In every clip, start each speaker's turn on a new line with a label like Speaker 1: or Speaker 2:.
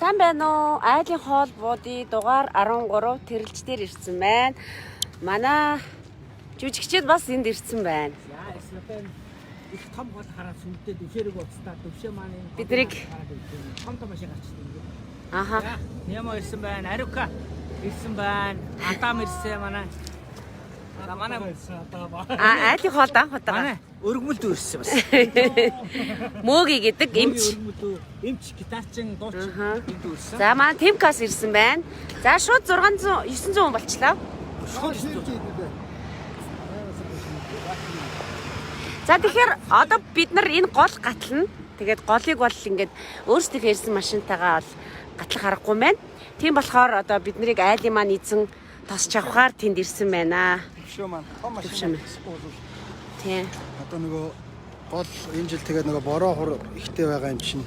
Speaker 1: Сайн байна уу? Айлын хоол буудын дугаар 13 тэрэлж дээр ирсэн байна. Манай жүжигчид бас энд ирсэн байна.
Speaker 2: За эсрэпэн их том гол хараад сүмдээ төвшөөрөг уцтаа төвшөө маань энэ
Speaker 1: Биднийг-
Speaker 2: том том машин гарчдаг юм.
Speaker 1: Аха.
Speaker 2: За Немо ирсэн байна, Арука ирсэн байна, Адам ирсэн манай. За манай
Speaker 1: А айлын хоол анх удаага.
Speaker 2: манай өргөмөлдөө ирсэн бас.
Speaker 1: Мөөги гэдэг эмч.
Speaker 2: Өргөмөлдөө эмч гитарчин дуучин энд ирсэн.
Speaker 1: За манай Тимкас ирсэн байна. За шууд 600 900 хүн болчлаа.
Speaker 2: Шууд ирсэн.
Speaker 1: За тэгэхээр одоо бид нар энэ гол гатлана. Тэгээд голыг бол ингээд өөрсдийнхээ ирсэн машинтайгаа бол гатлах аргагүй байна. Тийм болохоор одоо бид нарыг айлын маань эзэн тосч авахаар тэнд ирсэн байна.
Speaker 3: Төвшөө маань том
Speaker 1: Төвшөө
Speaker 3: машин
Speaker 1: маань.
Speaker 3: бол
Speaker 1: Тийм.
Speaker 3: одоо нөгөө гол энэ жил тэгээд нөгөө бороо хур ихтэй байгаа юм чинь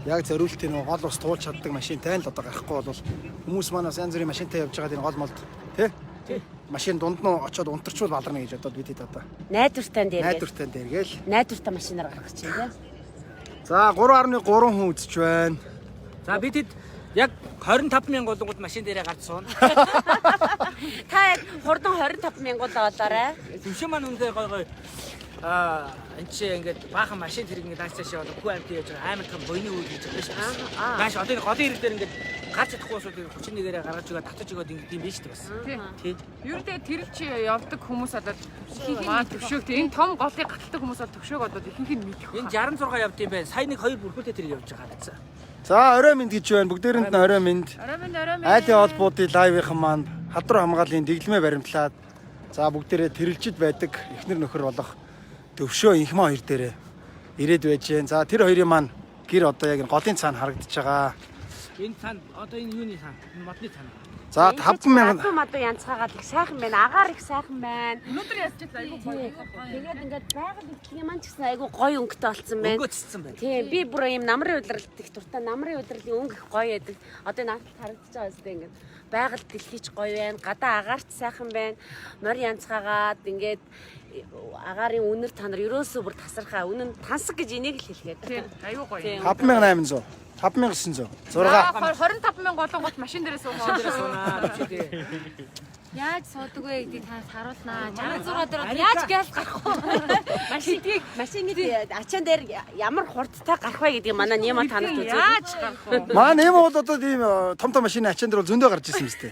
Speaker 3: яг зориултын нөгөө гол ус туулж чаддаг машинтай л одоо гарахгүй бол хүмүүс манаас янз бүрийн машинтай явж байгаа энэ гол молд тий машин дунд нь очиод унтарчвал баларна гэж бодоод бид хэд одоо
Speaker 1: Найдвартай дээр.
Speaker 3: найдвартай дээргээл
Speaker 1: Найдвартай машинаар гарах гэж байна тийм.
Speaker 3: за 3.3 хүн үзэж байна.
Speaker 2: За бид хэд яг 25 мянга болонгууд машин дээрээ гарч сууна.
Speaker 1: Та яг хурдан 25 мянган болоорой.
Speaker 2: Төвшөө маань үнээр гой гой аа энэ чи ингээд баахан машин тэрэг ингээд нааш цаашаа болоо хүү амт яаж байгаа амар том буйны үйл хийж байгаа шүү дээ. Нааш одоо энэ голын ирэг дээр ингээд гарч чадахгүй усууд 31-ээрээ гаргаж өгөө татаж өгөөд ингээд юм биш үү бас. Тий.
Speaker 4: Ер нь тэгээ тэрэлж явдаг хүмүүс болоод маа төвшөөг тий энэ том голыг гаталдаг хүмүүс бол төвшөөг одод ихэнх нь мэдэх.
Speaker 2: Энэ 66 явд юм байна. Сая нэг хоёр бүрхүүтэй тэрэг явж байгаа гэсэн.
Speaker 3: За орой минь гэж байна. Бүгдээрэнд нь орой минь.
Speaker 4: Орой минь орой минь.
Speaker 3: Айлын холбоодын лайвынхан маань хадруу хамгааллын дэглэмээ баримтлаад за бүгдээрээ тэрэлжид байдаг эхнэр нөхөр болох төвшөө инхмаа хоёр дээрээ ирээд байж гэн. За тэр хоёрын маань гэр одоо яг энэ голын цаана харагдаж байгаа.
Speaker 2: Энэ цаана одоо энэ юуны цаана? Энэ модны цаана.
Speaker 3: За 5000
Speaker 1: Адуу мадуу янзгаагаад их сайхан байна. Агаар их сайхан байна.
Speaker 4: Өнөөдөр яаж ч айгүй гоё.
Speaker 1: Тэгээд ингээд байгаль дэлхийн маань ч гэсэн айгүй гоё өнгөтэй болсон байна.
Speaker 2: Өнгө цэцсэн байна.
Speaker 1: Тийм би бүр ийм намрын удирдалт их дуртай. Намрын удирдлын өнгө их гоё байдаг. Одоо энэ анхлт харагдаж байгаа үстэй ингээд байгаль дэлхийч гоё байна. Гадаа агаарч сайхан байна. Морь янзгаагаад ингээд агаарын үнэр танар ерөөсөө бүр тасархаа. Үнэн тансаг гэж энийг л хэлгээд.
Speaker 4: Тий айгүй гоё.
Speaker 1: Тийм.
Speaker 3: 5800 5900 6
Speaker 4: 25 мянга болонгот машин дээрээ суугаа.
Speaker 2: Дээрээ суунаа төвшөө тий.
Speaker 5: Яаж суудаг вэ гэдгийг танаас харуулнаа. 66 дээр бол яаж гял гарах вэ?
Speaker 1: Машин ингэж ачаан дээр ямар хурдтай гарах вэ гэдгийг манай Нема танарт үзүүлнэ.
Speaker 4: Яаж гарах вэ?
Speaker 3: Маань юм бол одоо тийм том том машины ачаан дээр бол зөндөө гарч ирсэн юм зү.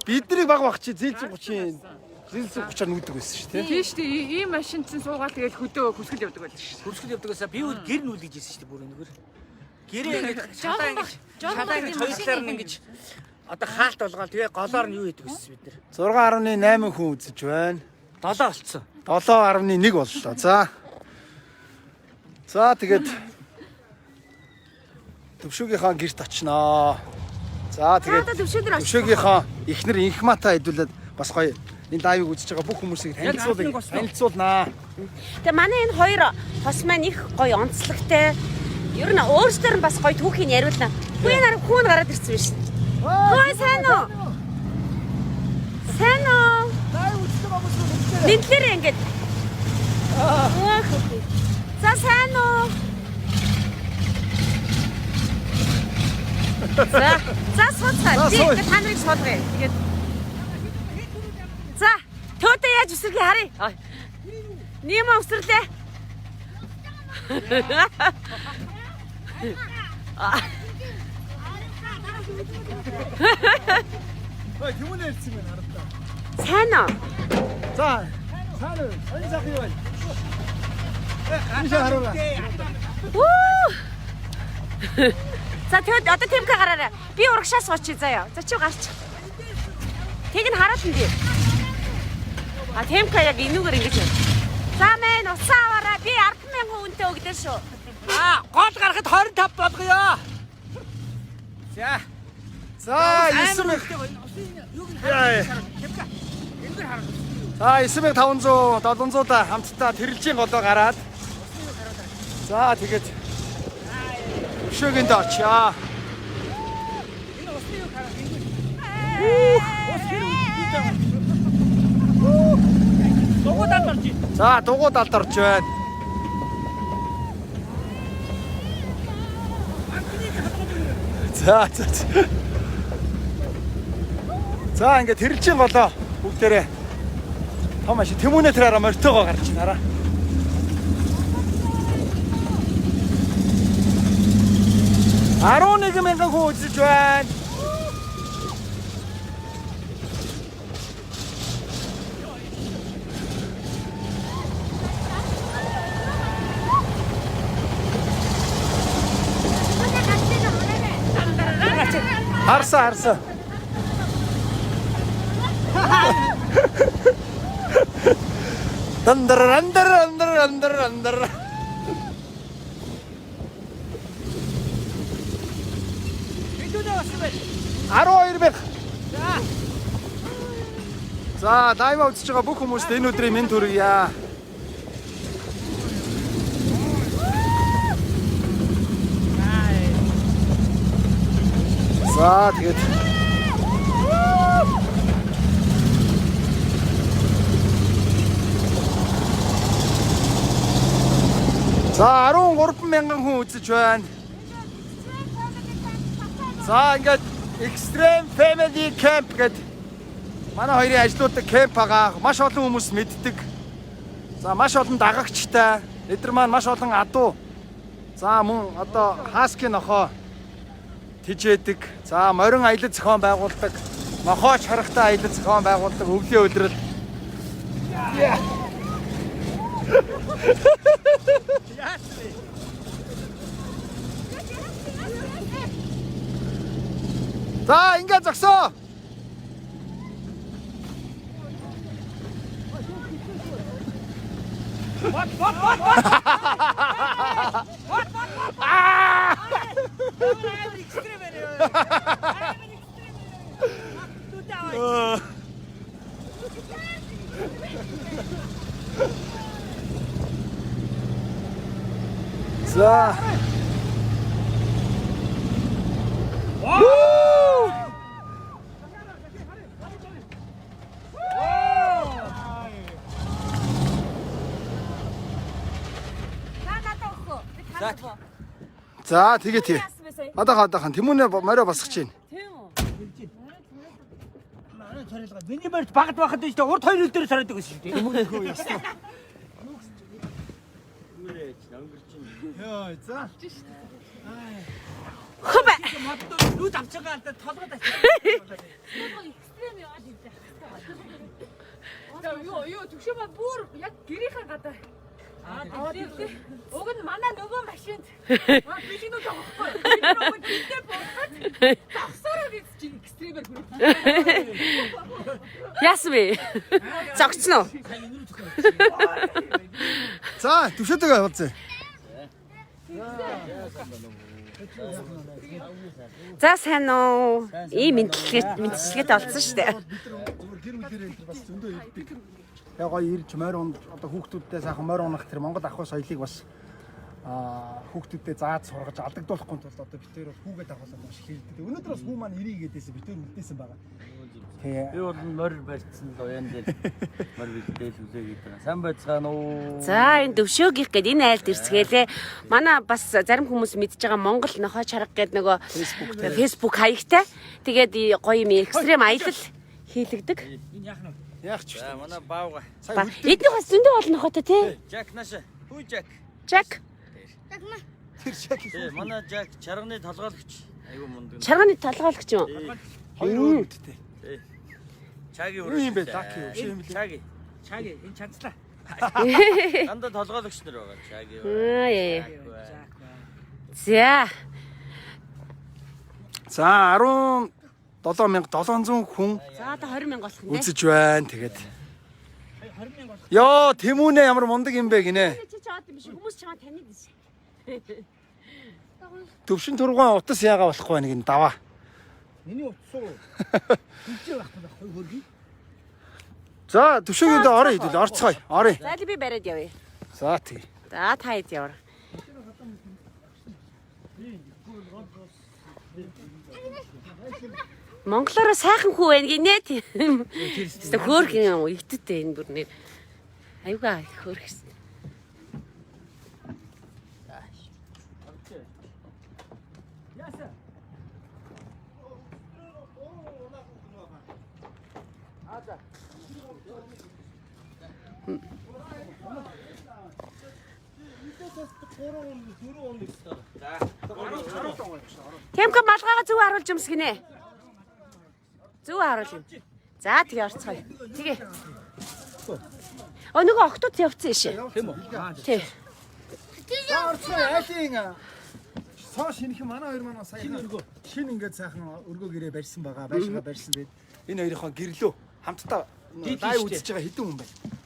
Speaker 3: Бидний баг баг чи зээлзэн 30 зээлзэн 30-аар нүүдэг байсан шүү дээ.
Speaker 4: Тийм шүү дээ. Ийм машин чинь суугаад тэгэл хөдөө хүсгэл явдаг байлаа шүү.
Speaker 2: Хөрсгөл явдаг байсан. Би үл гэр нүүлж ирсэн шүү дээ бүр өнөөр. Гэрээ ингээд шалаа ингээд шалаа ингээд хоёр талаар нь ингээд одоо хаалт болгоол тэгээ голоор нь юу хийдэг байсан бид нар.
Speaker 3: 6.8 хүн үзэж байна.
Speaker 2: 7 болцсон.
Speaker 3: 7.1 боллоо. За. За тэгээд төвшөөгийнхаа гэрт очноо. За
Speaker 1: За
Speaker 3: тэгээд
Speaker 1: одоо төвшөө дээр очиж.
Speaker 3: төвшөөгийнхаа эхнэр инхматай хэдүүлээд бас гоё энэ лайвыг үзэж байгаа бүх хүмүүсийг
Speaker 2: Яг
Speaker 3: танилцуулъя.
Speaker 2: анхны гослоо.
Speaker 3: Танилцуулнаа.
Speaker 1: Тэгээ манай энэ хоёр хос маань их гоё онцлогтой. Ер нь өөрсдөр нь бас гоё түүхийг яриулна. Хүү нар хүүн гараад ирсэн биш. Хөө сайн уу? Сайн уу? Мэдлэрээ ингээд. Өөх. За сайн уу? За, за сууцгаа.
Speaker 3: За,
Speaker 1: Би
Speaker 3: сууя.
Speaker 1: ингээд та нарыг суулгая. Тэгээд За, төөдөө яаж өсөрхийг харъя. Ой. Нима өсөрлөө.
Speaker 3: Ой, хүмүүс ирсэн байна харагдаа.
Speaker 1: Сайн уу?
Speaker 3: За, сайн уу? Сайн сайхан юу байна? Ийшээ харуулаа.
Speaker 1: Үу. За тэгэд одоо Тимка гараарай. Би урагшаа суучих заяа. За чи гарч. Тэг нь хараад нь би. А Тимка яг энүүгээр ингэж байна. За мэн усаа аваарай. Би 100000 үнэтэй өгдөө шүү.
Speaker 2: Аа, гол гарахад 25 болгоё. За.
Speaker 3: За, 9000
Speaker 2: Юуг нь
Speaker 3: Яа.
Speaker 2: харуулна. Кепка. Энээр харуулна.
Speaker 3: За 9500 700 да хамтдаа тэрэлжийн голоо гараад. За тэгээд өшөөгийн дэ очъё.
Speaker 2: Энэ усны юг харуулна. Ус хэр үгүй юм. Дугуй далд орж ийн.
Speaker 3: За дугуй далд орж байна. За за. За. За ингээд тэрэлжин голоо бүгдээрээ том машин тэмүүнээ тэр хараа морьтойгоо гарч байна хараа. 11 мянган хүн үзэж байна. Харсан харсан. Дандар андар андар андар андар.
Speaker 2: Хэдүүнээ болсон бэ?
Speaker 3: 12 мянга. За, live аа үзэж байгаа бүх хүмүүст энэ өдрийн мэнд хүргье. За, тэгээд За, 13 мянган хүн үзэж байна. За ингээд Extreme Family Camp гэдэг манай хоёрын ажлууддаг camp байгаа. Маш олон хүмүүс мэддэг. За маш олон дагагчтай. Эдгээр маань маш олон адуу. За мөн одоо хаски нохоо тижээдэг. За морин аялал зохион байгуулдаг. Нохоо чаргатай аялал зохион байгуулдаг. Өвлийн улирал. За ингээд зогсоо.
Speaker 2: Бот бот бот бот. Бот бот бот. Аа! Амар extreme байна. Амар extreme байна. Түтээ аваа.
Speaker 3: За. Вуу!
Speaker 5: Та надад өгөх үү? Би танад өгөө.
Speaker 3: За тэгээ тий.
Speaker 5: Яасан бэ сая?
Speaker 3: Одоохон одоохон тэмүүнээ морио босгож чинь.
Speaker 5: Тийм үү?
Speaker 2: Манай царайлгаа. Миний морь багт байхад нь шүү дээ. Урд хоёр үл дээр царайдаг байсан шүү дээ.
Speaker 3: Йоо за.
Speaker 1: Хөбэ.
Speaker 2: Моддоо нүд авч байгаа л да толгойд авч.
Speaker 5: Extreme яваад ирж байгаа.
Speaker 4: За юу юу төвшөө ба бүр яг гэрийнхээ гадаа. Аа тийм. Уг нь манай нөгөө машинд бэлгнүүд байгаа байхгүй. Бид нар уг нь тэндээ буухад зогсоороо гэж чи extreme ээр хүрээ.
Speaker 1: Яасан бэ? Зогцсон уу?
Speaker 3: За төвшөөтэйгээ уулзъя.
Speaker 1: За сайн уу? Ийм мэдлэгээ мэдлэгээтэй олцсон шүү дээ.
Speaker 3: Зүгээр гэр бүлэрээ энэ бас зөндөө ирдэг. Яг гоё ирж морь унд одоо хүүхдүүдтэй сайхан морь унах тэр Монгол ахуй соёлыг бас хүүхдүүдэд зааж сургаж алдагдуулахгүй тулд одоо бид тэр бол хүүгээ дагуулаад маш их ирдэг. Өнөөдөр бас хүү маань ирээ гэдээсэн бид тэр үлдээсэн байгаа. Тий.
Speaker 6: Би бол морь барьсан л уян дээр морь бэлдээл хүлээгээд байгаа. Сайн байцгаана уу?
Speaker 1: За энэ төвшөөгийнх гээд энэ айлд ирцгээлээ. Манай бас зарим хүмүүс мэдж байгаа Монгол нохой чарга гээд нөгөө Facebook хаягтай. Тэгээд гоё юм extreme аялал хийлэгдэг.
Speaker 2: Энэ яах нь вэ?
Speaker 3: Яах ч
Speaker 6: За
Speaker 3: вэ?
Speaker 6: манай баавга.
Speaker 3: Сая
Speaker 1: Ба эднийх бас зөндөө олон нохойтой тий.
Speaker 6: Жак наша. Хүү Жак.
Speaker 1: Жак
Speaker 3: тэр шаг
Speaker 6: Тий, манай Жак чарганы толгойлогч. Айгу мундаг.
Speaker 1: чарганы толгойлогч юм. уу?
Speaker 3: хоёр өөр үдтэй.
Speaker 6: Тий. Чаги
Speaker 3: Юу юм бэ? Лаки юу? Биш юм лээ.
Speaker 6: Чаги.
Speaker 2: Чаги энэ чанцлаа.
Speaker 6: Дандаа толгойлогч нар байгаа. Чаги.
Speaker 1: Аа яа.
Speaker 6: Жак бай.
Speaker 2: Жак бай.
Speaker 1: За.
Speaker 3: За 17,700 хүн
Speaker 1: За одоо 20 мянга болох юм тий.
Speaker 3: үзэж байна. Тэгээд
Speaker 2: 20 мянга болох.
Speaker 3: Йоо, тэмүүнээ ямар мундаг юм бэ гинэ.
Speaker 1: Чи чаад юм биш хүмүүс чамаа таниад биш.
Speaker 3: Төвшин тургуун утас яага болохгүй байна гин даваа.
Speaker 2: Миний утас уу? Хилжээ байхгүй байхгүй хөргий.
Speaker 3: За, төвшөөгийн дэ орё хэдүүл орцгоё. Орё.
Speaker 1: За л би бариад явъя.
Speaker 3: За тий.
Speaker 1: За та хэд яваа. Монголоор сайхан хүү байна гинэ тийм. Тэстэ хөөрхөн юм игдтэй энэ бүр нэр. Аюугаа хөөрхсөн.
Speaker 2: Яасан?
Speaker 1: Темка малгайгаа зөв харуулж юмс гинэ. Зөв харуул юм. За тэгээ орцгоё. Тэгээ. О нөгөө октод явцсан ишээ.
Speaker 2: Тийм үү?
Speaker 1: Тий.
Speaker 3: За орцгоё айлын соо шинэхэн манай хоёр манай сая шинэ ингээд сайхан өргөө гэрээ барьсан байгаа. Байшингаа барьсан тэгээд энэ хоёрынхоо гэрлөө хамтдаа лайв үзэж байгаа хэдэн хүн байна?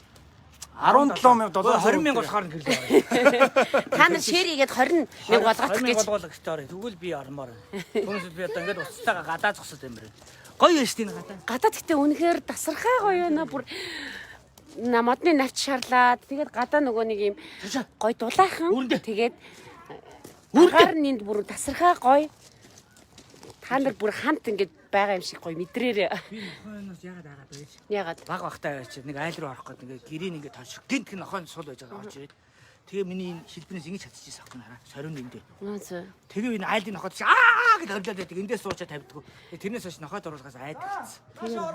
Speaker 3: 17700
Speaker 2: 20 мянга болохоор нь гэрлээ.
Speaker 1: Та нар шеэр хийгээд 20 мянга болгох
Speaker 2: 20
Speaker 1: гэж.
Speaker 2: мянга болгох хэрэгтэй орё. Тэгвэл би ормоор. Түүнээс би одоо ингээд уцтайгаа гадаа зогсоод юм байна. Гоё юм шүү дээ энэ гадаа.
Speaker 1: Гадаад гэтээ үнэхээр тасархай гоё байна бүр на модны навч шарлаад тэгээд гадаа нөгөө нэг юм гоё дулаахан тэгээд агаар нь энд бүр тасархай гоё та нар бүр хамт ингээд байгаа юм шиг гоё мэдрээрээ.
Speaker 2: Би нохойноос яагаад агаад байж?
Speaker 1: Яагаад?
Speaker 2: Баг багтаа байж нэг айл руу орох гээд ингээд гэрийн ингээд тоош. Гинт нохойн сул байж байгаа орж ирээд. Тэгээ миний энэ шилбэнээс ингэж чадчихсан аахгүй хараа. Сорин эндээ.
Speaker 1: Нөө зөө.
Speaker 2: Тэгээ энэ айлын нохойд чи аа гэж хорлоод байдаг. Эндээс суучаа тавьдаггүй. Тэгээ тэрнээс хойш нохойд оруулахаас айдаг болсон.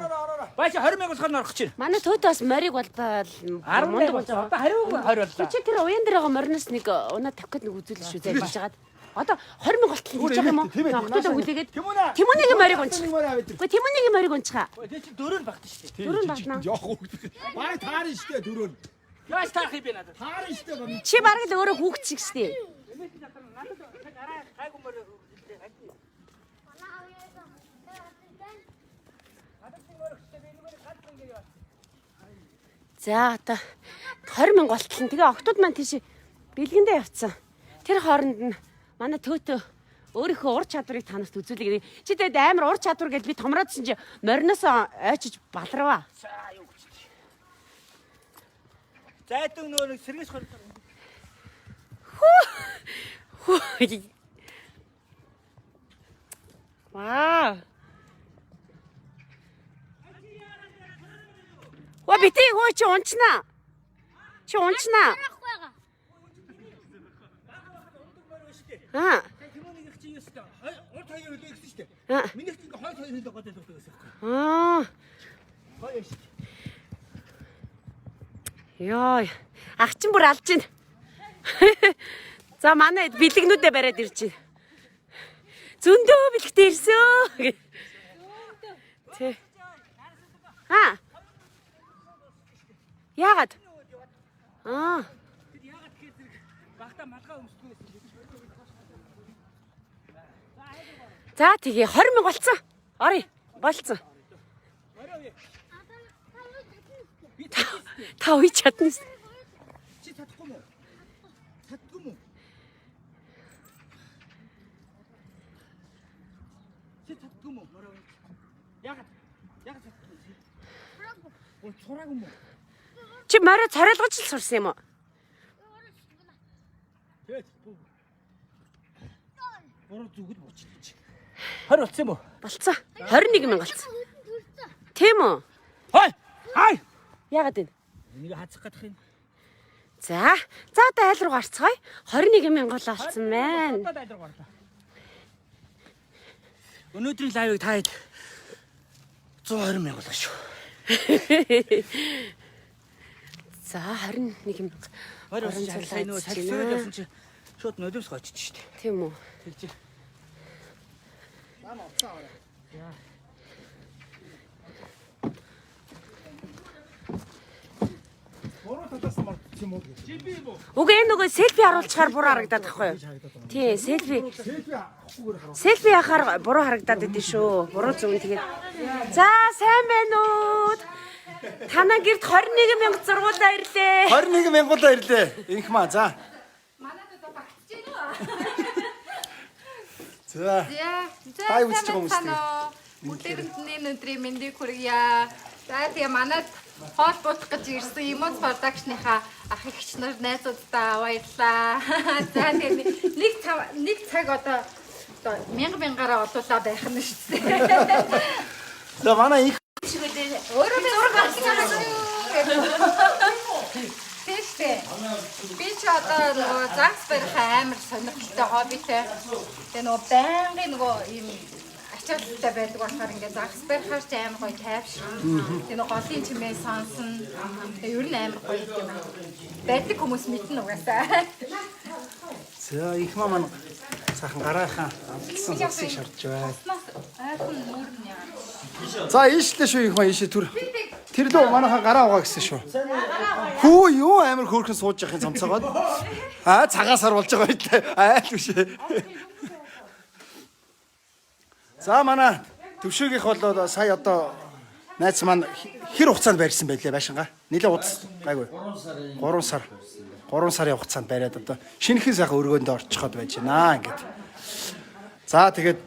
Speaker 2: Баач 20 мянга болохоор нь орох чинь.
Speaker 1: Манай төөдөө бас морийг болбол
Speaker 2: 10 мянга болсон. Одоо 20 20 боллоо.
Speaker 1: Чи тэр уян дээр байгаа мориноос нэг унаа тавих гээд нэг үзүүлнэ шүү зайлж жагаад. Одоо 20 мянга болтол хийж байгаа юм уу? Октодоо хүлээгээд Тимүнэгийн морийг унчих. Үгүй Тимүнэгийн морийг унчихаа.
Speaker 2: Тэгээ чи дөрөв нь багтан шүү дээ.
Speaker 1: Дөрөв нь багтана.
Speaker 3: Жоох хүүхд. Бай таарна штэ дөрөв.
Speaker 2: Яаж таарах юм бэ надад?
Speaker 3: Таарна штэ ба.
Speaker 1: Чи бараг л өөрөө хүүхд шиг штэ. За одоо 20 мянга болтол нь тэгээ октод маань тийш бэлгэндээ явцсан. Тэр хооронд нь манай төөтөө өөрийнхөө ур чадварыг та нарт үзүүлье гэдэг. Чи тэгээд амар ур чадвар гэж би томроодсэн чи мориноос ойчиж баларваа.
Speaker 2: Зайдун нөө нэг сэргээс хор.
Speaker 1: Хүү. Вау. Ва бити хөө чи унчнаа. Чи унчнаа. Аа.
Speaker 2: Тимүнийх чи юу өстэй? Урд хоёр хөлөө гэсэн шүү дээ.
Speaker 1: Аа.
Speaker 2: Минийх чи ингээ хойд хоёр хөлөө годоод өгдөг гэсэн юм.
Speaker 1: Аа.
Speaker 2: Гоё шүү дээ.
Speaker 1: Йой. Ах чинь бүр алж байна. За манай бэлэгнүүдээ бариад ирж байна. Зөндөө бэлэгтэй ирсэн. Тэ. Аа. Яагаад? Аа.
Speaker 2: Тэр яагаад тэгэхээр зэрэг багтаа малгай өмсдөг гэсэн.
Speaker 1: За тэгээ 20 мянга болцсон. Орё. Болцсон. Та үе чадна.
Speaker 2: Чи чадахгүй мүү? Чаддгүй мүү? Чи чаддгүй мүү? Яагаад? Яагаад чаддгүй? Ой, цураагүй мүү?
Speaker 1: Чи морио цорилгож л сурсан юм уу?
Speaker 2: Тэгээд буруу зүгэл буучилж. 20 болсон юм уу?
Speaker 1: Болцсон. 21 мянга болцсон. Тийм үү?
Speaker 2: Хой! Хай!
Speaker 1: Яагаад вэ?
Speaker 2: Энийг хазах гэдэг юм.
Speaker 1: За. За одоо айл руу гарцгаая. 21 мянга бол олцсон байна.
Speaker 2: Одоо айл руу гарлаа. Өнөөдрийн live ыг та хэд 120 мянга болно шүү.
Speaker 1: За 21 мянга.
Speaker 2: 20 болсон чи сая нөгөө салхиуд явсан чи шууд нодимс гочиж шүү дээ.
Speaker 1: Тийм үү?
Speaker 2: Тэгж.
Speaker 3: Буруу талаас нь мордчих юм уу гэж.
Speaker 1: Үгүй энэ нөгөө селфи харуулчихаар буруу харагдаад байхгүй юу? Тий, селфи.
Speaker 3: Селфи авахгүйгээр харуул.
Speaker 1: Селфи яхаар буруу харагдаад идэв шүү. Буруу зүг нь тэгээд. За, сайн байна уу? Танаа гэрт 21 мянга зургуулаа ирлээ.
Speaker 3: 21 мянгуулаа ирлээ. Инх маа за.
Speaker 4: Манайд одоо багтж гэнэ үү?
Speaker 3: За.
Speaker 4: За, за
Speaker 3: Лайв үзэж байгаа хүмүүс
Speaker 4: сайн уу? Бүгдээрэнд нь энэ өдрийн мэндийг хүргье. За тэгээ манад хоол буудах гэж ирсэн Emoz Production-ийнхаа ах эгч нар найзууддаа баярлалаа. За тэгээ нэг нэг цаг одоо одоо мянга мянгаараа олуулаа байх нь шүү дээ.
Speaker 3: За манай инх
Speaker 4: Өөрөө би зураг авсан шүү. Тийм шүү дээ. Би ч одоо нөгөө загас барих амар сонирхолтой хоббитэй. Тэгээ нөгөө байнгын нөгөө ийм ачаалттай байдаг болохоор ингээд загас барихаар ч амар гоё тайвширна. Тэгээ нөгөө голын чимээ сонсно. Тэгээ ер нь амар гоё юм. Байдаг хүмүүс мэднэ угаасаа.
Speaker 3: За их маань сайхан гараахаа амталсан цусыг шарж байна.
Speaker 4: Ойрхон нүүр нь яа.
Speaker 3: За ийшлээ шүү их маань ийшээ түр. Тэр лөө манайхан гараа угаа гэсэн шүү. Хүү юу амар хөөрхөн сууж явахын цамцаагаад. Аа цагаан сар болж байгаа байлаа. Айл биш. За манай төвшөөгийнх бол сая одоо найз маань хэр хугацаанд барьсан байлээ байшингаа. Нилээ удас гайгүй. 3 сар. 3 сарын хугацаанд бариад одоо шинэхэн сайхан өргөөндөө орчиход байж байна ингээд. За тэгээд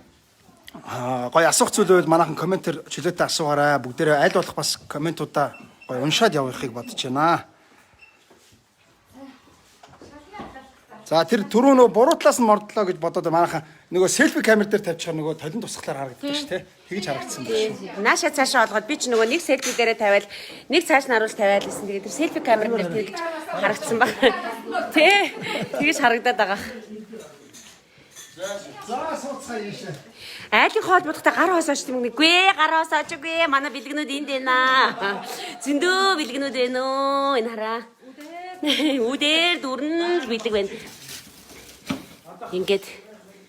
Speaker 3: гоё асуух зүйл байвал манайхан комментэр чөлөөтэй асуугаарай. Бүгдээрээ аль болох бас комментуудаа гоё уншаад явахыг бодож байна. За тэр түрүү нөгөө буруу талаас нь мордлоо гэж бодоод манайхан нөгөө селфи камер дээр тавьчихаар нөгөө толон тусгалаар харагддаг шүү дээ. Тэгж харагдсан байх шүү.
Speaker 1: Нааша цаашаа олгоод би ч нөгөө нэг селфи дээрээ тавиал нэг цааш нь харуул тавиал гэсэн. Тэгээд тэр селфи камер дээр тэгж харагдсан баг. Тэ. Тэгж харагдаад байгаа.
Speaker 3: За сууцгаа ийшээ.
Speaker 1: Айлын хоол будахта гар хосооч юм нэггүй гар хосооч үгүй манай бэлгнүүд энд байна. Зөндөө бэлгнүүд байна өө энэ хараа. Үдээр дүрэн л бэлэг байна. Ингээд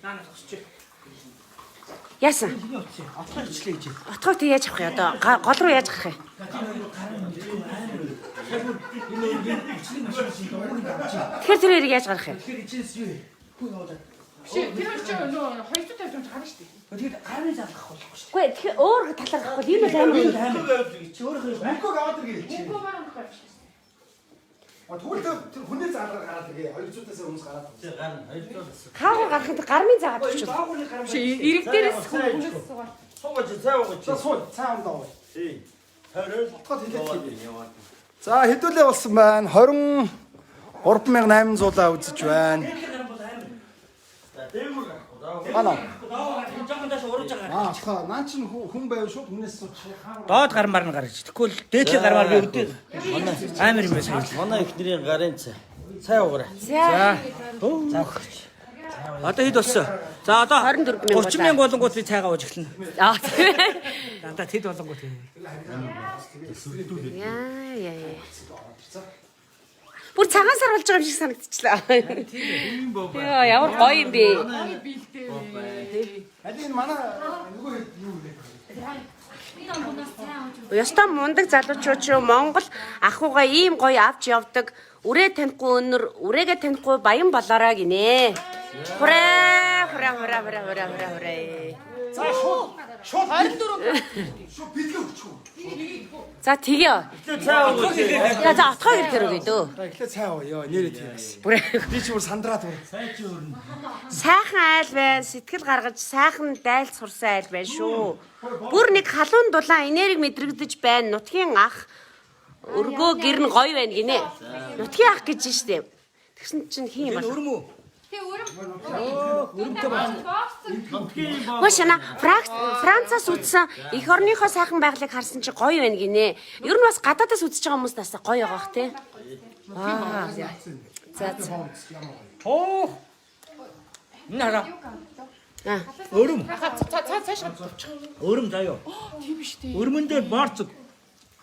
Speaker 2: Наа зогсчих.
Speaker 1: яасан?
Speaker 2: Отгоо ичлээ гэж.
Speaker 1: Отгоо тэг яаж авах юм одоо? Гол руу яаж гарах юм? Тэгэхээр тэр хоёрыг яаж гарах юм?
Speaker 2: Тэгэхээр ичээс юу? Хүн явуулаад.
Speaker 4: Биш тэр хоёр чинь нөө 200 тавьж юм гарна шүү дээ.
Speaker 2: Тэгээд гарын залгах болохгүй шүү
Speaker 1: Үгүй тэгэхээр өөр талаар гарахгүй энэ бол амар.
Speaker 2: дээ. Чи өөрөө
Speaker 3: Мөнгөө аваад иргээ чи.
Speaker 4: Үгүй маань гарч шүү дээ.
Speaker 3: Тэгвэл тэр хүний заалгаар гараад иргээ. 200-аас хүмүүс гараад.
Speaker 6: Гар 200
Speaker 1: Хаагур гарах юм гармын заагаад өчвөл.
Speaker 2: доогуур гар
Speaker 4: Биш ирэг дээрээс хүмүүс суугаад.
Speaker 6: Суугач цай уугач.
Speaker 3: За суу цаан доо.
Speaker 6: Тий. Тойрол
Speaker 3: Отгоо хэлээд тийм.
Speaker 6: яваад.
Speaker 3: За хэдүүлээ болсон байна. 23,800 үзэж байна.
Speaker 6: За дээгүүр гарахгүй. Доо.
Speaker 3: Манай.
Speaker 2: Доогуур жоохон доош урууж байгаа.
Speaker 3: Аа болохоо наа чин хүн байв шууд хүнээс сууч.
Speaker 2: Доод гармаар нь гарч. Тэгвэл дээдлийн гармаар би өдөө амар юм байна.
Speaker 6: Манай эхнэрийн гарын цай. Цай уугараа.
Speaker 1: За.
Speaker 2: За. Одоо хэд болсон? За одоо
Speaker 1: 24 мянга
Speaker 2: 30 мянга болонгууд би цайгаа ууж эхэлнэ.
Speaker 1: Аа тийм.
Speaker 2: Дандаа тэд болонгууд.
Speaker 1: Яа яа яа. Бүр цагаан сар болж байгаа юм шиг санагдчихлаа. Яа ямар гоё юм бэ.
Speaker 3: Аль энэ манай нөгөө хэд юу вэ?
Speaker 1: Ёстой мундаг залуучууд шүү Монгол ахуйгаа ийм гоё авч явдаг. Үрээ танихгүй өнөр, үрээгээ танихгүй баян болоорой гинэ. Хурээ, хурээ, хурээ, хурээ, хурээ, хурээ, хурээ.
Speaker 3: За шууд шууд 24 шууд бэлгээ өгчих үү?
Speaker 1: За тэгье.
Speaker 6: Цай уугач.
Speaker 1: Яа за отгоо ирэхээр өгье дөө.
Speaker 3: За эхлээ цай уу ёо нэрээ тийм бас.
Speaker 1: Бүр
Speaker 3: Би чи бүр сандраад бүр.
Speaker 6: Цай чи өрнө.
Speaker 1: сайхан айл байна, сэтгэл гаргаж сайхан дайлц сурсан айл байна шүү. Бүр нэг халуун дулаан энерги мэдрэгдэж байна. Нутгийн ах өргөө гэр нь гоё байна гинэ. Нутгийн ах гэж штэ. Тэгсэн чинь хин юм бол.
Speaker 2: Өрөм үү?
Speaker 4: Тий өрөм.
Speaker 2: Өрөмтэй байна.
Speaker 1: Хөө шана Францаас үзсэн эх орныхоо сайхан байгалыг харсан чи гоё байна гинэ. Ер нь бас гадаадаас үзэж байгаа хүмүүс насаа гоё байгаа бах тий. Аа. За за.
Speaker 2: Оо. Энэ хараа.
Speaker 1: Аа.
Speaker 2: Өрөм.
Speaker 4: Цаа цааш тавьчих.
Speaker 2: Өрөм заяо.
Speaker 4: Тийм шүү дээ.
Speaker 2: Өрмөн дээр борцог.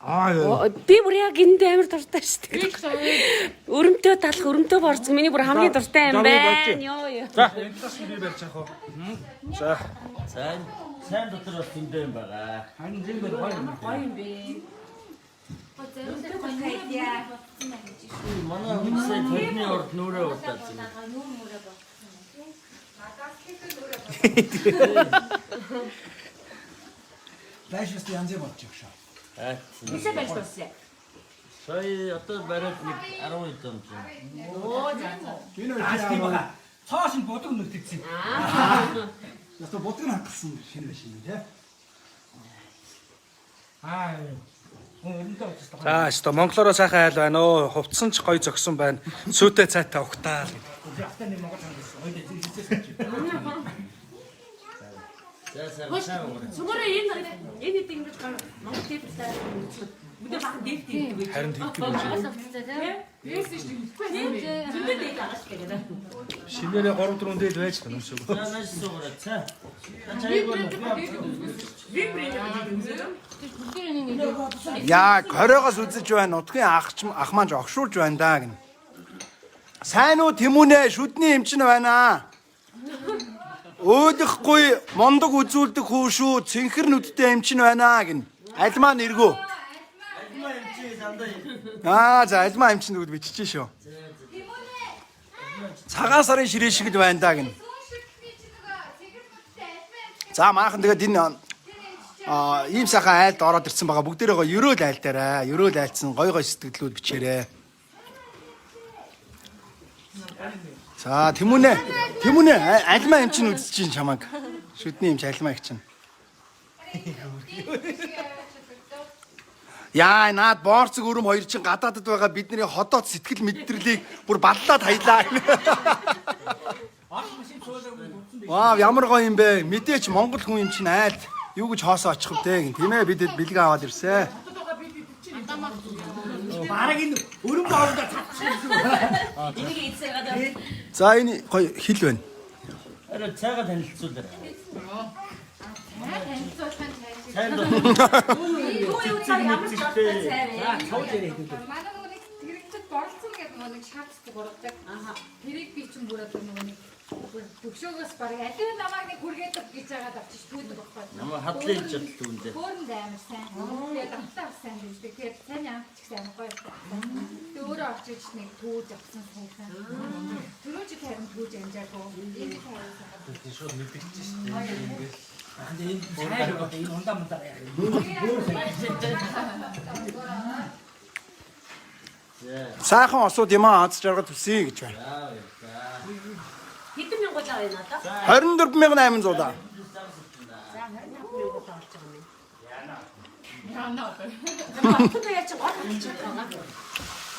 Speaker 2: Аа ёо.
Speaker 1: Би бүр яг энд амар дуртай шүү
Speaker 4: Би
Speaker 1: дээ.
Speaker 4: ч заяа.
Speaker 1: Өрөмтөө талах, өрөмтөө борцог миний бүр хамгийн дуртай юм
Speaker 2: За, би
Speaker 1: байна. Йоо ёо.
Speaker 2: За.
Speaker 3: Энэ талаас нь би барьж авах уу?
Speaker 6: За. Сайн сайн дотор бас зөндөө юм байгаа.
Speaker 2: Харин зэн байна гоё юм.
Speaker 1: Гоё юм бэ.
Speaker 6: Манай хүмүүсээ тэрний урд нүрээ удаад зэн.
Speaker 3: Байш бас янз бүр болж байгаа шүү.
Speaker 6: Аа.
Speaker 1: Нисээ байж дууссан.
Speaker 6: Сая одоо бариад нэг 10 юм чинь.
Speaker 3: Энэ
Speaker 2: Аа тийм
Speaker 3: хоёр
Speaker 2: баха. Цоос нь будаг нүтгдсэн.
Speaker 3: ястаа бодог нь хатгалсан шинэ биш юм тий.
Speaker 2: Аа. Өрөмтэй болчихсон.
Speaker 7: За өстө монголороо сайхан айл байна оо. Хувцсан ч гоё зогсон байна. Сүйтэй цайтай угтаал гэдэг.
Speaker 2: Автаа нэг Монгол хангасан. Хоёул зэрэгцээс авчих.
Speaker 6: За сайн цай уугараа.
Speaker 1: Зүгээрээ энэ энэ хэд ингэж гоё Монгол тээвэрлээ. Мэдээ бахан дээвтэй гэдэг үү.
Speaker 7: Харин тэгдэг юм шиг.
Speaker 4: Дээсэн шүү дээ. Үгүй ээ.
Speaker 1: Зөндөө дээд байгаа шүү дээ.
Speaker 7: Шинээрээ 3 4 дээд байж та нүсэг.
Speaker 6: За нааш суугараа цай. Цай уугараа.
Speaker 3: Яа, хоройгоос үзэж байна. Нутгийн ах ч ах маань ч огшуулж байна даа гэнэ. Сайн уу Тэмүүнэ, шүдний эмчин байна. Өөлөхгүй мундаг үзүүлдэг хүү шүү, цэнхэр нүдтэй эмчин байна гин. Альмаа нэргүү. Аа за, альмаа эмчин нүд биччихэ шүү. Цагаан сарын ширээ шиг л байна да гин. За, маахан тэгээд энэ ийм сайхан айлд ороод ирсэн байгаа. Бүгдээрээ гоё ерөөл айл дээрээ. Ерөөл айлцсан гоё гоё сэтгэлүүд бичээрэй. За, Тэмүүнэ, Тэмүүнэ, альмаа эмчин үзэж чинь чамайг. Шүдний эмч альмаа их чинь. Яа, наад боорцог өрөм хоёр чинь гадаадд байгаа бидний ходоод сэтгэл мэдрэлийг бүр баллаад хаялаа. Вау, ямар гоё юм бэ? Мэдээч Монгол хүн юм чинь айлд юу гэж хоосоо очих вэ гин. Тийм ээ, бид бэлэг аваад ирсэн.
Speaker 2: Бараг энэ өрөн боордоо цацсан.
Speaker 3: За, энэ гоё хил байна.
Speaker 6: Арай цайгаа танилцуулаарай.
Speaker 5: Цай
Speaker 6: Сайн доо.
Speaker 1: Юу юу цаа, ямар ч жолтой цай вэ?
Speaker 2: Цов дээр хэдүүлээ.
Speaker 4: Манай нөгөө нэг тэрэгчд боролцсон гэдэг нөгөө нэг шаардлага гуравдаг. Тэрийг би чинь бүр одоо нөгөө нэг төгшөөгөөс бараг аль намайг нэг хүргээдэг гэж яагаад авчиж түүдэг байхгүй.
Speaker 6: Намайг хадлын хийж чадал түүндээ.
Speaker 4: Хөөрөнд амар сайн. Тэгээд автаа бас сайн гэдэг. Тэгээд сайн анх ч гэсэн амар гоё. Тэгээд өөрөө очиж нэг түүж авсан сайхан. Түрүү жил харин түүж амжаагүй. Энэ жил харин сайхан.
Speaker 6: Шууд мэдгэж шүү дээ. Ингээл
Speaker 2: Энэ цай одоо энэ ундаа мундаа яах юм.
Speaker 3: Сайхан осууд юм аа, аз жаргал хүсье гэж байна.
Speaker 1: Хэдэн мянгуулаа байна одоо?
Speaker 3: 24,800 да.
Speaker 1: За, 25 мянгуулаа болж байгаа юм. Яна. Одоо яа чи гол болчих байгаа.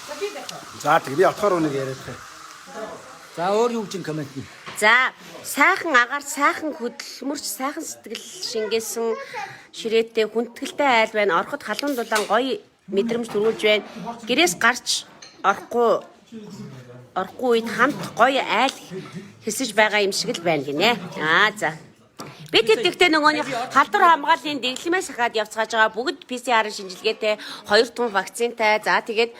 Speaker 1: За, би байх.
Speaker 3: За, тэг би отохоор үнийг яриад байх.
Speaker 2: За, өөр юу гэж коммент нь.
Speaker 1: За, сайхан агаар, сайхан хөдөлмөрч, сайхан сэтгэл шингээсэн ширээтэй хүндэтгэлтэй айл байна. Ороход халуун дулаан гоё мэдрэмж төрүүлж байна. Гэрээс гарч орохгүй үед хамт гоё айл хэсэж байгаа юм шиг л байна гинэ. Аа за. Бид хэдэгтэй нөгөөний халдвар хамгааллын дэглэмээ сахаад явцгааж байгаа, бүгд PCR шинжилгээтэй, хоёр тун вакцинтай. За, тэгээд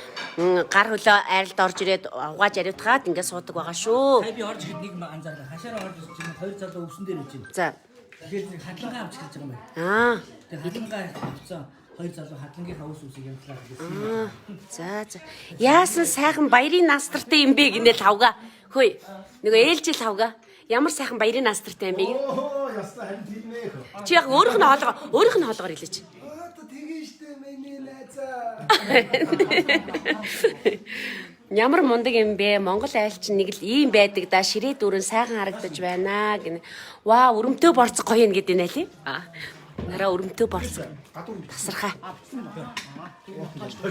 Speaker 1: гар хөлөө арилд орж ирээд угааж ариутгаад ингээд суудаг байгаа шүү.
Speaker 2: Сая би орж ирэхэд нэг анзаарлаа. Хашаараа орж ирж чинь хоёр залуу өвсөн дээр байж байна.
Speaker 1: За.
Speaker 2: Тэгэхээр нэг хадлангаа авч эхэлж байгаа юм байна.
Speaker 1: Аа.
Speaker 2: Тэгээд хадлангаа авцсан хоёр залуу хадлангийнхаа ус усыг явуулаа гэсэн.
Speaker 1: За. Яасан сайхан баярын настртай юм бэ гинэ лавга. Хөөе. Нөгөө ээлжил лавга. Ямар сайхан баярын настртай юм бэ гинэ.
Speaker 3: Оо, ясна харин тийм ээ.
Speaker 1: Чи яг өөрөх нь хоолгоо, өөрөх нь хоолгоор хэлээч.
Speaker 3: Одоо тэгэн штэ миний найзаа.
Speaker 1: Ямар мундаг юм бэ? Монгол айл чинь нэг л ийм байдаг да. Ширээ дүүрэн сайхан харагдаж байна гинэ. Ваа, өрөмтөө борцог гоё юм гэдэг нэ лээ. Аа. Нараа өрөмтөө борцог. Тасархай.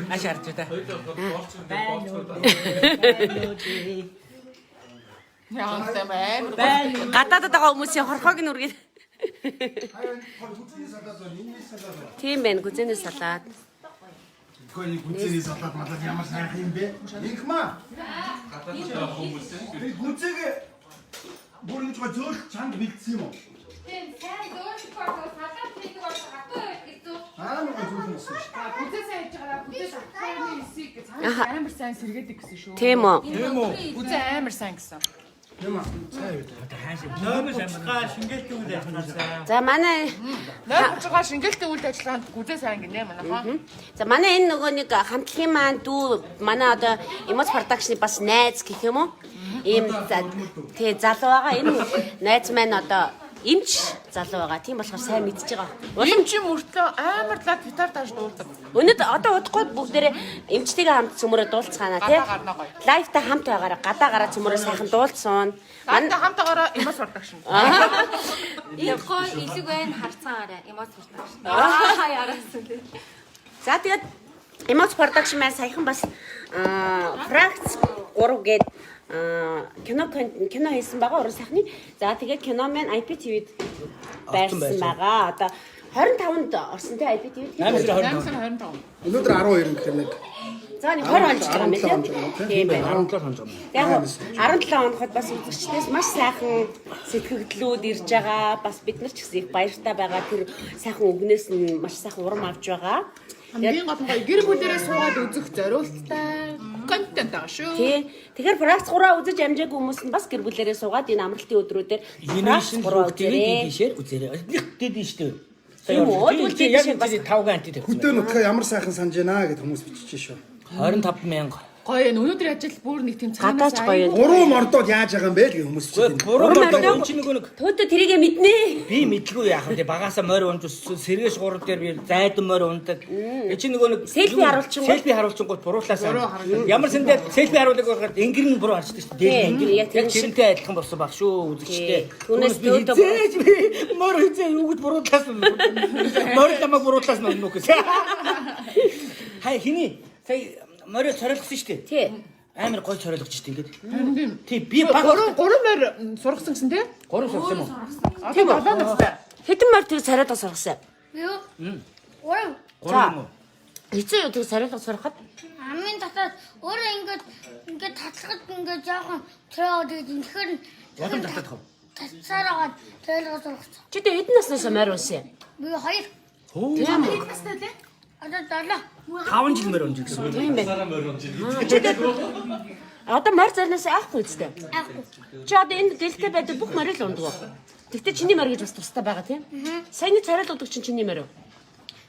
Speaker 2: Маш харж байна.
Speaker 1: Гадаадад байгаа хүмүүсийн хорхоог нь үргээд.
Speaker 3: Гүзээний салаад байна. Энэ салаад байна.
Speaker 1: Тийм байна, гүзээний салаад.
Speaker 3: Тэгэхээр энэ гүзээний салаад малаад ямар сайхан юм бэ? Инх маа. Би гүзээгээ бүр ингэж гоо зөөл чанга бэлдсэн юм уу?
Speaker 4: Тийм, сайн зөөлөх болоо салаад хийдэг бол хатуу байх гэсэн.
Speaker 3: Аа, нэг гоо зөөлөн болсон шүү.
Speaker 8: Гүзээ сайн хийж байгаа. Гүзээ татварын эсийг цааш амар сайн сэргээдэг гэсэн шүү.
Speaker 1: Тийм үү?
Speaker 8: Гүзээ амар сайн гэсэн.
Speaker 3: Тийм аа. Сайн юу.
Speaker 6: Номер 30 шингээлтийн үйл ажиллагаа сайн.
Speaker 1: За, манай
Speaker 8: 0.36 шингээлтийн үйл ажиллагаанд гүзээ сайн гинэ манайхаа.
Speaker 1: За, манай энэ нөгөө нэг хамтлагийн маань дүү, манай одоо Emoz Production-ы бас найз гэх юм уу? Ийм за тий залуу байгаа. Энэ найз маань одоо эмч залуу байгаа. Тийм болохоор сайн мэдж байгаа. Улам
Speaker 8: Эмч мөртлөө амар лаг гитар тааж дуулдаг.
Speaker 1: Өнөөдөр одоо удахгүй бүгдээрээ эмчтэйгээ хамт цөмөрөө дуулцгаана тий.
Speaker 8: Гадаа гарна гоё.
Speaker 1: Live-тай хамт байгаараа гадаа гараа цөмөрөө сайхан дуулцсан.
Speaker 8: Манай хамтаагаараа Emoz Production.
Speaker 5: Энд гоё илэг байна, харцгаарай. Эмоц суртаа. Аа, яарсан тий.
Speaker 1: За, тэгээд Emoz Production маань саяхан бас Fracts 3 гээд кино хийсэн байгаа, уран сайхны. За, тэгээд кино маань IPTV-д байрсан байгаа. Одоо 25-нд орсон тий IPTV-д.
Speaker 2: 8 сарын 25.
Speaker 8: 8 сарын 25.
Speaker 3: Өнөөдөр 12 гэхээр нэг
Speaker 1: За, нэг 20 хоног байгаа юм
Speaker 3: 17 хоног
Speaker 1: лээ.
Speaker 3: тий.
Speaker 1: Тийм байна.
Speaker 7: 17 хоног юм.
Speaker 1: Яг 17 хоногт бас үзэгчдээс маш сайхан сэтгэгдлүүд ирж байгаа. Бас бид нар ч гэсэн их баяртай байгаа. Тэр сайхан үгнээс нь маш сайхан урам авч байгаа.
Speaker 8: Хамгийн гол нь гоё гэр бүлээрээ суугаад үзэх зориулттай. Контент байгаа шүү.
Speaker 1: Тий. Тэгэхээр Фракц 3 үзэж амжаагүй хүмүүс нь бас гэр бүлээрээ суугаад энэ амралтын өдрүүдээр Фракц
Speaker 2: Инnovation
Speaker 1: 3
Speaker 2: хүүхдийг
Speaker 1: үзээрэй.
Speaker 2: дийшээр үзээрэй. Нэг дэд шүү дээ.
Speaker 1: Тийм үү? Тэгвэл
Speaker 2: Яг
Speaker 1: дийшээр бас-
Speaker 2: 5 ганти тавьсан.
Speaker 3: Хөдөө нутгаа ямар сайхан санаж байна гэд хүмүүс бичиж шүү.
Speaker 2: 25 мянга.
Speaker 8: Гоё энэ өнөөдрийн ажил бүр нэг тийм
Speaker 1: Гадаач гоё юм.
Speaker 3: Буруу мордоод яаж байгаа юм бэ л гэж хүмүүс бичиж байна.
Speaker 2: Буруу
Speaker 1: Буруу
Speaker 2: мордоо
Speaker 1: мордоо.
Speaker 2: өн чинь нөгөө нэг
Speaker 1: Төөдөө тэрийгэ мэднэ.
Speaker 2: би мэдлгүй яах вэ? Багаасаа морь унж өссөн. Сэргээш гурав дээр би зайдан морь ундаг. Э чи нөгөө нэг
Speaker 1: Селфи харуулчихгууд.
Speaker 2: Селфи харуулчихгууд буруулаасаа. Ямар сэндээ селфи харуулдаг байхад ингэр нь буруу харчдаг шүү дээ.
Speaker 1: Тий,
Speaker 2: Ингэр
Speaker 1: яг
Speaker 2: яг
Speaker 1: тэр шиг.
Speaker 2: тэрнтэй адилхан болсон баг шүү үзэгчтэй.
Speaker 1: Тий. Түүнээс
Speaker 2: би
Speaker 1: төөдөө
Speaker 2: хизээж би морь хизээ юу гэж буруулаас нь морь намайг буруулаас нь өмнө гэсэн. Хай хиний сая морио цорилгосон шүү дээ.
Speaker 1: Тий.
Speaker 2: Амар гой цорилгож шүү дээ ингээд. Тий би баг
Speaker 8: Гурван гурван морь сургасан гэсэн тий?
Speaker 2: гурван сурсан юм уу?
Speaker 8: Одоо долоо настай.
Speaker 1: Хэдэн морь тэр царайлга сургасан?
Speaker 9: Юу? Гурав.
Speaker 2: Гурван юм уу?
Speaker 1: Хэцүү юу тэр царайлга сурахад?
Speaker 9: Амын дотоод өөрөө ингээд ингээд татлахад ингээд жоохон троо гэж тэгэхээр
Speaker 2: Улам татах уу?
Speaker 9: татсаар байгаа тойлгоо сургацсан.
Speaker 1: Чи тэ хэдэн наснаас морь унсан юм?
Speaker 9: Би хоёр.
Speaker 1: Тийм үү?
Speaker 9: Одоо долоо.
Speaker 2: 5 жил морь унж гэсэн.
Speaker 1: Тийм байх. Чи тэ одоо морь зарнаас айхгүй үстэй.
Speaker 9: Аахгүй.
Speaker 1: Чи одоо энэ дэлхтэй байдаг бүх морь л унддаг. Тэгтээ чиний морь гэж бас тустай байгаа тийм? Саяны царайлгадаг чинь чиний морь уу?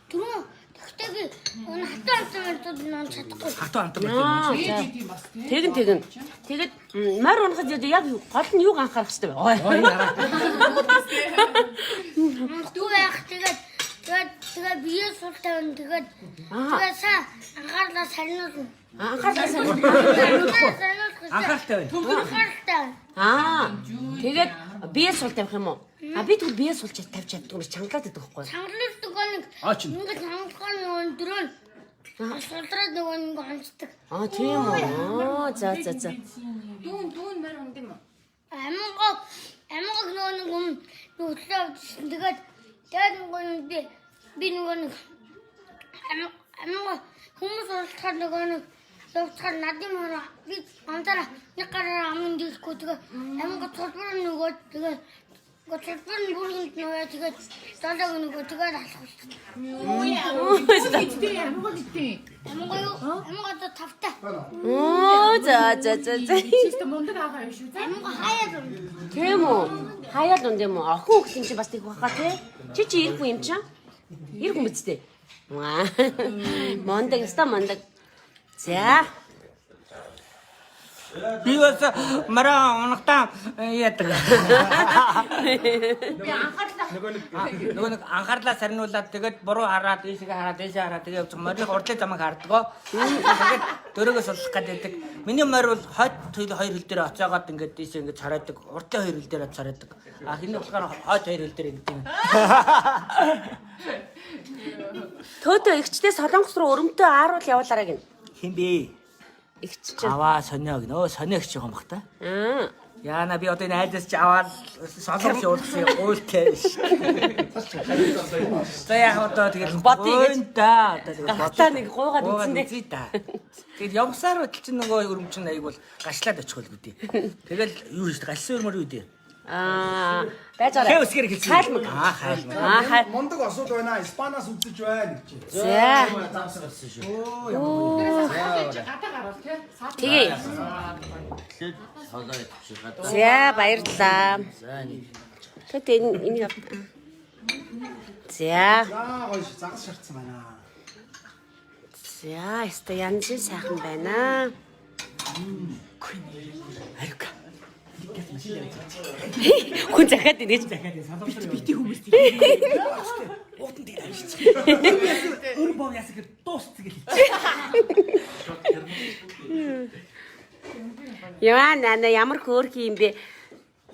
Speaker 9: Түрүү тэгтээ би энэ хатан амтан мөрдөд нон чадахгүй.
Speaker 2: Хатуу амтан морь юм.
Speaker 1: Аа,
Speaker 8: Ээж
Speaker 1: за.
Speaker 8: идэм бас тий.
Speaker 1: Тэгэн тэгэн. Тэгэд морь унахад яг гол нь юуг анхаарах хэрэгтэй вэ? Ой.
Speaker 9: Дүү байх тэгээд тэгээд тэгээд бие сул тавина тэгээд
Speaker 1: Аа.
Speaker 9: тэгээд сайн анхаарлаа сарниулна.
Speaker 1: Анхаарлаа сайн.
Speaker 9: Анхаарлаа сарниулах
Speaker 2: Анхааралтай байна.
Speaker 9: Анхааралтай.
Speaker 1: Аа. Тэгээд бие сул тавих юм уу? А би тэгвэл бие сулж тавьж чаддгүй юм чангалаад идэх байхгүй.
Speaker 9: Чангалдаг нэг
Speaker 2: Аач.
Speaker 9: ингээд чангалах нөгөө дөрөв сулраад нөгөө нэг онцдаг.
Speaker 1: Аа тийм үү. Аа за за за.
Speaker 5: Дүүн дүүн морь унд юм уу?
Speaker 9: Аминго аминго нөгөө нэг юм нүглээ авчихсан. Тэгээд тэгээд нөгөө нэг би би нөгөө нэг аминго хүмүүс уулзахаар нөгөө нэг явцгаар надын мөрө би ганцаараа нэг гараар амин дийлэхгүй тэгээд аминго цолбор нөгөө тэгээд нөгөө цолбор нь бүргэнд нөгөө тэгээд долоог нөгөө тэгээд алах болсон.
Speaker 8: Идтэй амгал идтэй.
Speaker 9: Аминго юу? Аминго одоо тавтай.
Speaker 1: Оо за за за за.
Speaker 8: Чистэ мундаг агаа юм шүү. За.
Speaker 9: Аминго хаяад ундаг.
Speaker 1: Тийм үү? Хаяал унд юм уу? Охин хөлт юм чи бас тийх баха тий? Чи чи ирэх хүн юм чинь? Ирэх хүн биз дээ. Маа. Мондаг яста мондаг. За.
Speaker 2: Би бас мараа унахтаа яадаг. Нөгөө нэг анхаарлаа сарниулаад тэгээд буруу хараад ийшээ хараад ийшээ хараад тэгээд явчих. Морийг урдлын замыг хардгоо. Тэгээд дөрөөгөө суллах гэдэг. Миний морь бол хойд хоёр хөл дээр оцоогоод ингээд ийшээ ингээд царайдаг. Урдлын хоёр хөл дээр царайдаг. А хиний болохоор хойд хоёр хөл дээр ингээд юм.
Speaker 1: Төөтөө эгчтэй Солонгос руу өрөмтөө ааруул явуулаарай гин.
Speaker 2: Хин бэ?
Speaker 1: Эгч чинь.
Speaker 2: Аваа сонио гэнэ. Өө сонио гэж байгаа юм бах та.
Speaker 1: Аа.
Speaker 2: Яна би одоо энэ айлаас чи аваад солонгос явуулсан уйлтай ш. За яг одоо тэгэл
Speaker 1: Бодъё гэж.
Speaker 2: Да одоо тэгэл
Speaker 1: Гартаа нэг гуйгаад үзнэ.
Speaker 2: үзье да. Тэгэл явсаар байтал чинь нөгөө өрөмчин аяг бол гашлаад очих байлгүй дээ. Тэгэл юу хийж галсан өрмөр юу дээ.
Speaker 1: Аа. Байж байгаа.
Speaker 2: Хээ үсгэр хэлсэн.
Speaker 1: Хайлмаг.
Speaker 2: Аа хайлмаг.
Speaker 1: Аа хай.
Speaker 3: Мундаг осууд байна. Испанаас үзэж байна гэж.
Speaker 1: За.
Speaker 2: Замсар болсон шүү.
Speaker 8: Гадаа гарвал тий.
Speaker 1: Тэгээ.
Speaker 6: Тэгэхээр солоо идчих гадаа.
Speaker 1: За баярлалаа.
Speaker 6: За нэг.
Speaker 1: Төөтөө энэ энийг ав. За.
Speaker 3: За гоё загас шаардсан байна.
Speaker 1: За, яста янзын сайхан байна.
Speaker 2: Аюка.
Speaker 1: Хүн захиад ийн гэж.
Speaker 2: Бити хүмүүс тийм. Уутан дээр авчиж. Өрн бов ясаг дуусцэг л.
Speaker 1: Яа, нана ямар хөөрхөн юм бэ?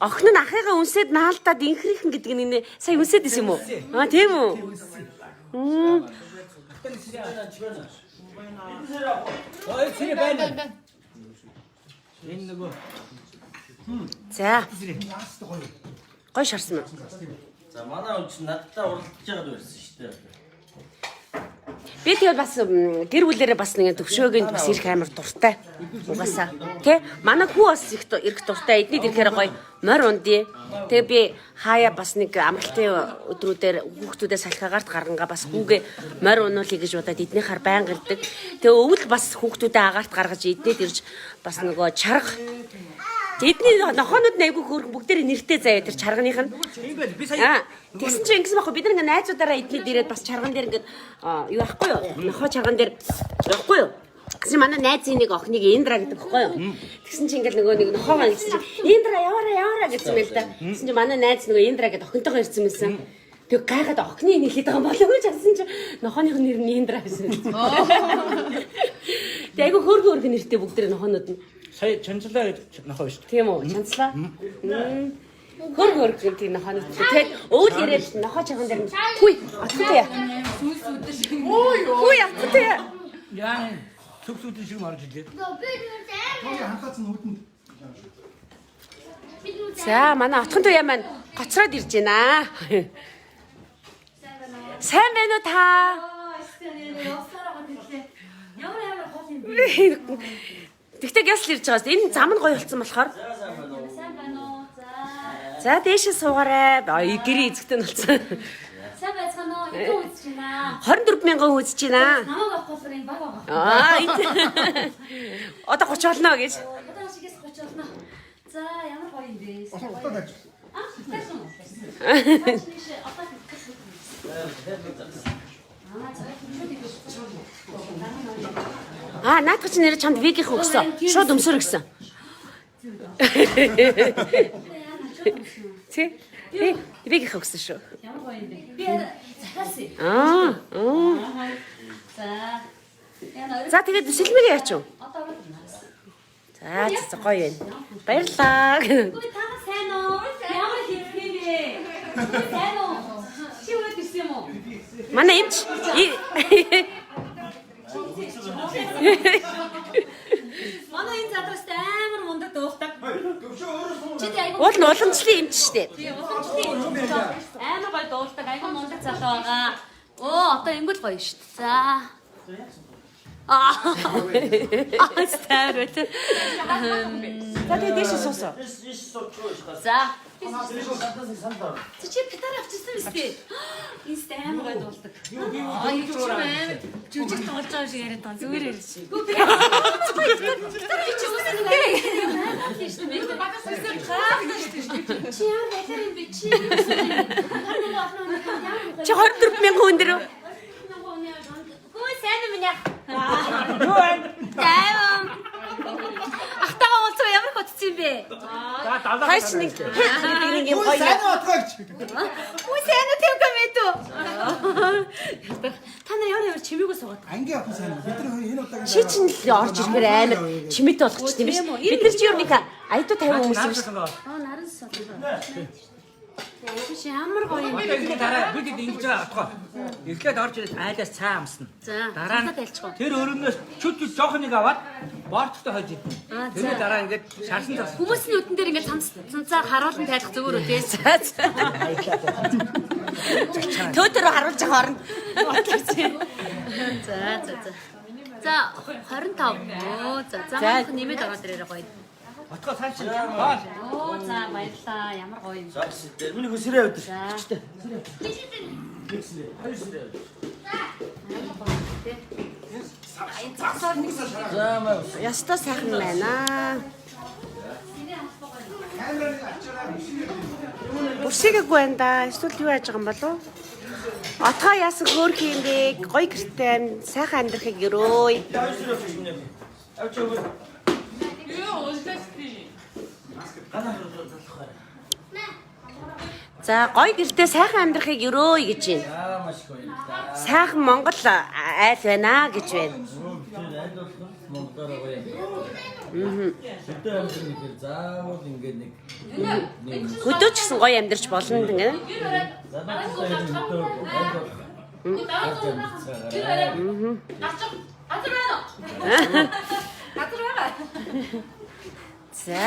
Speaker 1: Охин нь ахыгаа үнсээд наалдаад инхрийнхэн гэдэг нь нэ сая үнсээд исэн юм уу? Аа, тийм үү? Мм.
Speaker 2: Ой сэрэ байна. Энэ нөгөө
Speaker 1: За. Гой шарсан уу?
Speaker 6: За манай хүн чинь надтай уралдаж байгаад байсан шүү дээ.
Speaker 1: Би тэгээд бас гэр бүлэрээ бас нэг төвшөөгийн бас ирэх амар дуртай. Угаасаа. Тэ? Манай хүү бас их ирэх дуртай. Эдний ирэхээр гоё морь ундий. Тэгээ би хаяа бас нэг амралтын өдрүүдээр хүүхдүүдээ салхиагарт гаргангаа бас хүүгээ морь унуулъя гэж бодоод эднийхаар байнга ирдэг. Тэгээ өвөл бас хүүхдүүдээ агаарт гаргаж эднийд ирж бас нөгөө чарга. Эдний нохоонууд нь айгүй хөөрхөн бүгдээрээ нэртэй заяа тэр чарганых нь.
Speaker 2: Тийм байл. Би сая
Speaker 1: Тэгсэн чинь ингэсэн байхгүй бид нар ингээ найзуудаараа эдний дээрээ бас чарган дээр ингээд юу байхгүй юу? Нохоо чарган дээр явахгүй юу? Тэгсэн манай найзын нэг охиныг Индра гэдэг байхгүй юу? Тэгсэн чинь ингээл нөгөө нэг нохоогоо гэсэн чинь Индра яваараа яваараа гэсэн байл та. Тэгсэн чинь манай найз нөгөө Индра гэдэг охинтойгоо ирсэн байсан. Тэг гайхаад охины нийлээд байгаа болов уу гэж бодсон чинь нохооных нэр нь Индра гэсэн. Тэг айгүй хөөрхөн хөөрхөн нэртэй бүгдээ нохоонууд нь.
Speaker 2: Сая чанцлаа гэж нохоо шүү дээ.
Speaker 1: Тийм үү? Чанцлаа. Хөр хөр тийм нохоонууд. Тэгээд өвөл ирээд нохоо чаган дээр нь хүй оттой яа. Хүй оттой яа.
Speaker 2: Яа, сүг сүдэн шиг орж ирлээ.
Speaker 3: Хантаацсан нүдэнд.
Speaker 1: За манай отхон туяа маань гоцроод ирж байна. Сайн байна уу та?
Speaker 5: Ямар ямар хол юм бэ?
Speaker 1: Тэгтээ гясл ирж байгаас энэ зам нь гоё болсон болохоор.
Speaker 5: Сайн байна уу? За.
Speaker 1: За дээшээ суугаарай. Гэрээ эзэгтэй нь болсон.
Speaker 5: Сайн байцгаана уу? Хэдэн үзэж байна?
Speaker 1: 24 мянган үзэж байна.
Speaker 5: Намайг авах болохоор юм баг байгаа.
Speaker 1: Аа. Одоо 30 болно гэж.
Speaker 5: Одоо шигээс 30 болно. За ямар гоё юм бэ?
Speaker 3: Одоо тавьж.
Speaker 5: Аа, тайсан уу? Одоо
Speaker 1: Аа, наадах чинь нэр чамд вигийнх өгсөн. Шууд өмсөр гэсэн. Тэ? Вигийнх өгсөн шүү.
Speaker 5: Ямар гоё юм бэ? Би захиалсан.
Speaker 1: Аа.
Speaker 5: За.
Speaker 1: За тэгээд сэлмэг яач вэ?
Speaker 5: Одоо ороод ирнэ.
Speaker 1: За за гоё юм. Баярлалаа.
Speaker 5: Үгүй та сайн уу? Ямар хэрэг юм бэ? Сайн уу? Чи өгөөд ирсэн юм уу?
Speaker 1: Манай эмч
Speaker 5: Манай энэ залуус амар мундаг дуулдаг. Чи тэ айгу
Speaker 1: уул нь уламжлалын эмч штэ.
Speaker 5: Тийм уламжлалын эмч. Амар гоё дуулдаг, айгу мундаг залуу байгаа. Оо одоо ингэл гоё шүү дээ. За. Аа. Аа, стар.
Speaker 1: За тэгээд дээшээ суусаа.
Speaker 5: За. Чи гитар авчихсан биз дээ? Энэ амар гоё дуулдаг.
Speaker 4: Аа юу ч амар жүжиг тоглож байгаа шиг яриад байгаа. Зүгээр ярьж.
Speaker 5: Гү би гитар чи үсэн дээ. Чи ямар балер юм бэ? Чи юу гэсэн юм?
Speaker 1: Чи 24 мянган хүн дээр үү?
Speaker 5: Гү сайн юм яа. Юу байна? Тайван. Ахтайгаа уулзах ямар их утсан юм бэ?
Speaker 1: Хайч нэг гэдэг нэг юм гоё.
Speaker 3: Сайн уу отгооч.
Speaker 5: Гү сайн уу тэвка мэдүү. Та нар ямар ямар чимээгүй суугаад.
Speaker 3: Ангийн охин сайн уу? Бид нар энэ удаагийн
Speaker 1: Чи чинь л орж ирэхээр амар чимээтэй болгочих юм биш. Бид нар чи юу нэг аядуу 50 хүмүүс юм шүү.
Speaker 5: Аа наран суугаад. Биш ямар гоё юм.
Speaker 2: Одоо дараа бид ингэж байгаа отгоо. Эхлээд орж ирээд айлаас цаа амсна.
Speaker 5: За,
Speaker 2: Дараа нь
Speaker 5: цаа тайлчих уу?
Speaker 2: тэр өрөмнөөс чүт чүт жоохон нэг аваад боорчтой хойж идэнэ.
Speaker 5: Аа, за.
Speaker 2: Тэрний дараа ингээд шарсан цас.
Speaker 5: Хүмүүсийн нүдэн дээр ингээд цамц цамцаа харуулan тайлах зүгээр үү те.
Speaker 1: За за. Төөтөрөө харуулж байгаа орно.
Speaker 5: За за за. За 25. Оо за за манайх нэмээд ороод ирээрэй гоё.
Speaker 2: Отгоо цааш чинь. Хоол.
Speaker 5: Оо за баярлаа. Ямар гоё юм.
Speaker 6: За миний хөсрээ авдаг.
Speaker 5: За.
Speaker 6: Нэг сэрээ, хоёр сэрээ авдаг. За маа.
Speaker 1: Ястай сайхан байна. Бүрсэгээгүй байна да. Эсвэл юу яаж байгаа юм болов? Отгоо яасан хөөх юм бэ? Гоё гэртэй амь сайхан амьдрахыг өрөөе.
Speaker 6: Хоёр сэрээ авчих юм. Авч өгөө.
Speaker 8: Юу уулзаж тий.
Speaker 6: Ганаа залах бай.
Speaker 1: За гоё гэртэй сайхан амьдрахыг өрөөе гэж байна.
Speaker 6: За маш их баярлалаа.
Speaker 1: Сайхан Монгол айл байна гэж байна.
Speaker 6: Тэр анд болох нь монголоор гоё юм. Хөдөө амьдрах гэхээр заавал ингээд нэг нэг
Speaker 1: Хөдөө ч гэсэн гоё амьдарч болно гэнэ.
Speaker 6: залуучтай хөдөө анд болох.
Speaker 4: Тэр орой гарч газар байна уу? Газар байгаа.
Speaker 1: За.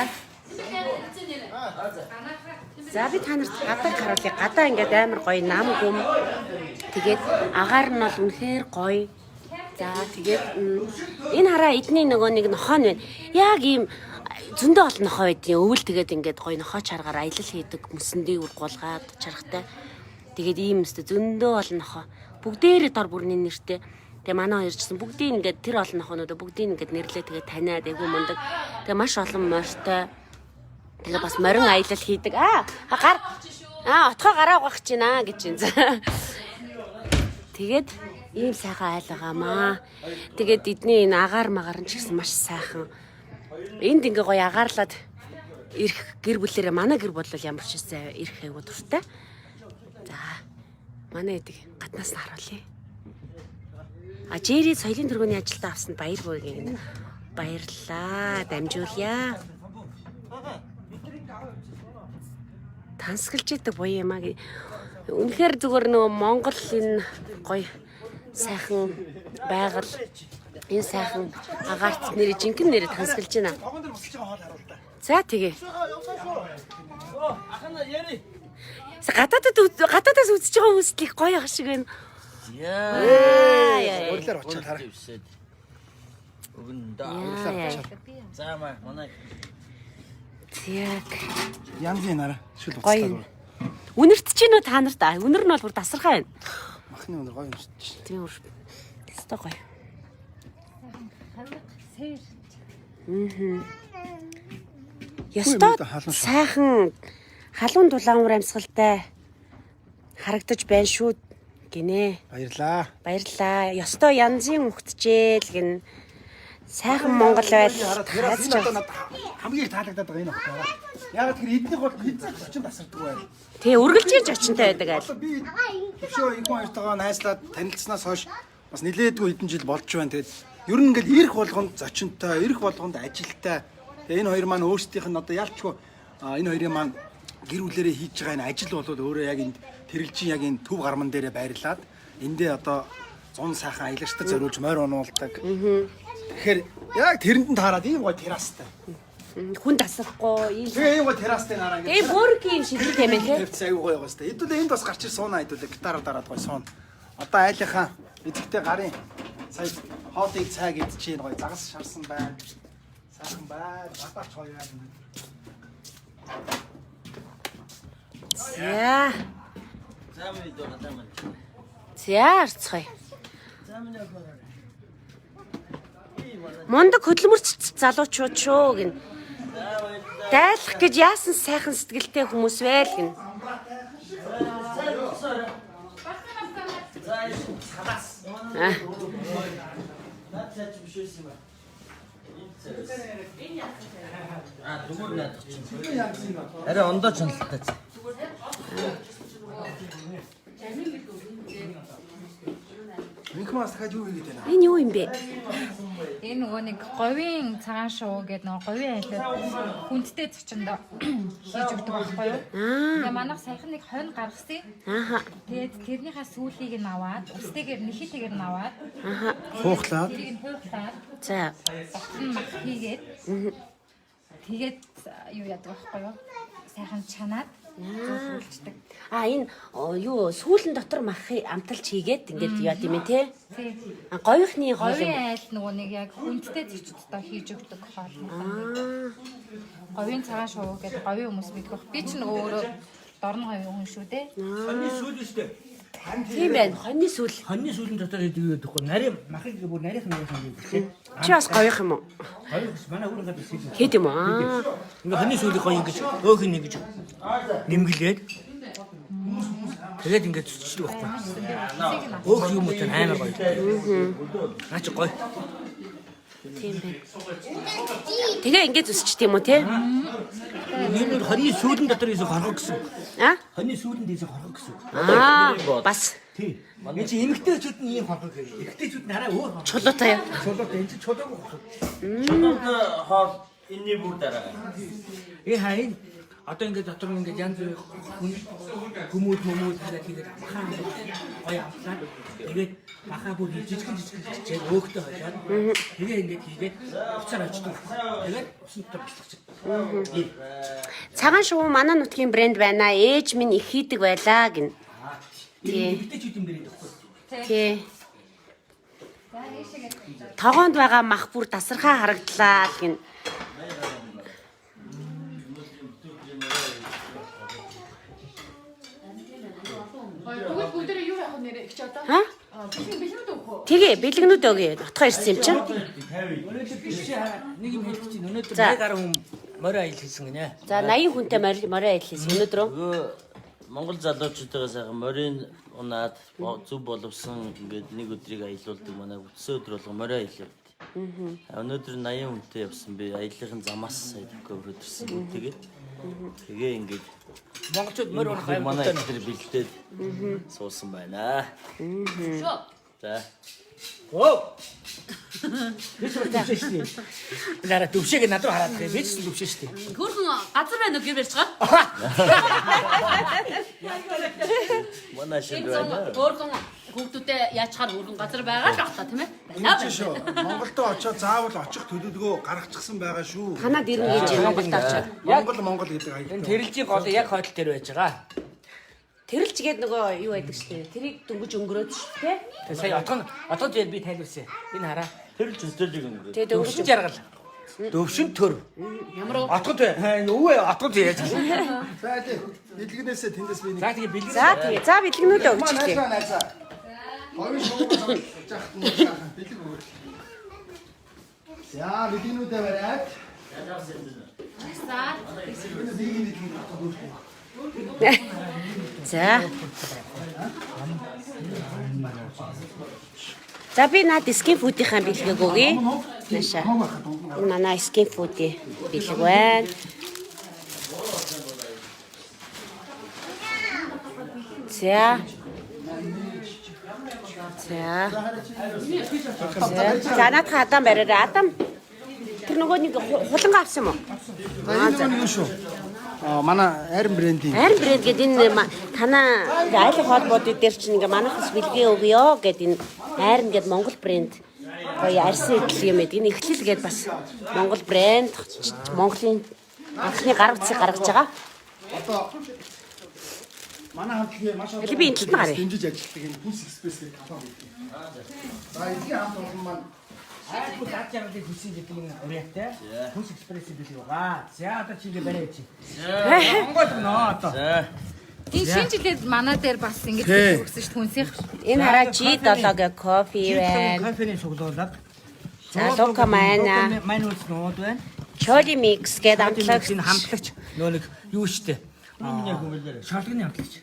Speaker 1: За би та нарт гадааг харуулъя. Гадаа ингээд амар гоё нам гүм. Тэгээд агаар нь бол үнэхээр гоё. За тэгээд энэ хараа эдний нөгөө нэг нохоо нь байна. Яг ийм зөндөө олон нохоо байдгийн. Өвөл тэгээд ингээд гоё нохоо чаргаар аялал хийдэг, мөсөндийн үр гулгаад чаргатай. Тэгээд ийм өстө зөндөө олон нохоо. Бүгдээрээ дор бүрний нэртэй. Тэгээ манай хоёр ч гэсэн бүгдийг ингээд тэр олон нохоонуудаа бүгдийг ингээд нэрлээ тэгээд таниад айгүй мундаг. Тэгээ маш олон морьтой. Тэгээ бас морин аялал хийдэг. Аа гар аа отгоо гараа угаах гэж байна гэж юм. За. Тэгээд ийм сайхан айл байгаамаа. Тэгээд эдний энэ агаар магаар нь ч гэсэн маш сайхан. Энд ингээ гоё агаарлаад ирэх гэр бүлээрээ манай гэр бүл бол ямар ч байсан ирэх айгуу дуртай. За манай эдэг гаднаас нь харуулъя. А Джерри соёлын түргүүний ажилдаа авсанд баяр хөөргийг баярлалаа. Дамжуулъя. Тансаглаж идэг буян юм аа. Үнэхээр зүгээр нөгөө Монгол энэ гоё сайхан байгаль энэ сайхан агаарт нэрээ жинхэнэ нэрээ тансаглаж байна.
Speaker 3: Тогон дээр босч байгаа хоол харуул та.
Speaker 1: За тэгээ.
Speaker 6: Ахна яри.
Speaker 1: Гадаадаас үзэж байгаа хүмүүст л их гоё ах шиг байна.
Speaker 6: Яа.
Speaker 1: Яа.
Speaker 3: Урилаар очиад хараа.
Speaker 6: Өгөн да.
Speaker 1: Яа.
Speaker 6: За маа манай
Speaker 1: Яг
Speaker 3: Янзын нараа шүл
Speaker 1: гоё.
Speaker 3: уцтаад.
Speaker 1: Үнэрт чинь үү та нарт? Үнэр нь бол бүр тасархай байна.
Speaker 3: Махны өнөр гоё юм шиг.
Speaker 1: Тийм үр. Өстой гоё. Ёстой
Speaker 3: Халуун шүү.
Speaker 1: сайхан халуун дулаан уур амьсгалтай харагдаж байна шүү гинэ.
Speaker 3: Баярлаа.
Speaker 1: Баярлалаа. Ёстой янзын үхтжээл гин. Сайхан Монгол байл.
Speaker 3: Террас энэ одоо надад хамгийн их таалагдаад байгаа энэ багтаа. Ягаад тэр эднийх бол хэзээ ч очин тасардаг байл.
Speaker 1: Тий, үргэлжлэж очинтай байдаг айл.
Speaker 3: Одоо би төвшөө энэ хүн хоёртойгоо найзлаад танилцсанаас хойш бас нилээдгүй хэдэн жил болж байна. Тэгээд ер нь ингээл ирэх болгонд зочинтой, ирэх болгонд ажилтай. Тэгээд энэ хоёр маань өөрсдийнх нь одоо ялчгүй энэ хоёрын маань гэр бүлэрээ хийж байгаа энэ ажил бол өөрөө яг энд тэрэлжин яг энэ төв гарман дээрээ байрлаад эндээ одоо 100 сайхан аялагчдад зориулж морь унуулдаг. Тэгэхээр яг тэрэнд нь таарад ийм гоё террастай.
Speaker 1: Хүн тасрахгүй ийм.
Speaker 3: Тэгээ ийм гоё террастай нараа ингээд.
Speaker 1: Тэгээ бүрг юм шилдэг юм байна тий.
Speaker 3: Тавьчихсан аюу гоё байгаа сте. Хэдүүлээ энд бас гарч ир сууна хэдүүлээ гитараар дараад гоё сууна. Одоо айлынхаа эзэгтэй гарын сая хоолыг цай гэд чинь гоё загас шарсан байна. Сайхан байна. Гадаач гоё байна.
Speaker 1: За.
Speaker 6: За миний доо гадаа маань.
Speaker 1: За арцгая.
Speaker 6: За миний доо.
Speaker 1: Мундаг хөдөлмөрч залуучууд шүү гин. Дайлах гэж яасан сайхан сэтгэлтэй хүмүүс вэ л гин. Аа.
Speaker 6: Наад цаа чи биш байсан юм аа. Аа дүгүр наадах чинь. Арай ондоо чоналтай цаа.
Speaker 3: Инх мас дахиад юу хийгээд байна?
Speaker 1: Энэ юу юм бэ?
Speaker 8: Энэ нөгөө нэг говийн цагаан шувуу гэдэг нөгөө говийн айлууд хүндтэй зочиндоо хийж өгдөг байхгүй юу? Тэгээ манайх саяхан нэг хонь гаргасан.
Speaker 1: Ааха.
Speaker 8: Тэгээд тэрнийхээ сүүлийг нь аваад, үстэйгээр нэхийтэйгээр нь аваад,
Speaker 3: Хуухлаад.
Speaker 8: тэрийг нь хуухлаад,
Speaker 1: За.
Speaker 8: ботон мах хийгээд тэгээд юу яадаг байхгүй юу? Сайхан чанаад зөөлүүлждэг.
Speaker 1: А энэ юу сүүлэн дотор махыг амталж хийгээд ингээд яа гэм те?
Speaker 8: Тий.
Speaker 1: А говийнхны хоол
Speaker 8: Говийн
Speaker 1: юм.
Speaker 8: айл нөгөө нэг яг хүндтэй зочдтой хийж өгдөг хоол. Говийн цагаан шувуу гэдэг говийн хүмүүс мэдэх бах. Би ч нөгөө өөрөө дорн говийн хүн шүү дээ.
Speaker 2: Хоньны сүүл нь шүү дээ.
Speaker 1: Тийм байна. Хоньны сүүл.
Speaker 2: Хоньны сүүлэн дотор хийдэг юу гэхгүй. Нарийн махыг бүр нарийнх нарийнх юм гэдэг.
Speaker 1: Чи бас говийнх юм уу?
Speaker 2: Хоёр биш манай хүүрэн гадар хийдэг.
Speaker 1: Хэд юм уу? Аа.
Speaker 2: Ингээ хоньны сүүлийг гоё ингэж өөх нь ингэж нэмгэлээд тэгээд ингээд зүтчихдэг байхгүй. Өөх юм уу амар гоё. Наа чи гоё.
Speaker 1: Тийм байна. Тэгээ ингээд зүсчт юм уу те?
Speaker 2: Энэ нь хоньны сүүлэн дотор хийсэн хорхог гэсэн.
Speaker 1: А?
Speaker 2: Хоньны сүүлэнд хийсэн хорхог гэсэн.
Speaker 1: Аа, бас
Speaker 2: Тий. Энэ чи эмэгтэйчүүд нь ийм хорхог хийх. Эрэгтэйчүүд нь арай өөр хорхог.
Speaker 1: чулуутай юу?
Speaker 2: Чулуутай энэ чи чулуугүй хорхог.
Speaker 6: Чулуутай хоол энэний бүр дараа.
Speaker 2: Энэ хаа энэ одоо ингээд дотор нь ингээд янз бүрийн хүн хүмүүд хүмүүд хийгээд хийгээд махаа гоё амтлаа. Тэгээд махаа бүр жижигэн жижигэн чичээд өөхтэй хойшоод тэгээ ингээд хийгээд уцаар очдөг. Тэгээд усан дотор бэлтгэж.
Speaker 1: Цагаан шувуу манай нутгийн брэнд байна. Ээж минь их хийдэг байлаа гин.
Speaker 2: Тий. Эмэгтэйчүүд юм брэнд байхгүй.
Speaker 1: Тий. Тогоонд байгаа мах бүр тасархай харагдлаа л гин.
Speaker 4: Тэгвэл бүгдээрээ юу яах вэ нэрээ их ч одоо?
Speaker 1: Ха?
Speaker 4: Бэлэн бэлэнүүд өгөх үү?
Speaker 1: Тэгээ бэлгнүүд өгье. Утгаа ирсэн юм чинь.
Speaker 2: Өнөөдөр би чи нэг юм хэлэх чинь өнөөдөр
Speaker 1: За.
Speaker 2: 80 гаруй хүн морь аял хийсэн гинэ.
Speaker 1: За 80 хүнтэй морь морь айл хийсэн өнөөдрөө.
Speaker 6: Нөгөө Монгол залуучуудаа сайхан морийн унаад зөв боловсон ингээд нэг өдрийг аялуулдаг манай бүтсэн өдөр болго морь аялал. Өнөөдөр 80 хүнтэй явсан би аяллахын замаас сая төвхөө өрөөд ирсэн. Тэгээ. Тэгээ ингээд
Speaker 2: Монголчууд морь унах аяр
Speaker 6: манай
Speaker 2: дуртай.
Speaker 6: ихтер бэлдээд суусан байна.
Speaker 5: Шүү.
Speaker 6: За.
Speaker 2: Оо. Би ч төвшөө шүү дээ. Нараа төвшөөг над руу хараад байгаа. Би ч гэсэн төвшөө шүү дээ.
Speaker 5: Хөөрхөн газар байна уу гэр ярьж байгаа?
Speaker 6: Манай шин
Speaker 5: Энэ зун
Speaker 6: байна.
Speaker 5: хөөрхөн хүүхдүүдээ яачаар хөөрхөн газар байгаа л багтаа тийм ээ. Байна
Speaker 7: Чи
Speaker 5: байна.
Speaker 7: шүү. Монголдо очоод заавал очих төлөвлөгөө гаргачихсан байгаа шүү.
Speaker 1: Танад ирнэ гэж Монголд очоод.
Speaker 7: Монгол Монгол гэдэг
Speaker 2: Энэ
Speaker 7: аяг.
Speaker 2: тэрэлжийн гол яг хойдол дээр байж байгаа.
Speaker 1: Тэрэлж гээд нөгөө юу байдаг шдээ. Тэрийг дөнгөж өнгөрөөд шүү дээ.
Speaker 2: Тэгээ сая отгон отгон дээр би тайлбарсан. Энэ хараа.
Speaker 6: Тэрэлж хөтөлийг өнгөрөө.
Speaker 1: Тэгээ дөнгөж
Speaker 2: Дөвшин жаргал. Дөвшин төр.
Speaker 5: Ямар уу?
Speaker 2: Отгон төр. Өвөө отгон төр яаж.
Speaker 3: За тий. Бэлгэнээсээ тэндээс би нэг.
Speaker 2: За тэгээ бэлгэн.
Speaker 1: За тэгээ. За бэлгнүүдээ өгчихлээ.
Speaker 3: Найзаа найзаа. Хоёр шувуу зам жахт нь сайхан бэлэг өгөөч. За бэлгэнүүдээ бариад.
Speaker 5: За.
Speaker 3: Энэ бэлгийн бэлгийн татах өгөх.
Speaker 1: За. За би наад skin food-ийн бэлгийг өгье. Наашаа. Энэ манай skin food-ийн бэлэг байна. За. За. За. За наадхан Адам бариарай. Адам тэр нөгөө нэг хулангаа авсан юм уу?
Speaker 3: За энэ нөгөө нэг юу шүү. Аа манай айрон брендийн
Speaker 1: Айрон брэнд гэдэг энэ танаа айлын хоолбуудын дээр чинь ингээ манайхас бэлгээ өгөө гэд энэ айрон гэд Монгол брэнд гоё арьсан идэл юм эд. Энэ эхлэл гэд бас Монгол брэнд Монголын анхны гар утсыг гаргаж байгаа.
Speaker 3: одоо манай хамтлагийн маш олон
Speaker 1: Би энэ талд нь гаръя.
Speaker 3: дэмжиж ажилладаг энэ Хүнс Экспресс гэх компани байдаг. За эдгээр хамт олон маань
Speaker 2: Айгүй дад жаргалыг хүсье гэдэг энэ уриатай. Хүнс экспрессийн бэлэг байгаа. За одоо чи ингэ барай чи. Монгол гэнэ одоо.
Speaker 6: За.
Speaker 8: Энэ шинэ жилээр манай дээр бас ингэж бэлэг өгсөн шүү дээ хүнсийнх.
Speaker 1: Энэ хараа G7 гэ кофе байна.
Speaker 2: Кофений цуглуулга.
Speaker 1: За Лука байна.
Speaker 2: Мань үлс нууд байна.
Speaker 1: Чоли микс гэд амтлагч.
Speaker 2: Энэ хамтлагч нөө нэг юу штэ. Шалганы хамтлагч.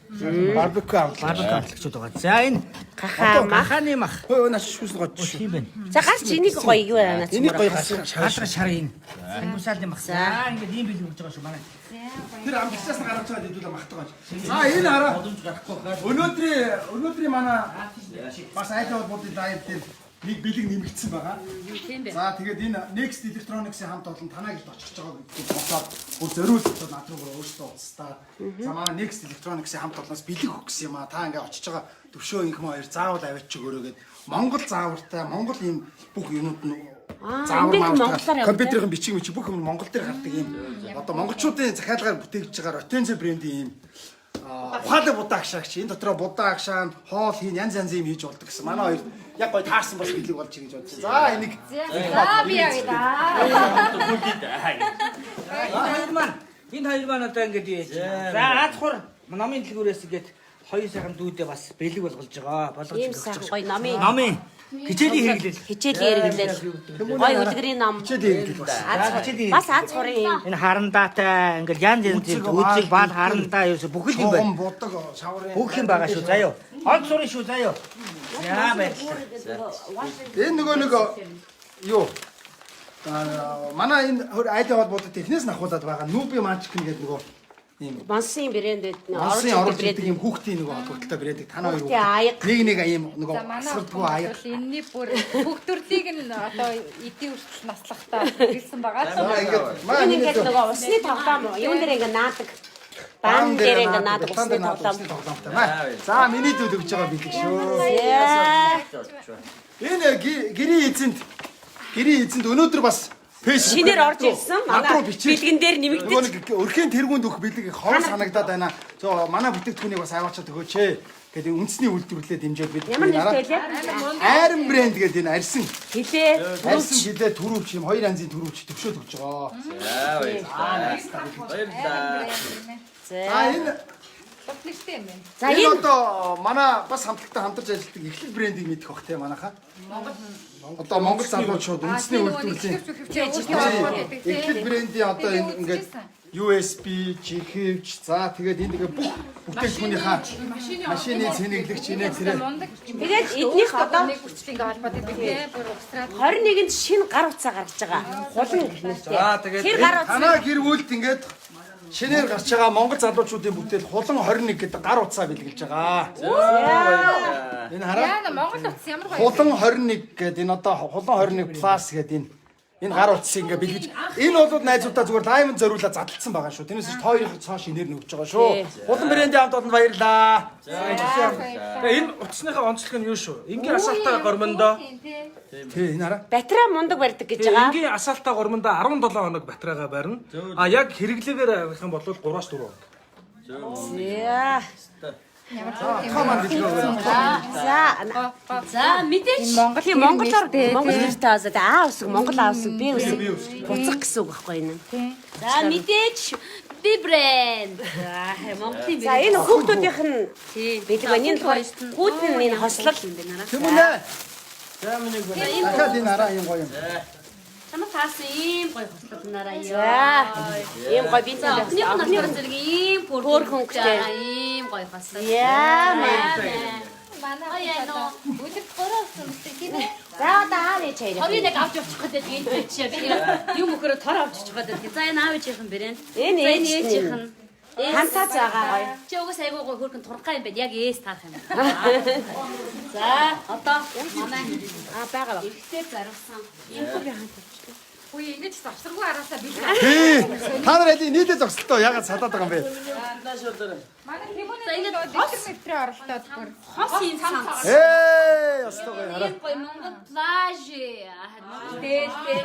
Speaker 3: барбекю амтлаа.
Speaker 2: Барбекю хамтлагчуд байгаа. За энэ
Speaker 1: Гахаа мах.
Speaker 2: гахааны мах.
Speaker 3: Хөөе наач шүүс нь гоч.
Speaker 2: Тийм байна.
Speaker 1: За гарч энийг гоё юу байна наач.
Speaker 3: Энийг гоё гашаа
Speaker 2: Шалга шар энэ. Ангусаалны мах. За ингээд ийм бэлэг өгж байгаа шүү манай.
Speaker 3: Тэр амтлагчаас нь гаргаж байгаа хэдүүлээ махдаг байж. За энэ хараа. Өнөөдрийн манай бас айлын холбоодын лайв дээр нэг бэлэг нэмэгдсэн байгаа.
Speaker 5: Тийм бэ.
Speaker 3: За тэгээд энэ Next Electronics-ийн хамт олон танаа гэж очих байгаа гэдгийг бодоод бүр зориулж над руу бүр өөртөө уцтаад. За манай Next Electronics-ийн хамт олноос бэлэг өгөх гэсэн юм аа. Та ингээ очиж байгаа төвшөө инх маа хоёр заавал авчиж өгөөрэй гэд Монгол заавартай Монгол ийм бүх юмуд нь
Speaker 1: Аа, энэ монголоор явдаг.
Speaker 3: компьютерийн бичиг мичиг бүх юм Монгол дээр гардаг юм. Одоо монголчуудын захиалгаар бүтээгдэж байгаа Ротензе брендийн ийм ухаалаг будаа агшаагч энэ дотроо будаа агшаан хоол хийн янз янз юм хийж болдог гэсэн. Манай хоёр яг гоё таарсан бас бэлэг болж ийн гэж бодсон. За энийг
Speaker 8: За би явъя да.
Speaker 2: Энэ хоёр маань одоо ингээд юу яаж байна. За аз хур номын дэлгүүрээс ингээд хоёр сайхан дүүдээ бас бэлэг болгож байгаа. Болгож
Speaker 1: Ийм
Speaker 2: өгч
Speaker 1: сайхан
Speaker 2: байгаа.
Speaker 1: гоё номын
Speaker 2: Номын хичээлийн хэрэглэл.
Speaker 1: хичээлийн хэрэглэл. Гоё үлгэрийн ном.
Speaker 3: хичээлийн хэрэглэл бас.
Speaker 1: Аз
Speaker 2: хичээлийн
Speaker 1: бас аз хурын юм.
Speaker 2: Энэ харандаатай ингээд янз янз
Speaker 3: Үзэг,
Speaker 2: үзэг
Speaker 3: баал,
Speaker 2: баал харандаа ерөөсө бүх л юм байна.
Speaker 3: Чугам будаг шаврын
Speaker 2: Бүх юм байгаа шүү заяо. Онц сурын шүү заяо. За баярлалаа.
Speaker 3: Энэ нөгөө нэг юу Аа манай энэ хөр айлын холбоодод технээс нь ахуулаад байгаа Нуби Манчкин гэдэг нөгөө ийм
Speaker 1: Монсын брэнд
Speaker 3: Монсын
Speaker 1: оруулж
Speaker 3: оруулж
Speaker 1: брэнд
Speaker 3: ирдэг ийм хүүхдийн нөгөө холбогдлолтой брэндийг танаа хоёр
Speaker 1: Хүүхдийн аяга.
Speaker 3: нэг нэг ийм нөгөө
Speaker 8: За манай
Speaker 3: асгардгүй аяга.
Speaker 8: бол энэний бүр бүх төрлийг нь одоо эдийн хүртэл наслахтаа хэрэглэсэн байгаа.
Speaker 3: За ингээд манай
Speaker 1: Энэ ингээд нөгөө усны тоглоом юун дээр ингээд наадаг. Баан дээр ингээд наадаг усны тоглоом.
Speaker 3: тоглоомтой маа. За миний дүүд өгч байгаа бэлэг шүү.
Speaker 1: За.
Speaker 3: Энэ гэрийн эзэнт өнөөдөр бас Facebook
Speaker 1: Шинээр орж ирсэн.
Speaker 3: Над руу
Speaker 1: Манай
Speaker 3: бичиж
Speaker 1: бэлгэн дээр
Speaker 3: нөгөө
Speaker 1: нэмэгдэж
Speaker 3: нэг өрхийн тэргуунд өгөх бэлэг их ховор санагдаад байна. За манай бүтээгдэхүүнийг бас аваачаад өгөөч ээ. гэдэг үндэсний үйлдвэрлэлээ дэмжиж бид
Speaker 1: Ямар нэртэй лээ?
Speaker 3: Айрон брэнд гэдэг энэ арьсан
Speaker 1: Хилээ.
Speaker 3: арьсан хилээ түрүүвч юм хоёр янзын түрүүвч төвшөөд өгч байгаа.
Speaker 6: За баярлалаа. Баярлалаа.
Speaker 3: За энэ
Speaker 8: Урт нэртэй юм байна.
Speaker 1: За
Speaker 3: энэ
Speaker 1: энэ
Speaker 3: одоо манай бас хамтлагтай хамтарч ажилладаг эхлэл брендийг мэдэх бах те манайхаа. Одоо Монгол залуучууд үндэсний үйлдвэрлэлийн эхлэл брендийн одоо энэ ингээд USB, чихвч за тэгээд энэ тэгээ бүх бүтээгдэхүүнийхаа машины цэнэглэгч инээ тэрэ
Speaker 1: тэгээд эднийх одоо
Speaker 8: нэг үрчлээ ингээ холбоод идэг тий. Бүр угсраад
Speaker 1: 21-нд шинэ гар утсаа гаргаж байгаа. Хулан гэх нэртэй.
Speaker 7: За, тэгээд
Speaker 1: тэр гар утас
Speaker 3: танаа гэр бүлд ингээд шинээр гарч байгаа Монгол залуучуудын бүтээл хулан 21 гэдэг гар утсаа бэлгэлж байгаа. Энэ хараа
Speaker 8: Яна Монгол утас ямар гоё.
Speaker 3: Хулан 21 гэдэг энэ одоо хулан 21 plus гэдэг энэ гар утсыг ингээ бэлгэж энэ бол найзуудаа зүгээр лайвн зориулаад задлцсан байгаа шүү. Тэрнээс ч тооёрын цоо шинээр нь өгч байгаа шүү. Хулан брендийн хамт олонд баярлаа.
Speaker 7: Тэгээ энэ утасныхаа онцлог нь юу шүү? Энгийн асаалтаа гормондоо
Speaker 3: Тий, энэ хараа.
Speaker 1: батарей мундаг барьдаг гэж байгаа.
Speaker 7: энгийн асаалтаа гормондоо 17 хоног батарейгаа барина. А яг хэрэглээгээр авах юм бол 3-4 хоног.
Speaker 1: За.
Speaker 3: Тоо маань бэлгээ өгөөрэй.
Speaker 1: За
Speaker 5: За мэдээч
Speaker 8: Монгол
Speaker 1: тийм монголоор
Speaker 8: нэртэй,
Speaker 1: монгол нэртэй аа А үсэг Монгол А үсэг Б үсэг буцах гэсэн үг байхгүй энэ.
Speaker 5: За мэдээч би брэнд. За Монголын
Speaker 1: За энэ хүүхдүүдийнх нь
Speaker 5: тий
Speaker 1: бэлэг байна. Энэ болохоор хүүд нь энэ хослол
Speaker 5: юм байна нараа.
Speaker 3: Тэмүүнэ.
Speaker 6: За миний
Speaker 3: Дахиад энэ хараа юм гоё юм.
Speaker 5: Чамд таасан ийм гоё хослол нараа ёо.
Speaker 1: За ийм гоё би
Speaker 5: За охиных нь болохоор зэрэг ийм
Speaker 1: Хөөрхөн өнгөтэй.
Speaker 5: ийм гоё хослол.
Speaker 1: Яа мэ.
Speaker 8: Манай одоо өдөрт 3 утас өмсдөг тийм ээ.
Speaker 1: За одоо аав ээж хоёрын.
Speaker 5: Хорыг нэг авч явчих гэдэг энэ чи би юм өхөрөө тор авч очих гэдэг. За энэ аав ээжийнхэн брэнд.
Speaker 1: Энэ
Speaker 5: За, энэ
Speaker 1: ээж
Speaker 5: ээжийнх нь.
Speaker 1: Хантаа заагаа гоё.
Speaker 5: Чи угаас айгуу гоё хөөрхөн турхай юм байна. Яг ээс таарах юм. За одоо манай
Speaker 1: А байгаа ба.
Speaker 5: эрэгтэй зориулсан.
Speaker 8: Үгүй ингэж завсаргүй араасаа би
Speaker 3: Тий. Та нар аль нийлээ зогсолтоо ягаад салаад байгаа юм бэ?
Speaker 8: Манай Тэмүүнэ нөгөө дэвтэр мэвтрээ оролтоод бүр
Speaker 5: Хос юм цамц.
Speaker 3: Ээ, ёстой гоё хараа.
Speaker 5: Ийм гоё Монгол плаж. Дээлтэй.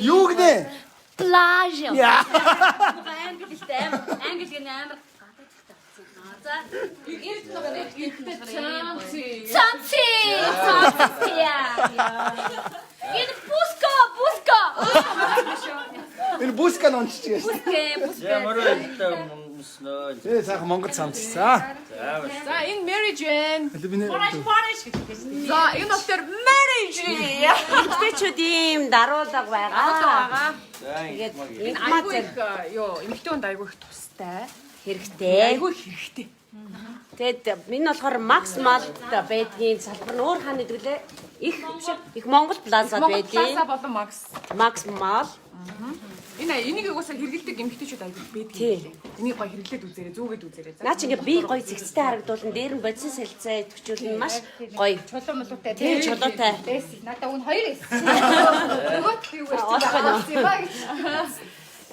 Speaker 3: Юу гинэ?
Speaker 5: Плаж.
Speaker 3: Яа.
Speaker 5: Англи хэлтэй амар англи гэнэ амар гадаадтай болсон. Аа, За
Speaker 4: Ирд нөгөө нэг эрэгтэй цамци.
Speaker 5: цамци. Цамци. Энэ пуско, пуско.
Speaker 3: Энэ бүска нончиж байгаа шүү.
Speaker 5: Пуске, пуске.
Speaker 6: За морь баярлалаа хүмүүснөө.
Speaker 3: Ээ, сайхан Монгол цамц. За.
Speaker 4: За энэ Mary Jane.
Speaker 3: Аль би нэ.
Speaker 4: За энэ болохоор Mary Jane.
Speaker 1: Эмэгтэйчүүд ийм даруулга байгаа.
Speaker 6: За
Speaker 1: Тэгээд
Speaker 4: Энэ айгүй их юу эмэгтэй хүнд айгүй их тустай.
Speaker 1: хэрэгтэй.
Speaker 4: Айгүй их хэрэгтэй.
Speaker 1: Тэгэд энэ болохоор Max Malt байдгийн салбар нь өөр хаана гэдэг лээ? Их биш их Монгол Плазад
Speaker 4: Монгол
Speaker 1: байдгийн.
Speaker 4: Плаза болон Max.
Speaker 1: Max Mall.
Speaker 4: Энэ энийг угаасаа хэрэгэлдэг эмэгтэйчүүд айгүй их байдаг
Speaker 1: Тий.
Speaker 4: юм лээ. Энийг гоё хэрэглээд үзээрэй, зүгээд үзээрэй. За.
Speaker 1: Наа чи ингээ бие гоё зэгцтэй харагдуулна. Дээр нь бодисын солилцоо идэвхжүүлнэ маш гоё.
Speaker 8: чулуу мулуутай
Speaker 1: Тийм чулуутай.
Speaker 8: Эс надаа үн хоёр эс. Нөгөөх юу вэ?
Speaker 1: Олох нь.
Speaker 8: Юм ба гэж.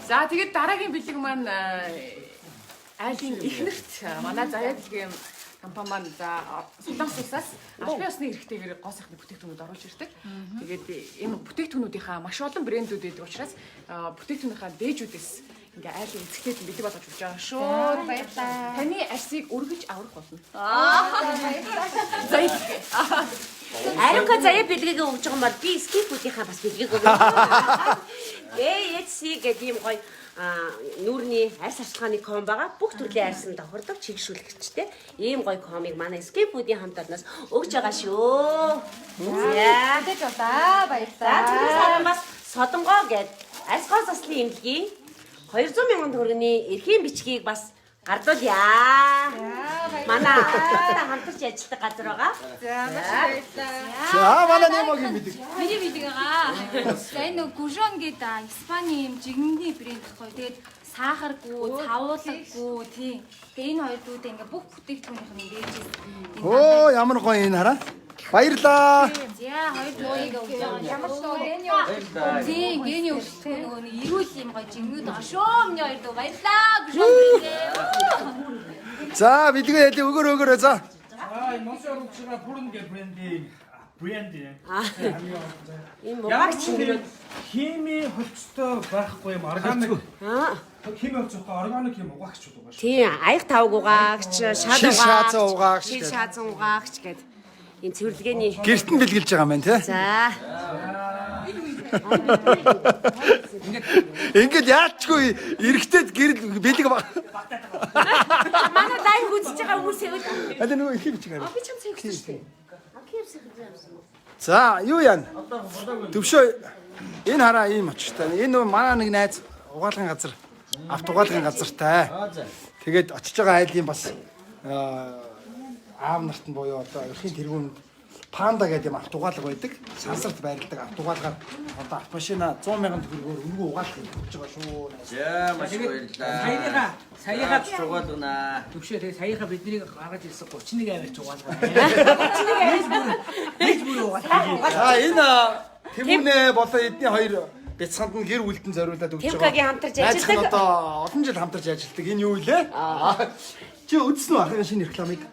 Speaker 4: За тэгээд дараагийн бэлэг маань айлын эхнэрт манай заяа дэлгэм компани маань за Солонгос улсаас албан ёсны эрхтэйгээр гоо сайхны бүтээгдэхүүнүүд оруулж ирдэг. Тэгээд энэ бүтээгдэхүүнүүдийнхаа маш олон брэндүүд байдаг учраас бүтээгдэхүүнийхаа дээжүүдээс ингээ айлын эцэгтэйд бэлэг болгож өгч байгаа шүү.
Speaker 8: Баярлалаа.
Speaker 4: Таны арсыг өргөж аврах болно.
Speaker 1: Ариука заяа бэлгийг өгж байгаа юм бол би скипүүдийнхаа бас бэлгийг өгнө. AHC гэдэг ийм гоё нүүрний арьс арчилгааны ком байгаа. Бүх төрлийн арьсанд тохирдог чигшүүлэгчтэй ийм гоё комыг манай скипүүдийн хамт олноос өгж байгаа шүү. За.
Speaker 8: Мэдээж болаа.
Speaker 1: За
Speaker 8: Баярлалаа.
Speaker 1: түрүү сарын бас содонгоо гээд арьс гоо заслын эмнэлгийн 200 мянган төгрөгийн эрхийн бичгийг бас гардуулъя. Манай хамтдаа хамтарч ажилладаг газар байгаа.
Speaker 8: За маш баярлалаа.
Speaker 3: За, манай Немогийн бэлэг.
Speaker 5: Миний бэлэг байгаа.
Speaker 10: За энэ нөгөө Гужон гэдэг Испани юм жигнэний брэнд гэхгүй. Тэгээд сахаргүй, цавуулаггүй тийм. Тэгээ энэ хоёр дүүдээ ингээ бүх бүтээгдэхүүнийх нь дээжээс.
Speaker 3: Оо, ямар гоё энэ хараа. Баярлаа.
Speaker 10: За хоёр дүү ингээ өгж байгаа.
Speaker 8: Ямар ч нөгөө гений
Speaker 6: Баярлалаа.
Speaker 10: Тийм, гений өрсөлдөх нөгөө нэг эрүүл юм гоё жигнүүд байгаа шүү. Миний хоёр дүү баярлаа. Гужон брэнд.
Speaker 3: За, бэлгээ ялээ өгөөрэй өгөөрэй за.
Speaker 7: За энэ Монсын оруулж байгаа бүрэн гэх брендийн Брэнд юм.
Speaker 1: Ийм угаагч юм.
Speaker 7: Хими холцтой байхгүй юм органик.
Speaker 1: Аа.
Speaker 7: Хими холцтой органик юм угаагч угаа шүү.
Speaker 1: Тийм, аяг тавг угаагч, шал
Speaker 3: Шил
Speaker 1: угаагч,
Speaker 3: шаазан угаагч
Speaker 1: шил
Speaker 3: гэдэг.
Speaker 1: шаазан угаагч гэдэг энэ цэвэрлэгээний.
Speaker 3: Гэрт нь бэлгэлж байгаа юм байна те.
Speaker 1: За.
Speaker 3: Ингээд яалчгүй эрэхтэд гэрэл бэлэг баг.
Speaker 1: Манай лайв үзэж байгаа хүмүүс ивэл
Speaker 3: Аль нөгөө их бичиг хараа.
Speaker 1: би ч юм цэгцсэн шүү дээ. А KFC хийж явсан юм.
Speaker 3: За, юу яана? Төвшөө энэ хараа ийм очтой. Энэ нөгөө манай нэг найз угаалгын газар, авто угаалгын газартай. Тэгээд очиж байгаа айлын бас аав нарт нь буюу одоо эрхийн тэргүүнд Панда гэдэг юм авто угаалга байдаг. Сансарт байрладаг авто угаалгаар одоо автомашина 100 мянган төгрөгөөр үнэгүй угаалгах юм болж байгаа шүү. Найз.
Speaker 6: За маш их баярлалаа.
Speaker 2: Саяныхаа
Speaker 6: Угаалганаа.
Speaker 2: төвшөө тэгээ саяхаа биднийг гаргаж ирсэн 31 авирч угаалгаа.
Speaker 1: 31
Speaker 2: Нэг бүр угаалгаа.
Speaker 3: За энэ Тэмүүнэ болон эдний хоёр бяцханд нь гэр бүлдэн зориулаад өгч байгаа.
Speaker 1: Тэмкагийн хамтарч
Speaker 3: Найзхан
Speaker 1: ажилладаг.
Speaker 3: Одоо олон жил хамтарч ажилладаг. Энэ юу вэ? Чи үзсэн үү ахын шинэ рекламыг?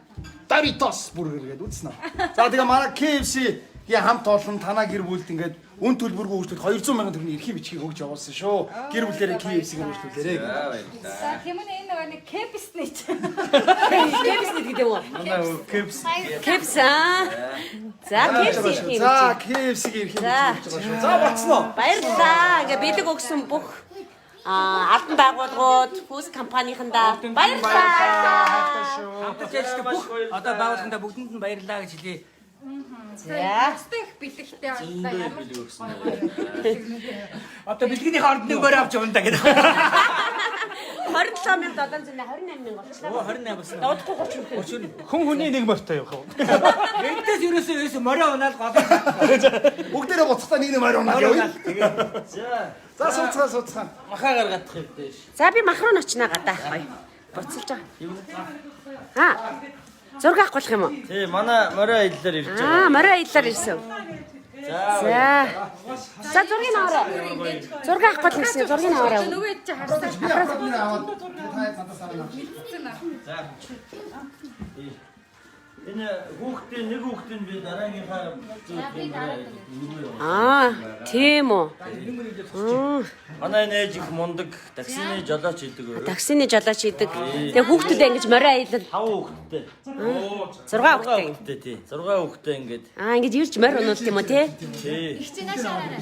Speaker 3: Doritos бургер гэдэг үзсэн үү? За тэгээ манай KFC-ийн хамт олон танаа гэр бүлд ингээд үн төлбөргүй үйлчлэлт 200 мянган төгрөгийн эрхийн бичгийг өгж явуулсан шүү. Гэр бүлээрээ KFC-г үйлчлүүлээрэй гэдэг.
Speaker 8: За тийм үү, энэ нөгөө нэг кепсний чинь.
Speaker 1: KFC гэдэг юм уу?
Speaker 6: Манай KFC.
Speaker 1: KFC аа. За KFC эрхийн бичиг.
Speaker 3: За KFC-гийн эрхийн
Speaker 1: За.
Speaker 3: бичиг өгч байгаа шүү. За болцсон уу?
Speaker 1: Баярлалаа. Ингээ бэлэг өгсөн бүх албан байгууллагууд, хүүс компанийнхандаа баярлалаа.
Speaker 2: Хамтарч ажилладаг бүх одоо байгууллагандаа бүгдэнд нь баярлалаа гэж хэлье.
Speaker 1: За.
Speaker 8: Өстой их бэлэгтэй боллоо. Ямар
Speaker 6: Бэлэг өгсөн.
Speaker 2: Одоо бэлгийнхээ орд нэг морь авч явна да гэдэг.
Speaker 1: 27728 болчихлоо.
Speaker 2: Оо 28 болсон.
Speaker 1: Удахгүй 30 хүрэх.
Speaker 7: Хүн хүний нэг морьтой явах уу?
Speaker 2: Эндээс ерөөсөө морь унаал гол.
Speaker 3: Бүгдээрээ буцахтаа нэг нэг морь унаад явъя.
Speaker 6: За
Speaker 3: За сууцгаа сууцгаа.
Speaker 6: махаа гаргах юм дээш.
Speaker 1: За би мах руу очно гадаа. Гоё. Буцалж байгаа. Аа. Зураг авах болох юм уу?
Speaker 6: Тий, манай морь аяллаар ирж байгаа.
Speaker 1: Аа, морь аяллаар ирсэн.
Speaker 6: За
Speaker 1: За. За зургийг аваарай. Зураг авах гол гэсэн зургийг аваарай.
Speaker 8: нөгөө чи харсан.
Speaker 3: Би аваад та надаас аваа.
Speaker 6: Энэ хүүхдийн нэг хүүхдийн би дараагийнхаа зүйл юм байна.
Speaker 1: Аа, тийм үү.
Speaker 6: Манай нээж их мундаг таксины жолооч идэг өөрөө.
Speaker 1: Таксины жолооч идэг. Тэгээ хүүхдүүдээ ингэж морь аялал
Speaker 6: 5 хүүхэдтэй.
Speaker 1: 6 хүүхдтэй.
Speaker 6: хүүхэдтэй тий. 6 хүүхэдтэй ингээд.
Speaker 1: Аа, ингэж ирж морь унуулт юм уу те?
Speaker 6: Тий.
Speaker 10: Их чи нааш хараарай.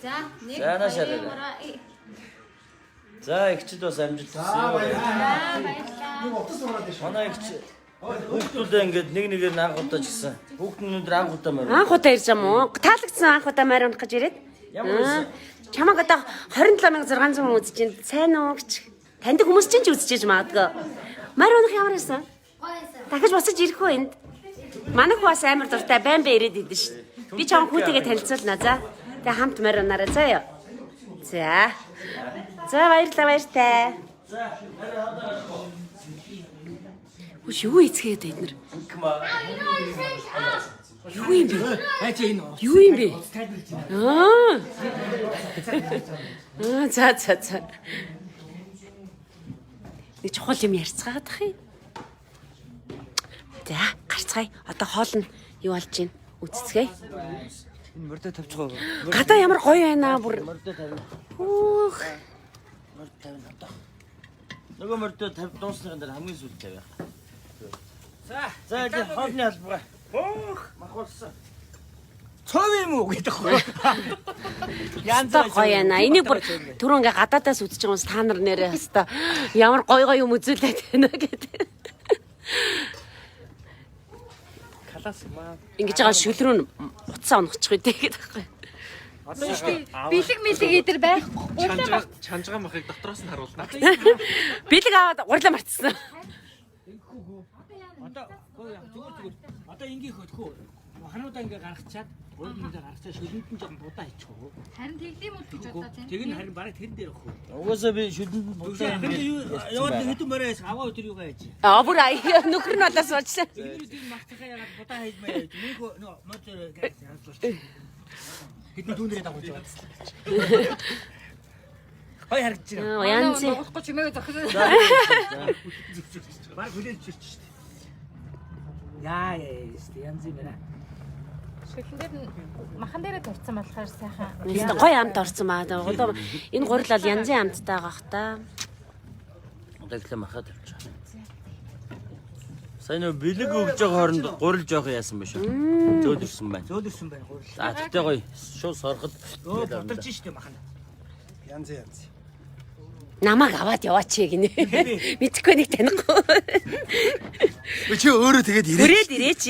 Speaker 10: За 1
Speaker 6: За, нааш
Speaker 10: 2
Speaker 6: хараарай.
Speaker 10: 3
Speaker 6: За эгчид бас амжилт хүсье.
Speaker 3: Нэг утас ураад байна шүү.
Speaker 6: Манай эгч хүүхдүүдээ ингээд нэг нэгээр нь анх удаа ч гэсэн. Хүүхд нь өнөөдөр анх удаа морь.
Speaker 1: Анх удаа ирж юм уу? Таалагдсан анх удаа морь унах гэж ирээд.
Speaker 6: Ямар байсан?
Speaker 1: Чамаг одоо 27600 хүн үзэж байна. Сайн уу гэж. Таньдаг хүмүүс чинь ч үзэж иж магадгүй. Морь унах ямар байсан? Дахиж босож ирэх үү энд? Манай хүү бас амар дуртай байн байн ирээд идэв шүү. Би чам хүүтэйгээ танилцуулна за. Тэгээ хамт морь унаарай заа юу. За. За баярлалаа баяртай. Үш юу эцгээд эднэр? Юу юм бэ?
Speaker 2: Хай чи энэ
Speaker 1: Юу юм бэ? Аа. Аа за за за. Нэг чухал юм ярьцгаад ах юм. За гарцгаая. Одоо хоол нь юу болж байна? Үцэцгээе.
Speaker 2: Энэ мордо тавьчих уу?
Speaker 1: Гадаа ямар гоё байна бүр.
Speaker 6: Мордо тавина.
Speaker 1: Хөөх.
Speaker 6: Морд тавина одоо. Нөгөө мордо тавь дуусныхан дээр хамгийн сүүлд тавиа.
Speaker 2: За.
Speaker 6: За энэ хоолны албага. Хөөх махуулсан.
Speaker 2: Цов юм уу гэдэг хөө. Янз
Speaker 1: Ёстой гоё байна. Энийг бүр түрүү ингээ гадаадаас үзэж байгаа хүмүүс та нар нэрээ хэвээр ямар гоё гоё юм үзүүлээд байна гэдэг.
Speaker 2: Калас маа.
Speaker 1: Ингэж байгаа шүл рүү нь утсаа унгчих үү гэдэг байхгүй.
Speaker 2: Одоо шүү дээ.
Speaker 8: Бэлэг мэлэг идэр байхгүй. Гурлаа
Speaker 11: Чанжгаа махыг дотроос нь харуулна.
Speaker 1: Бэлэг аваад гурлаа мартсан.
Speaker 2: Одоо зүгээр зүгээр. Одоо ингийн хөтхөө. Махнуудаа ингээ гаргачаад, гурван гаргачаад шүлэнд нь жоохон будаа хийчих үү.
Speaker 8: Харин тэгдэм үү гэж бодлоо тийм.
Speaker 2: Тэг нь харин бараг тэрэн дээр өгөх үү.
Speaker 6: Угаасаа би шүлэнд нь будаа
Speaker 2: Тэр юу яваад хэдэн морь яасан аваа өдөр юугаа яаж.
Speaker 1: Аа бүр аяа нөхөр нь болоос болчихсон.
Speaker 2: Тэр тийм махцахаа ягаад будаа хийж маяа яаж. Мөнхөө нөө мод янзлуулчих. Хэдэн дүүнэрээ дагуулж байгаа. Гой харагдаж байна.
Speaker 1: Аа янз.
Speaker 8: Нугахгүй чимээгээ зогссон.
Speaker 2: Бараг хүлээж ирчих шүү дээ. Яа яа яа янз юм байна.
Speaker 8: Шүлэн дээр нь махан дээрээ тавьсан болохоор сайхан.
Speaker 1: Нэстэ гоё амт орсон маа. Одоо энэ гурил бол янзын амттай байгаа х та.
Speaker 6: Одоо эхлээ махаа тавьчих. Сайн нөө бэлэг өгж байгаа хооронд гурил жоох яасан биш үү? Зөөл ирсэн байна.
Speaker 2: Зөөл ирсэн байна гурил.
Speaker 6: За тэгтээ гоё. Шууд сороход
Speaker 2: Өө бутарч штэ махан.
Speaker 3: Янз янз.
Speaker 1: Намайг аваад яваач гинэ. Мэдхгүй нэг танихгүй.
Speaker 3: Өө чи өөрөө тэгээд ирээ.
Speaker 1: Хүрээд ирээч.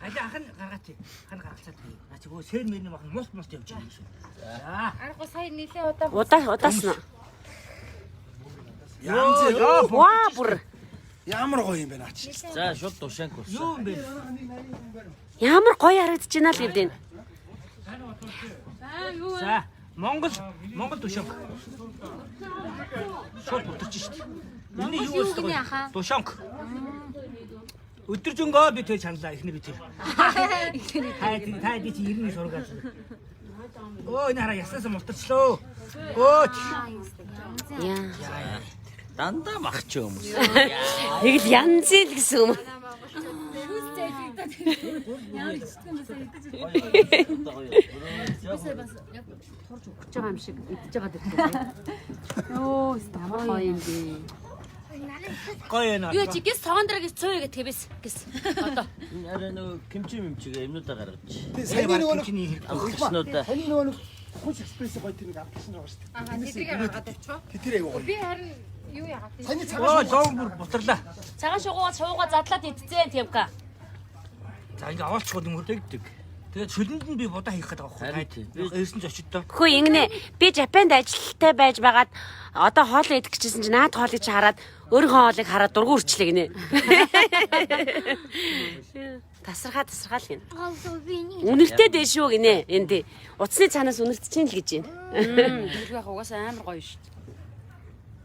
Speaker 2: Алаа ахан гаргаач. Хан гаргалцаад. Наа чи өө сэр мэрний махан мулт мулт явж байгаа юм шиг. За.
Speaker 8: Аргагүй сая нилээ удаа
Speaker 1: Удаа удаасна.
Speaker 3: Янз янз.
Speaker 1: Ваа бүр
Speaker 3: Ямар гоё юм бэ наа чи.
Speaker 6: За шууд тушаанк болсон.
Speaker 2: Юу юм бэ?
Speaker 1: ямар гоё харагдаж байна л гэдэг.
Speaker 2: За Монгол тушонг. Шууд бутарч штэ. Энэ юу
Speaker 5: юу гинэ ахаа?
Speaker 2: Тушонг. Өдөржингөө би тэр чанлаа эхнэр би тэр. Та би чи 91 сургаад. Өө энэ хараа яснаас мултарчлоо. Өө
Speaker 1: Яа.
Speaker 6: Дандаа мах чи хүмүүс.
Speaker 1: Нэг л янзын л гэсэн юм.
Speaker 5: Ямар ичдэг юм бэ сая идэж. Би сая бас яг турж
Speaker 1: Өгч байгаа юм шиг идэж байгаа дэр. Йоо, ямар гоё юм бэ.
Speaker 2: Гоё наа.
Speaker 5: Юу чи гис цагаан дээр гис цуй гэх гэвэс гис. Одоо
Speaker 6: Энэ арай нөгөө кимчи мимчиг юмнуудаа гаргаж.
Speaker 3: Тий саяны нөгөө нэг
Speaker 6: Амтлагчнуудаа.
Speaker 3: Саяны нөгөө нэг хүч экспресс гоё тэр нэг амтлагч байгаа шүү дээ.
Speaker 8: Аа тэдрийг гаргаад авчих.
Speaker 3: Тэ тэр айгуу гоё.
Speaker 8: Би харин юу яагаад тийм.
Speaker 3: Саяны
Speaker 2: Өө
Speaker 3: цагаан
Speaker 2: лоон бүр бутарлаа.
Speaker 5: цагаан шугууга задлаад идцэн тэмка.
Speaker 2: За ингээ аваалчихвал юм хөрдөгдөг. Тэгээд шүлэнд нь би будаа хийх гэдэг байгаа
Speaker 6: Харин
Speaker 2: байхгүй.
Speaker 6: тий.
Speaker 2: Ирсэн зочидтой.
Speaker 1: Хөө ингэнэ би Японд ажилтай байж байгаад одоо хоол идэх гэжсэн чинь наад хоолыг чи хараад өөрийнхөө хоолыг хараад дургу үрчлээ гинэ. Тасархаа тасархаа л гинэ. Үнэртэй дээ шүү гинэ. Энд тий. Утасны цаанаас үнэрт чинь л гэж байна.
Speaker 5: Тэгэлгүй яг угаасаа амар гоё шүү дээ.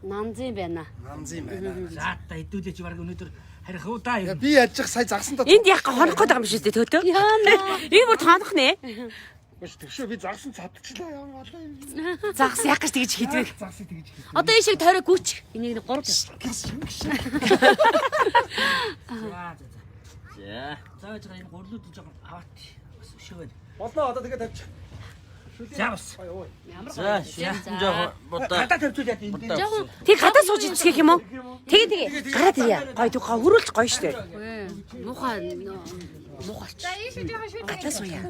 Speaker 5: Нанзын байна.
Speaker 3: Намзын байна.
Speaker 2: За та хэдүүлээ чи баг өнөөдөр харих уу да.
Speaker 3: Я би яаж сая загсан та.
Speaker 1: Энд яг хонох гээд байгаа юм шүү дээ төөтөө. Энэ бүр тонох нэ.
Speaker 3: Тэгшөө би загсан цадчихлаа ямар олон юм.
Speaker 1: Загас яг гэж тэгж хийдвэг.
Speaker 3: Загсыг тэгж хийх.
Speaker 5: Одоо энэ шиг тойрог гүч. Энийг нэг гурав.
Speaker 2: За за за.
Speaker 6: За.
Speaker 2: За байж байгаа энэ гурлууд жоохон аваад бас өшөө байна.
Speaker 3: Болно одоо тэгээд тавьчих.
Speaker 2: За бас.
Speaker 6: За шүлэн жоох будаа.
Speaker 2: Гадаа тавьчихвал яа энэ.
Speaker 6: Будаа.
Speaker 1: Тэг гадаа сууж идсгэх юм уу? Тэгээ тэгээ гараад ирье. Гой тэг хөрөөлж гоё шүү дээ.
Speaker 5: Муухай муухай.
Speaker 8: За ийш жоохон шүлэн.
Speaker 1: Гадаа сууя.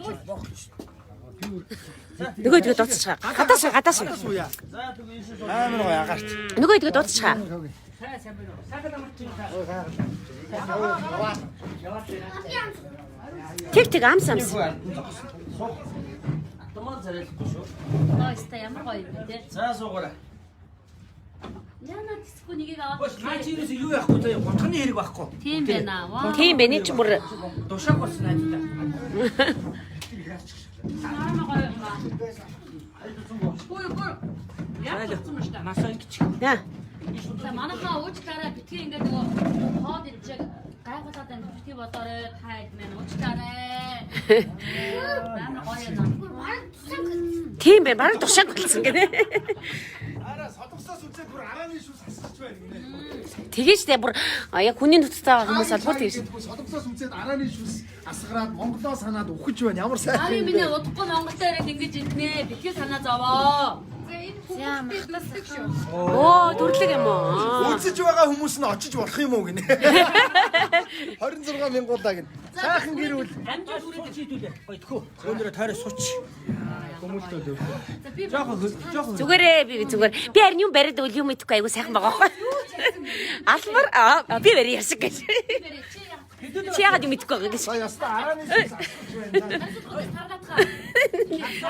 Speaker 1: Нөгөө тэгээ дуусчихаа. Гадаа суу, гадаа суу.
Speaker 3: Амар гоё агаарт.
Speaker 1: Нөгөө тэгээ дуусчихаа. Тэг тэг амс амс.
Speaker 6: Автомат зарилахгүй шүү.
Speaker 5: Гоё ста ямар гоё юм бэ те.
Speaker 6: За суугаарай.
Speaker 5: Яна тэсгүй нэгийг аваад.
Speaker 2: Бос наа чи ерөөсөө юу яахгүй заяа гутганы хэрэг байхгүй.
Speaker 5: Тийм байна. Вау.
Speaker 1: Тийм бэ чи бүр
Speaker 2: Душааг болсон найзуудаа.
Speaker 5: Амар гоё юм аа. Бүр бүр. Яг болсон юм шүү дээ.
Speaker 2: Масаа ингэж.
Speaker 1: Яа.
Speaker 5: За манайхаа уучлаарай битгий ингээд нөгөө хоол идчихэг гайхуулаад байна битгий бодоорой та хэд мэн уучлаарай. Амар гоё юм аа.
Speaker 1: Тийм бэ бараг тушааг болсон гинэ.
Speaker 3: Араа солонгосоос үзээд бүр арааны шүс хасчих байна гинэ.
Speaker 1: Тэгээ штэ бүр яг хүний нуттай байгаа хүмүүс бол бүр тэгш.
Speaker 3: Солонгосоос үзээд арааны шүс асгараад Монголоо санаад үхэж байна. Ямар сайхан.
Speaker 5: Ари минь удахгүй Монголд ирээд ингэж иднэ. Битгий санаа зовоо.
Speaker 8: За энэ хүмүүс махнаас шүү.
Speaker 1: Оо төрлөг юм уу?
Speaker 3: Үзэж байгаа хүмүүс нь очиж болох юм уу гинэ. 26 мянгуулаа гин. Сайхан гэр бүл.
Speaker 2: Амжаа сууч хийдүүлээ. Гоё тхөө. Өнөрөө тойроо сууч.
Speaker 3: Хүмүүлтөө дөв.
Speaker 2: Жохон жохон.
Speaker 1: Зүгээрээ би зүгээр. Би харин юм бариад өгөл юм идэхгүй айгу сайхан байгаа байхгүй. Алмар би барь ясаг гэж. Чи яагаад юм идэхгүй байгаа гэж.
Speaker 3: За яста арааны шүс асгарч байна.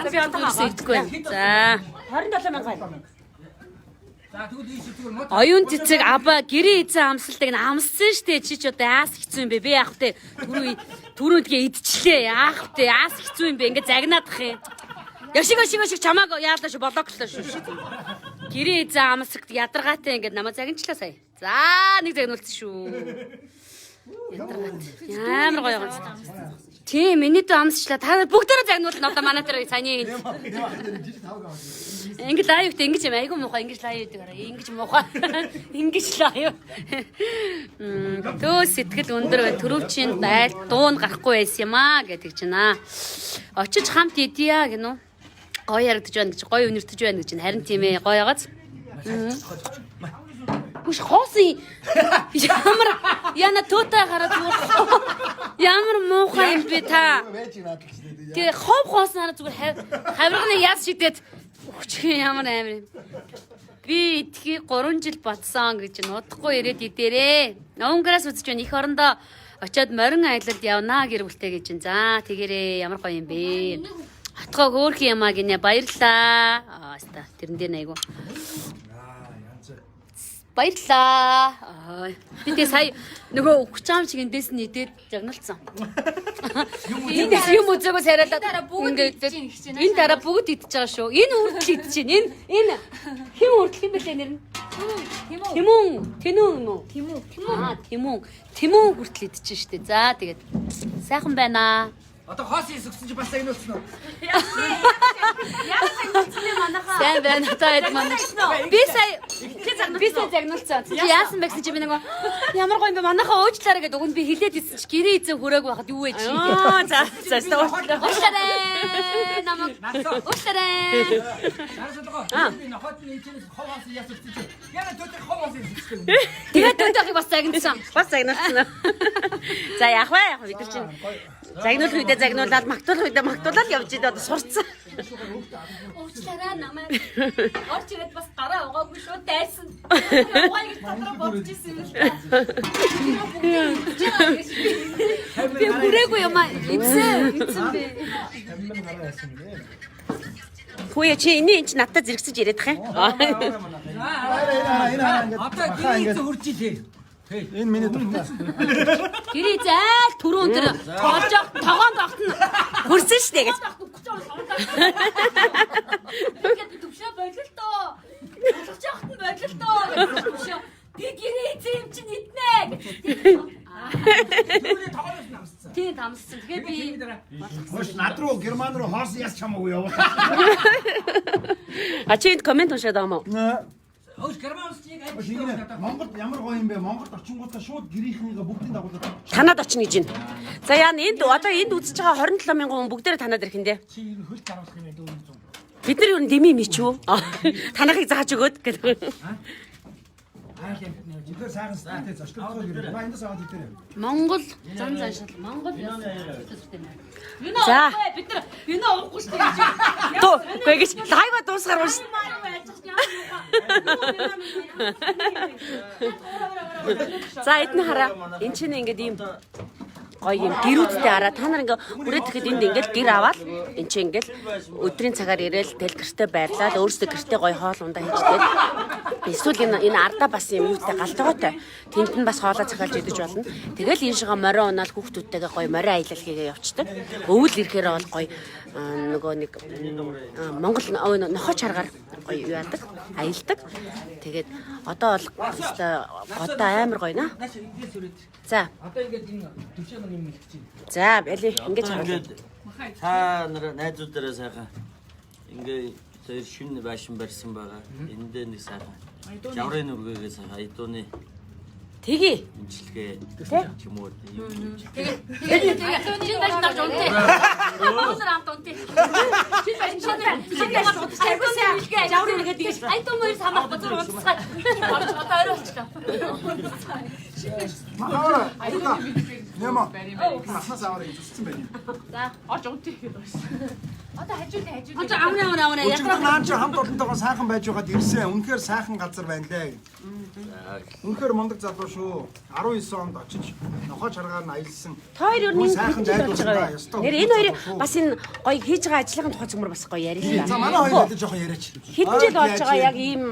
Speaker 1: За би одоо ерөөсөө идэхгүй байна. За 27 мянга.
Speaker 2: За тэгвэл ийш зүгээр мод.
Speaker 5: Оюун цэцэг аба гэрээ эзэн амсалтыг нь амссан штэ чи ч одоо яас хэцүү юм бэ би яах вэ түрүү тэгээ идчихлээ яах вэ яас хэцүү юм бэ ингээ загнаадах юм яшиг ашиг ашиг чамааг яалаа шүү блоклоо шүү гэрээ эзэн амсагт ядаргаатай ингээ намаа загинчлаа сая за нэг загнуулсан шүү. Ядаргаад. Ямар гоё юм. Тийм, миний дүү амсчлаа. Та нар бүгдээрээ загнуулна одоо манай дээр саяны энд. Ингэж лайв гэдэг ингэж юм айгүй муухай ингэж лайв гэдэг хараа. Ингэж муухай. Ингэж лайв. Төө сэтгэл өндөр бай. Төрөвчийн айл дуун гарахгүй байсан юм аа гэдэг чинь аа. Очиж хамт идъя гинүү. Гоё ярагдаж байна гэж, гоё үнэртэж байна гэж. Харин тийм ээ, гоё ягац. Хүш хоосон ямар яна төөтэй хараад зүгээр ямар муухай юм бэ та. Тэгээ хов хоосон хараад зүгээр хавирганы яс шидэд өгчих ямар амар юм. Би идэхийг 3 жил батсан гэж нуудахгүй ирээд идээрээ. Унгараас үзэж байна. Их орондоо очиод морин аялалд явнаа гэр бүлтэй гэж. За тэгээрээ ямар гоё юм бэ. Отгоо хөөрхөн юм а гинэ баярлаа. Аа ста тэрэн дээр айгу. Баярлаа. Би тэгээ сая нөгөө өгч байгаа юм шиг эндээс нь идээд загналцсан. Эндээс юм үзээгөө сариалаад ингээд энэ дараа бүгд идэж байгаа шүү. Энэ хүртэл идэж байна. Энэ энэ хэн хүртэл юм бэлээ нэр нь? Тэмүн. Тэнүн юм уу? Тэмүн. Аа, Тэмүн. Тэмүн хүртэл идэж штэ. За тэгээд сайхан байна.
Speaker 2: Одоо хоосон ис өгсөн чи бас загнуулсан уу?
Speaker 5: Сайн байна та хэд манай. Би сая би сая загнуулсан. Чи яасан бэ гэсэн чи би нэг ямар гоё юм бэ? Манайхаа уучлаарай гэдэг уг нь би хилээд ирсэн чи гэрээ эзэн хүрээгүй байхад юу вэ чи?
Speaker 1: Аа за за уучлаарай.
Speaker 5: Уучлаарай. Намайг уучлаарай.
Speaker 2: Дараа шалгаа. Би нохойд нь энэ хов хоосон яс өгсөн чи. Яна төөтэй хов хоосон ис өгсөн.
Speaker 5: Тэгээд төөтэйг бас загнасан.
Speaker 1: Бас загнуулсан. За яах вэ? Яг бид нар чинь загнуулах үедээ загнуулаад, магтуулах үедээ магтуулаад явж идэв одоо сурцсан.
Speaker 5: Уучлаарай намайг. Орч ирээд бас гараа угаагүй шууд дайсан. Угаая гэж дотроо бодож исэн юм л та. Би хүрээгүй юм аа. Эцэн, эцэн би.
Speaker 1: Хүүе чи энэ энэ чи надтай зэрэгсэж яриад тах юм.
Speaker 2: Одоо гэрээ эзэн хурж илээ.
Speaker 3: Энэ миний дуртай.
Speaker 5: Гэрээ зайл түрүүн тэр тоглож тогоон тогтно.
Speaker 1: Хөрсөн штэ гэж.
Speaker 5: Тэгээд би төвшөө бололтоо. Болгож явахт нь бололтоо гэж төвшөө. Би гэрээ эзэн юм чинь иднэ гэж.
Speaker 2: Түүний тогооноос намссан.
Speaker 5: Тийм тамссан. Тэгэхээр би
Speaker 3: Хош над руу Герман руу хоосон яс чамаагүй яваа.
Speaker 1: А чи энд комент уншаад байгаа юм уу?
Speaker 2: Өөш Герман улс чиг
Speaker 3: Хош ингэ Монголд ямар гоё юм бэ? Монголд очингуудаа шууд гэрийнхнийгээ бүгдийг дагуулад.
Speaker 1: Танад очно гэж байна. За яана энд одоо энд үзэж байгаа 27 мянган хүн бүгдээрээ танад ирэх юм дээ.
Speaker 2: Чи ер нь хөл даруулах юм байна 400.
Speaker 1: Бид нар юу дэмий мич үү? Танахыг зааж өгөөд гэдэг.
Speaker 2: Айл юм нэ.
Speaker 3: Үнэхээр сайхан сэтгэлтэй зочдлогтой гэр. Ба эндээс аваад идээрэй.
Speaker 5: Монгол зан заншил Монгол яасан. Вино
Speaker 1: За.
Speaker 5: уухгүй бид нар вино уухгүй шүү дээ гэж.
Speaker 1: Тоо үгүй гэж лайва дуусгаар унш. За эдэн хараа. Энд чинь ингээд ийм гоё юм гэрүүдтэй араа та нар ингээ хүрээд ирэхэд энд ингээл гэр аваад энд чинь ингээл өдрийн цагаар ирээл тэл гэртээ байрлал өөрсдөө гэртээ гоё хоол ундаа хийждэг. Эсвэл энэ энэ ардаа бас юм юутай галтгоотой. Тэнд нь бас хоолоо захиалж идэж болно. Тэгэл энэ шигээ морин унаал хүүхдүүдтэйгээ гоё морин аялал хийгээ явцдаг. Өвөл ирэхээр бол гоё нөгөө нэг Монгол нохоо чаргаар гоё юу яадаг аялдаг. Тэгээд одоо бол өстой годоо амар гоё наа.
Speaker 2: Нааш эндээс өрөөд.
Speaker 1: За
Speaker 2: Одоо ингээд энэ төвшөө мөн юм хэлэх чинь.
Speaker 1: За бали ингэж харуулъя.
Speaker 6: Ингээд та нар найзуудаараа сайхан ингээ тэр шинэ байшин барьсан байгаа. Эндээ нэг сайхан жаврын нүргээгээ сайхан айдууны
Speaker 1: Тэгье.
Speaker 6: имчилгээ ч юм уу юм.
Speaker 5: Тэгээд тэгээд чинь байж нарж унтээ. Өнөр амт унтээ. Чинь байж чинь байж унтээ.
Speaker 1: Жаврын нүргээ тэгэж.
Speaker 5: Айдуу мөр самах базар унтсгаа. Орч одоо орой болчихлоо.
Speaker 3: Аваа. Нэмэ. Маснаас аваарай гэж үссэн байх юм.
Speaker 5: За
Speaker 4: Орж унтээ гэж байна.
Speaker 8: Одоо хажууд хажууд.
Speaker 5: Одоо амна амна амна
Speaker 3: Өчигдөр наа чи хамт олонтойгоо сайхан байж байгаад ирсэн. Үнэхээр сайхан газар байна лээ. Үнэхээр мундаг залуу шүү. 19 онд очиж нохоо чаргаар нь аялсан.
Speaker 1: Та хоёр ер нь
Speaker 3: Сайхан
Speaker 1: хэдэн жил болж
Speaker 3: дайдуулсан
Speaker 1: байгаа
Speaker 3: да, ёстой.
Speaker 1: вэ? Нэр энэ хоёрын бас энэ гоё хийж байгаа ажлын тухай цөмөр бас гоё яриа л та.
Speaker 3: За манай хоёр хэлээ жоохон яриач.
Speaker 1: Хэдэн жил болж байгаа яг ийм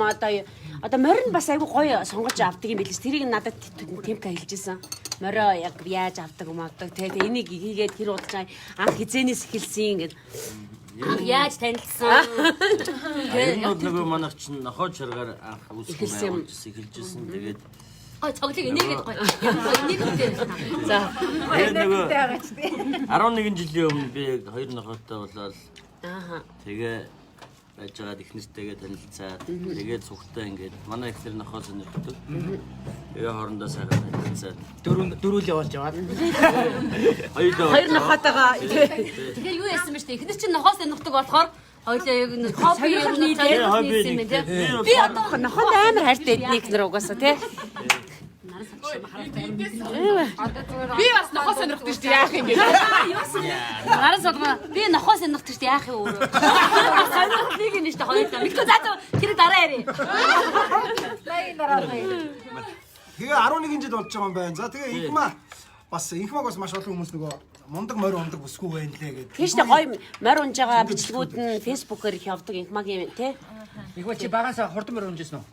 Speaker 1: одоо морин бас айгүй гоё сонгож авдаг юм билээ. Тэрийг надад Тимка хэлжсэн. Морио яг яаж авдаг юм авдаг. Тэгээ энийг хийгээд хэр удаж анх хизээнээс эхэлсэн гэд.
Speaker 5: Анх яаж танилцсан?
Speaker 6: Энэ бол нөгөө манайх чинь нохоо чаргаар анх үүсгэн
Speaker 1: Эхэлсэн юм.
Speaker 6: байгуулж эхэлжсэн. Тэгээд
Speaker 5: Гой цоглыг инээгээд гой. Гой инээгээд.
Speaker 1: За.
Speaker 6: Тэгээд нөгөө 11 жилийн өмнө би яг хоёр нохойтой болоод
Speaker 1: Ааха.
Speaker 6: тэгээ байж байгаад их нэртэйгээ танилцаад тэгээд цугтаа ингээд манай их нэр нохой сонирхдаг. Тэгээ хоорондоо сайхан танилцаад
Speaker 2: Дөрүүл явуулж яваад.
Speaker 6: хоёулаа
Speaker 1: Хоёр нохойтойгоо
Speaker 5: Тэгэхээр юу яасан бэ штэ? Эхнэр чинь нохоос сонирхдаг болохоор хоёулаа яг нэг хобби юм
Speaker 6: нийлээ.
Speaker 5: нийлээ юм тий. Би одоо
Speaker 1: нохойд амар хайртай эдний их нэр угаасаа тий.
Speaker 4: Би бас нохоо сонирхдаг шүү дээ. Яах юм бэ?
Speaker 5: Наран содгоо би нохоо сонирхдаг штэ яах юм өөрөө. Сонирхлыг нь штэ хоёулаа. Мэдгүй за за тэр дараа ярив.
Speaker 3: Тэгээ 11 жил болж байгаа юм байна. За тэгээ Инхмаа бас Инхмааг бас маш олон хүмүүс нөгөө мундаг морь ундаг бүсгүй байна лээ гэдэг.
Speaker 1: Тийм шүү дээ гоё морь унж байгаа бичлэгүүд нь фэйсбүүкээр их явдаг Инхмагийн тий.
Speaker 2: Их ба чи багасаа хурдан морь унжсэн үү?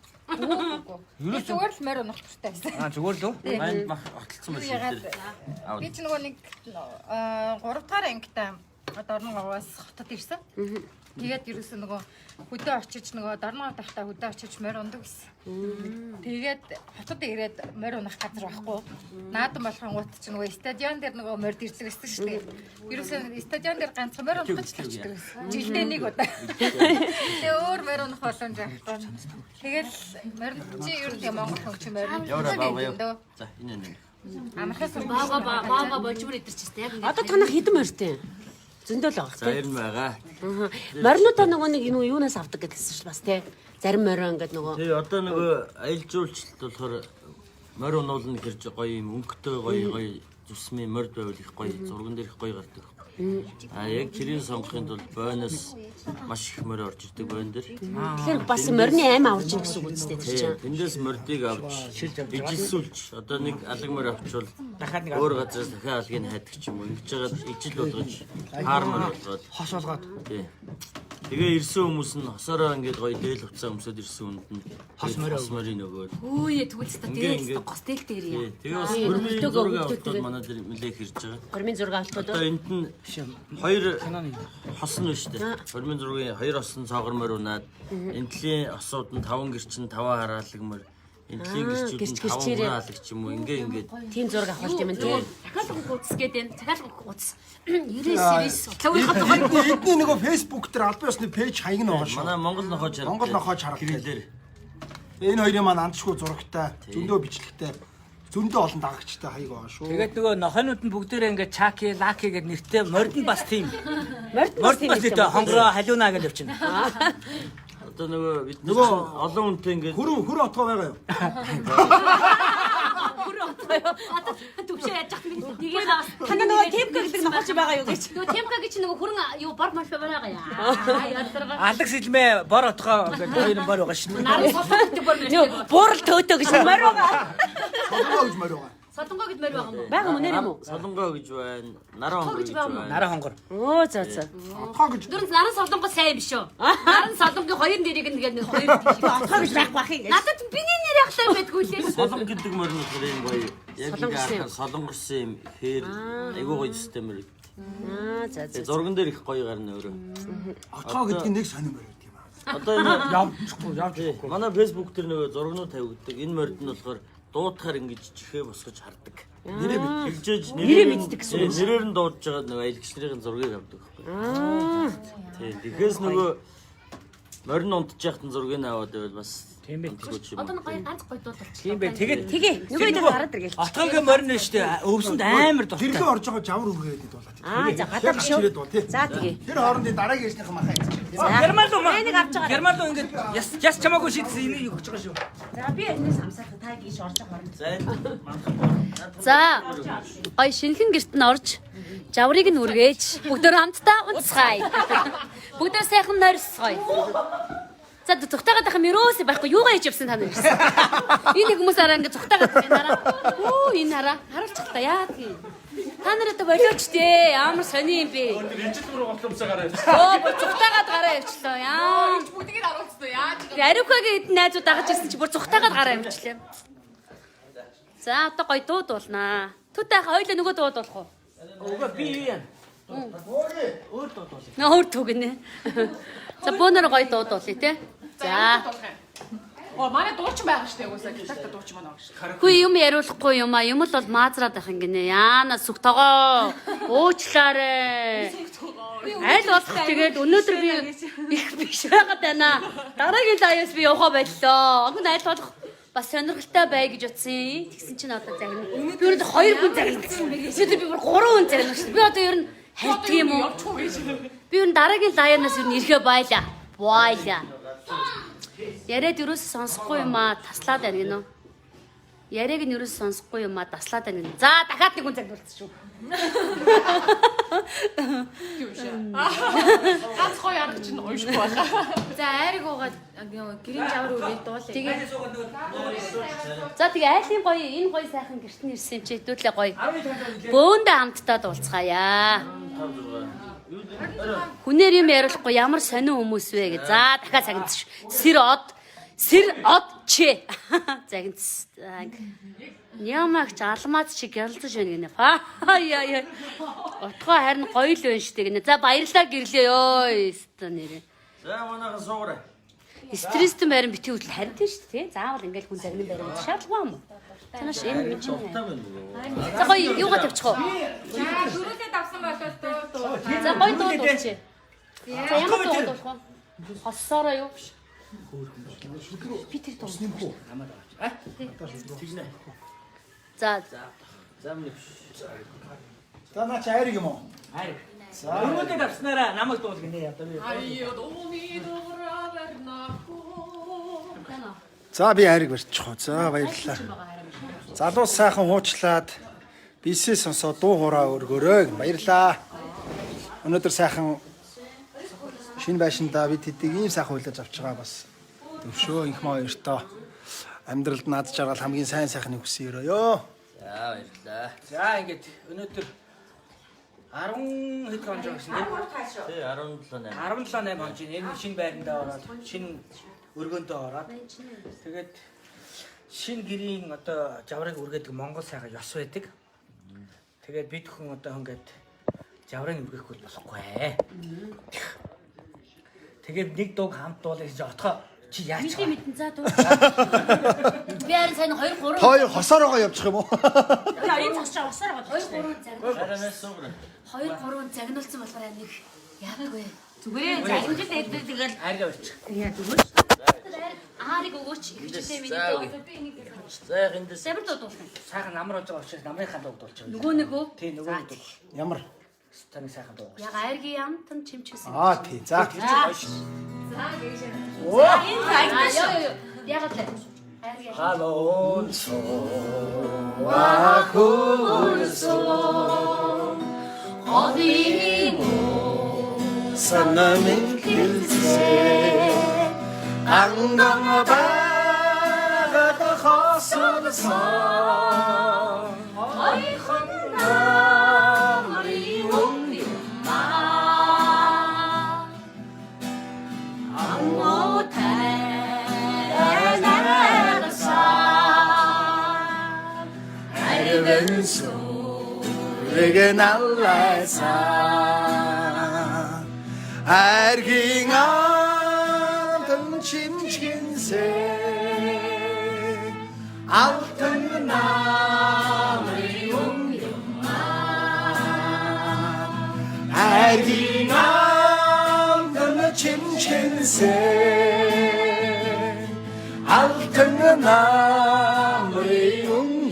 Speaker 8: Би зүгээр л морь унах дуртай байсан.
Speaker 2: Аа зүгээр л үү?
Speaker 6: Манд мах отолцсон байсан
Speaker 8: Ягаад
Speaker 6: тэр.
Speaker 8: би ч нөгөө нэг 3 дугаар ангитай Дорнон овоос хотод ирсэн. Тэгээд ерөөсөө нөгөө хөдөө очиж нөгөө Дорнон ов тахта хөдөө очиж морь ундаг гэсэн. Тэгээд хотод ирээд морь унах газар байхгүй. Наадам болохын гут чи нөгөө стадион дээр нөгөө морь дэрдэг гэсэн шүү дээ. Ерөөсөө стадион дээр ганцхан морь унах гэж л очдог гэсэн. Жилдээ нэг удаа. Тэгээ өөр морь унах боломж байхгүй. Тэгэл морь чи ер нь тийм Монгол хүн чи морь
Speaker 6: Яваа баа
Speaker 8: унах.
Speaker 6: яа. За энэ нэг.
Speaker 8: Амархаас
Speaker 5: Баага баага болжмор идэрч штэ яг ингэ.
Speaker 1: Одоо танах хэдэн морьтой юм? Зөндөл байгаа
Speaker 6: За
Speaker 1: тий.
Speaker 6: ер нь байгаа.
Speaker 1: Аа. Моринуудаа нөгөө нэг юу юунаас авдаг гэдэлсэн шүү бас тий. Зарим морь ингээд нөгөө
Speaker 6: Тэгээ одоо нөгөө аялал жуулчлалт болохоор морь унуулна гэхэр гоё юм өнгөтэй гоё гоё зүсмийн морд байвал их гоё зурган дээр их гоё гардаг. А яг тэрийг сонгохын тулд бойноос маш их морь орж ирдэг бойн дээр.
Speaker 1: Тэгэхээр бас морины ам аварч ийн гэсэн үг үстэй тэр чинь.
Speaker 6: Тэндээс мордыг авч ижилсүүлж одоо нэг алаг морь авчвал
Speaker 2: Дахиад нэг
Speaker 6: өөр газраас дахиад алгийг хайдаг ч юм уу. Ингэж жагаад ижил болгож хаар морь болгоод
Speaker 2: хос болгоод
Speaker 6: тий. Тэгээ ирсэн хүмүүс нь хосороо ингээд гоё дээл хувцас өмсөд ирсэн хүнд нь
Speaker 2: Хос морь
Speaker 6: хос морийг өгөөд.
Speaker 5: Хөөе тэгвэл та
Speaker 6: Ингээ,
Speaker 5: дээл
Speaker 6: ингээ.
Speaker 5: гос дээл дээр яа.
Speaker 6: Тэгээ бас
Speaker 1: Тий,
Speaker 6: хөрмийн
Speaker 1: нөлтөөгөө
Speaker 6: зураг
Speaker 1: хөлтөөгөө.
Speaker 6: авалтууд манай дээр нэлээх ирж байгаа.
Speaker 1: Гормын зураг авалтууд
Speaker 6: Одоо энд нь хоёр
Speaker 2: киноны
Speaker 6: хос нь биш үү? Хормын зургийн хоёр хос нь цоогор морь унаад энэ төрлийн хосууд нь таван гэрчин таван хараалаг морь энэ төрлийн гэрчүүд
Speaker 1: гэрч
Speaker 6: нь таван
Speaker 1: гэрчээрээ.
Speaker 6: хүн алаг ч юм уу ингээ ингээд
Speaker 1: тийм зураг авах юм тий.
Speaker 5: Захиалга утас гэдэг юм. Захиалга утас. 99 99. Лавынхаа тухай
Speaker 3: Эдний нөгөө Facebook дээр албан ёсны пэйж хаяг нь байгаа шүү.
Speaker 6: манай Монгол нохоо чарга
Speaker 3: Монгол нохоо чарга
Speaker 6: хэрэглэр
Speaker 3: Энэ хоёрын маань андшгүй зурагтай, зөндөө бичлэгтэй, зөндөө олон дагагчтай хаяг байгаа шүү.
Speaker 2: Тэгээд нөгөө нохойнууд нь бүгдээрээ ингээд Чаки, Лаки гэдэг нэртэй морд нь бас тийм.
Speaker 1: Морд
Speaker 2: Морд бас нэртэй хонгороо халиуна гэж явчихна.
Speaker 6: одоо нөгөө бид нөгөө олон хүнтэй ингээд
Speaker 3: Хөрөн хөрөн отгоо байгаа юу?
Speaker 5: Одоо төвшөө яаж яах юм бэ? Нэгийнхаа бас
Speaker 1: Танаа нөгөө Темка гэдэг нохооч байгаа юу гэж.
Speaker 5: Нөгөө Темка гэж нөгөө хөрөн юу бор морь байгаа яа. Ядаргаа.
Speaker 2: Алаг сэлмээ бор отгоо гэдэг хоёр нь бор байгаа шүү дээ.
Speaker 5: Наран солон гэдэг бор морь.
Speaker 1: Нөгөө буурал төөтөө гэж морь байгаа.
Speaker 3: Солонгоо гэж морь байгаа.
Speaker 5: Солонгоо гэж морь байгаа юм уу?
Speaker 1: Байгаа мөн нэр юм уу?
Speaker 6: солонгоо гэж байна наран хонгор
Speaker 5: гэж
Speaker 6: гэж
Speaker 5: байгаа юм уу?
Speaker 6: байна
Speaker 2: Наран хонгор.
Speaker 1: Оо за за.
Speaker 3: Отгоо гэж
Speaker 5: Дөрөв наран солонгоо сайн биш үү? Наран солонгийн хоёр нэрийг нь тэгээд нэг хоёр тийш.
Speaker 1: Отгоо гэж байхгүй бах юм гэж.
Speaker 5: Надад биний нэр яхалтай байдгүй лээ.
Speaker 6: Солонго гэдэг морь нь болохоор юм гоё яг
Speaker 1: Солонгосын
Speaker 6: ингээд
Speaker 1: юм.
Speaker 6: харахаар солонгорсон юм хээр айгуу гоё төстэй морь.
Speaker 1: Аа за за.
Speaker 6: Тэгээ зурган дээр их гоё гарна өөрөө.
Speaker 3: Отгоо гэдэг нь нэг сонир морь гэдэг юм аа.
Speaker 6: Одоо энэ
Speaker 7: Явчихгүй, явчихгүй.
Speaker 6: Манай Facebook дээр нөгөө зургнууд тавигддаг. Энэ морд нь болохоор дуутахаар ингэж чихээ босгож хардаг.
Speaker 3: Нэрээ бид.
Speaker 6: Тэгжээж
Speaker 1: Нэрээ мэддэг гэсэн үг.
Speaker 6: Нэрээр нь дуудаж байгаа нөгөө аялагч нарын зургийг авдаг байхгүй. Тий. Тэгэхээс нөгөө морин унтж яхад нь зургийг нь аваад байвал бас
Speaker 2: Тийм ээ.
Speaker 6: онцгой ч юм
Speaker 5: Одоо
Speaker 6: уу.
Speaker 5: нэг гоё ганц гоё дуулалчлаа.
Speaker 2: Тийм бэ. Тэгээд
Speaker 1: Тэгээ нөгөө дээр гараад иргээл.
Speaker 2: Отгоогийн морь нь шүү дээ. Өвсөнд амар дуртай.
Speaker 3: Гэрлээ орж байгаа жавар үргээд дуулаад.
Speaker 1: Аа за гадаа биш үү? За тэгээ.
Speaker 3: Тэр хоорондын дараагийн ээжнийхэн махаа эзэж.
Speaker 2: Герман руу
Speaker 1: Энийг авч байгаа.
Speaker 2: Герман руу ингээд яс яс чамаагүй шийдсэн энийг өгч байгаа шүү.
Speaker 1: За би энэс амсаах та тийш орж байгаа хооронд.
Speaker 6: За энэ
Speaker 5: За гоё шинхэн гэрт нь орж жаврыг нь үргээж бүгдөө хамтдаа унтцгаая. Бүгдөө сайхан нойрсгоё. За зүхтаагаад байх юм ерөөсөө байхгүй юугаа хийж явсан та нар ирсэн. Энэ нэг хүмүүс араа ингэ зүхтаагаад байна хараа. Үу энэ хараа харуулчих та яа тийм. Та нар одоо болооч дээ. Ямар сони юм бэ?
Speaker 7: Ижил бүр готломсоо гараа явчихсан.
Speaker 5: Өө бүр зүхтаагаад гараа явчлаа. Яа.
Speaker 4: Бүгдийг нь харуулсан яаж
Speaker 5: Тэгээ Ариукагийн хэдэн найзууд дагаж ирсэн чи бүр зүхтаагаад гараа явчлаа. За одоо гоё дуу дуулнаа. Түтэй хоёлаа нөгөө дуу дуулах уу?
Speaker 2: Үгүй би юу яа. Өөр дуу дуулъя.
Speaker 5: Нөө өөр түгнэ. За бөөнөр гоё дуу дуулъя те. За.
Speaker 4: Оо манай дуучин байгаа штэ угаасаа гитартай дуучин манай байгаа штэ.
Speaker 5: Хүү юм яриулахгүй юм а. Юм л бол маазраад байх юм гинэ. Яана сүх тогоо. Уучлаарай. Аль болох тэгээд өнөөдөр би их биш байгаад байна. Дараагийн лаяас би явахаа боллоо. Өнгө аль болох бас сонирхолтой бай гэж утсан. Тэгсэн чинь одоо загна. Би өнөөдөр 2 хүн загнасан. Өнөөдөр би бүр 3 хүн загнасан. Би одоо ер нь хальтг юм уу? Би ер нь дараагийн лаянаас ер нь ирэхэ байлаа. Байлаа. Яриад ерөөс сонсохгүй юм аа. Таслаад байна гинөө. Яриаг нь ерөөс сонсохгүй юм аа. Таслаад байна гинөө. За дахиад нэг хүн загнуулсан шүү.
Speaker 4: Тийм шүү. Ганц гоё арга чинь уйшгүй байгаа.
Speaker 10: За айрыг уугаад гэрийн жавар үргээд дуулаа.
Speaker 5: Тэгээ. За тэгээ айлын гоё энэ гоё сайхан гэрт нь ирсэн юм чи хэдүүлээ гоё. Бөөндөө хамтдаа дуулцгаая.
Speaker 6: 5 6.
Speaker 5: Хүнээр юм яриулахгүй ямар сонин хүмүүс вэ гэж. За дахиад загнац. Сэр од сэр од чи. Загнац. Ямагч алмаз чи гялцаж байна гинэ. Фаа яа яа. Утгаа харин гоё л байна штэ гинэ. За баярлалаа гэрлээ ёо. Өстө нэрээ.
Speaker 6: За манайхан суугаарай.
Speaker 5: Стресстэй байран бити үтэл харин тийм шүү дээ. Заавал ингээл хүн загнан байран шаардлагагүй юм уу? Танаш энэ минь чинь. За гоё юугаа тавьчих уу?
Speaker 8: За дөрүүлээ давсан болоо дуу.
Speaker 5: За гоё дуу дуулчих. За ямар дуу дуулах вэ? Хоссоороо юу? Би тэр дуу.
Speaker 2: Намайг аваач.
Speaker 6: Тэгнэ.
Speaker 5: За
Speaker 6: За миний.
Speaker 3: За наа чи айрыг юм уу?
Speaker 2: Хайр. Өргөдөө давснараа намайг дуул гинэ одоо би.
Speaker 4: Айо дууны дуурай барнаху.
Speaker 3: За би айрыг барьчих уу. За баярлалаа. Залуус сайхан уучлаад бисээ сонсоо дуу хураа өргөөрэй. Баярлалаа. Өнөөдөр сайхан шинэ байшиндаа бид хэдийг ийм сайхан хүлээж авч байгаа бас төвшөө инх маа хоёртоо амьдралд над жаргал хамгийн сайн сайхныг хүсэн өрөөё.
Speaker 6: За баярлалаа.
Speaker 2: За ингээд өнөөдөр 10 хэд хоног гэсэн тийм.
Speaker 6: Тий 17 8.
Speaker 2: 17 8 хоног энэ шинэ байрандаа ороод шинэ өргөөндөө ороод тэгээд шинэ гэрийн одоо жаврыг үргээдэг Монгол сайхан ёс байдаг. Тэгээд бид хүн одоо ингээд жаврыг үргээхгүй болохгүй. Тэгээд нэг дууг хамт дуулах гэж отгоо чи яаж
Speaker 5: Мэдээ мэдэн за дуу. Би харин сайн 2 3
Speaker 3: Та хоёр хосоороо явчих юм уу?
Speaker 1: За энэ цогч усаар байгаа.
Speaker 5: 2 3 загнуулсан.
Speaker 6: Харин суугаарай.
Speaker 5: 2 3 загнуулсан болохоор нэг яадаг вэ?
Speaker 1: Зүгээрээ загнаж л тэгэл
Speaker 2: арга барьчих.
Speaker 1: яа зүгээр.
Speaker 5: Аарыг өгөөч. Ихчтэй миний
Speaker 6: За
Speaker 5: дуу.
Speaker 6: За яг эндээс
Speaker 5: Ямар дуу дуулах юм?
Speaker 2: Сайхан намар болж байгаа учраас намрынхаа дууг дуулчих.
Speaker 5: Нөгөө нөгөө.
Speaker 2: Тий нөгөө нэг дуу.
Speaker 3: Ямар?
Speaker 2: Таны сайхан дуу.
Speaker 5: Яг айргийн амтан чимчсэн.
Speaker 3: Аа тий. За.
Speaker 5: Тэр чинь гоё
Speaker 2: шүү.
Speaker 5: За гэж.
Speaker 3: Оо.
Speaker 5: Энэ загнаа шүү. Яагаад вэ? Айргийн.
Speaker 3: Халуун сууа хөрсөө
Speaker 5: Ховын
Speaker 3: санамын хэлцээ анган багад хосолсон
Speaker 5: ойхон намрын өмнө маа амуутай
Speaker 3: Арвен сүрэг налайсан аргийн амтан чимчгэнсэ алтан намрын өмнө аргийн амтан чимчгэнсэ алтан намрын өмнө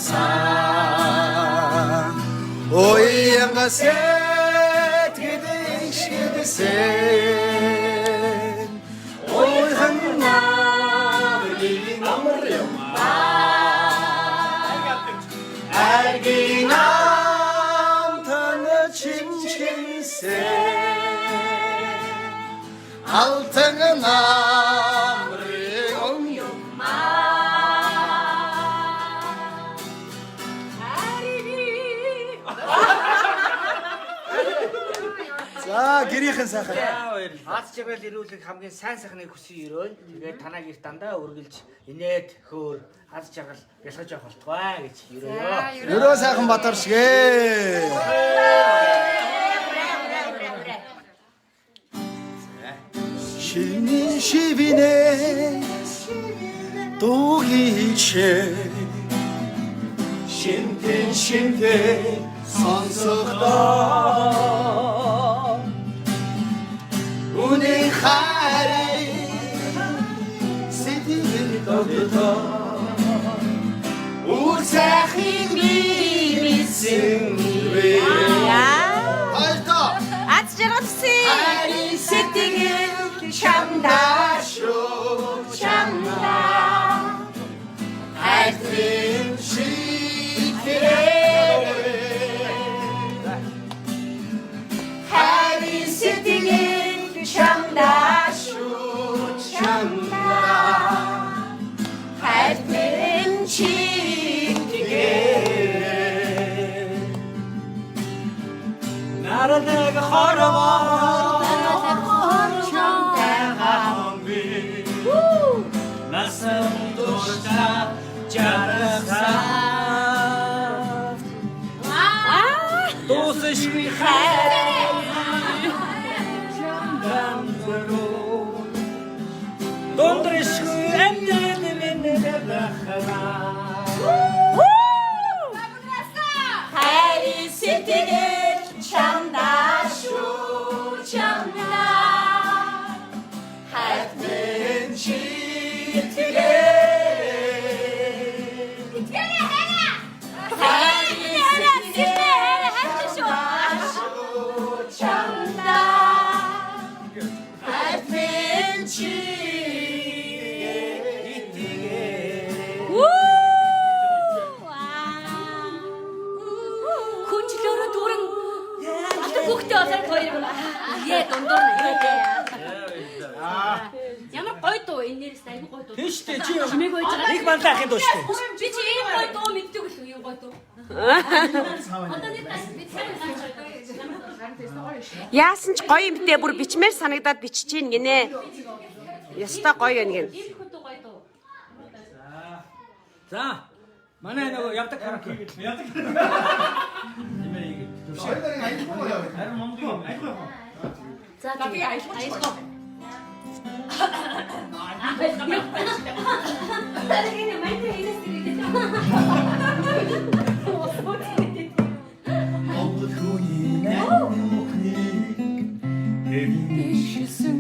Speaker 3: сан Оянга сэтгэл ишгэлсэн Ойхан намрын амар юм Аргийн амтан чимчгэнсэн Алтан намрын өмнө За гэрийнхэн сайхан.
Speaker 2: Аз жаргал ирүүлэх хамгийн сайн сайхныг хүсэн өрөөл. Тэгээд танаа гэрт дандаа үргэлж инээд хөөр аз жаргал бялхаж явах болтугай гэж өрөөё.
Speaker 3: Өрөө сайхан Батар шигэ. Шинэ шивинэ дуугичээ Шинтэн шинтэн сонсохдоо Үнэн хайрын сэтгэл тогтоо Үр сайхыг би мэдсэн вэ. Баярлалаа.
Speaker 1: Аз жаргал хүсье.
Speaker 3: Хайрын сэтгэл чамдаа шүү чамдаа Хайрын шитгэл Хайрын сэтгэл чамдаа шүү чамдаа Хайрын шитгэл
Speaker 2: Наралэг хорвоо Насан туршдаа жаргасан Дуусшгүй хайр чамдам Дундршгүй амьдрал минь дэвхна.
Speaker 1: Хайрын сэтгэл чамдаа шүү чамдаа.
Speaker 3: Хайрын шитгэл
Speaker 1: Хайрын сэтгэл чамдаа чамдаа.
Speaker 3: Хайрын шитгэл
Speaker 5: Хүнчлөөрөө дүүрэн алдар хүүхдээ болоод хоёр юм. Ээ дундуур нь. Ямар гоё дуу энэ нэрс айгүй гоё дуу.
Speaker 2: Тийм шүү дээ чи
Speaker 5: Чимээг байж байгаа.
Speaker 2: Нэг манлай ахын дуу шүү дээ.
Speaker 5: Би чи ийм гоё дуу мэддэг л үү ийм гоё дуу. Одоо нэг тас би сайн сайн.
Speaker 1: Яасан ч гоё юмтэй бүр бичмээр санагдаад бичиж гин гинэ. Яста гоё юм гин.
Speaker 5: Ийм хүн дуу гоё дуу.
Speaker 2: За манай нөгөө явдаг караоке.
Speaker 7: Яадаг. Харин мундаг юм. Аялгаа юм.
Speaker 5: За тэгээ аялгаа. Тэр манай инээс ирээд.
Speaker 3: Монгол хүний нандин мөхний хэвнэшсэн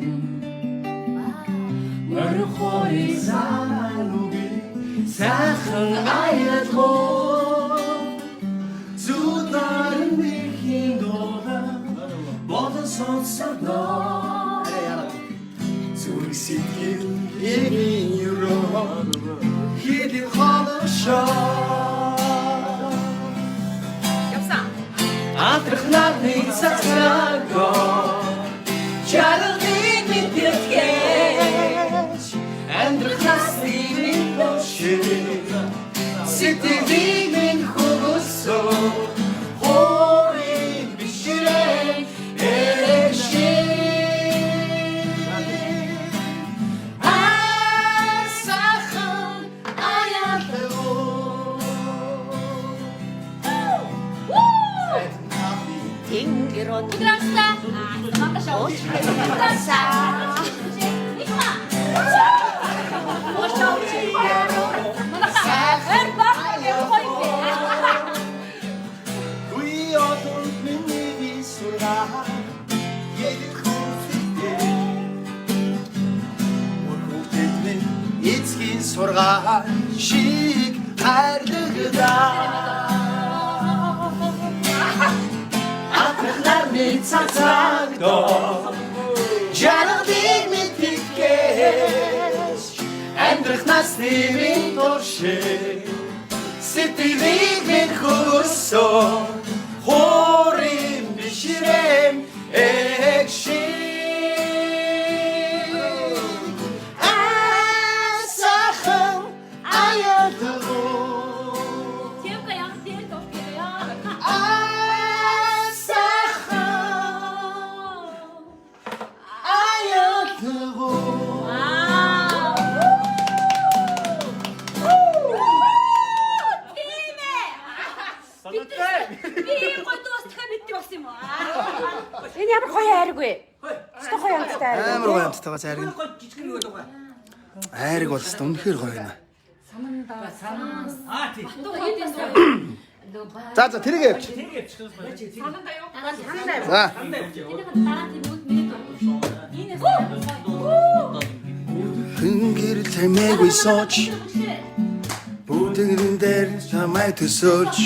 Speaker 3: Морин хорийн санаагүй сайхан аялгоо Зүднарын нэхийн дуулан болон сонсогдоо Зүрх сэтгэл эгийн өрөө хилийн холошоо
Speaker 1: Явсан.
Speaker 3: Алдрах нарны цацрагоо Жаргалыг мэдэрхэж Амьдрах насны минь бошиг Сэтгэлийг минь хөгөөсөө Хорийн бишрэн эгшиг Асахан аялал
Speaker 1: Тэнгэр он
Speaker 5: Удрасаа. Мандаш ууч. Удрасаа.
Speaker 3: Үе одонд миний бие сургаа Едэх хүүхдтэй Мөр хүүхдэд минь эцгийн сургаа шиг хайрлагдаа Атрах нарны цацрагдоо Жаргалыг мэдтгэж Амьдрах насны минь туршиг Сэтгэлийг минь хөрсөө Хорийн бишрэм эгшиг Асахан аялгоо
Speaker 5: Тэмка ямар дээр дуу гэдэг яа.
Speaker 3: Асахан
Speaker 5: Би ийм гоё дуу бас дахиад мэддэг болсон юм уу?
Speaker 1: Энэ ямар гоё айраг вэ? Өстой гоё амттай айраг.
Speaker 3: Амар гоё амттай байгаа айраг.
Speaker 2: Гоё жижиг нэг байгаа.
Speaker 3: Айраг бол өстой үнэхээр гоё юм.
Speaker 2: Аа тий.
Speaker 3: За за тэрийг явууч.
Speaker 2: Тэрийг явчих юм байна.
Speaker 3: За. Хэн гэрэл чимээгүй сууч Бүгдэн дээр чамайг төсөөлж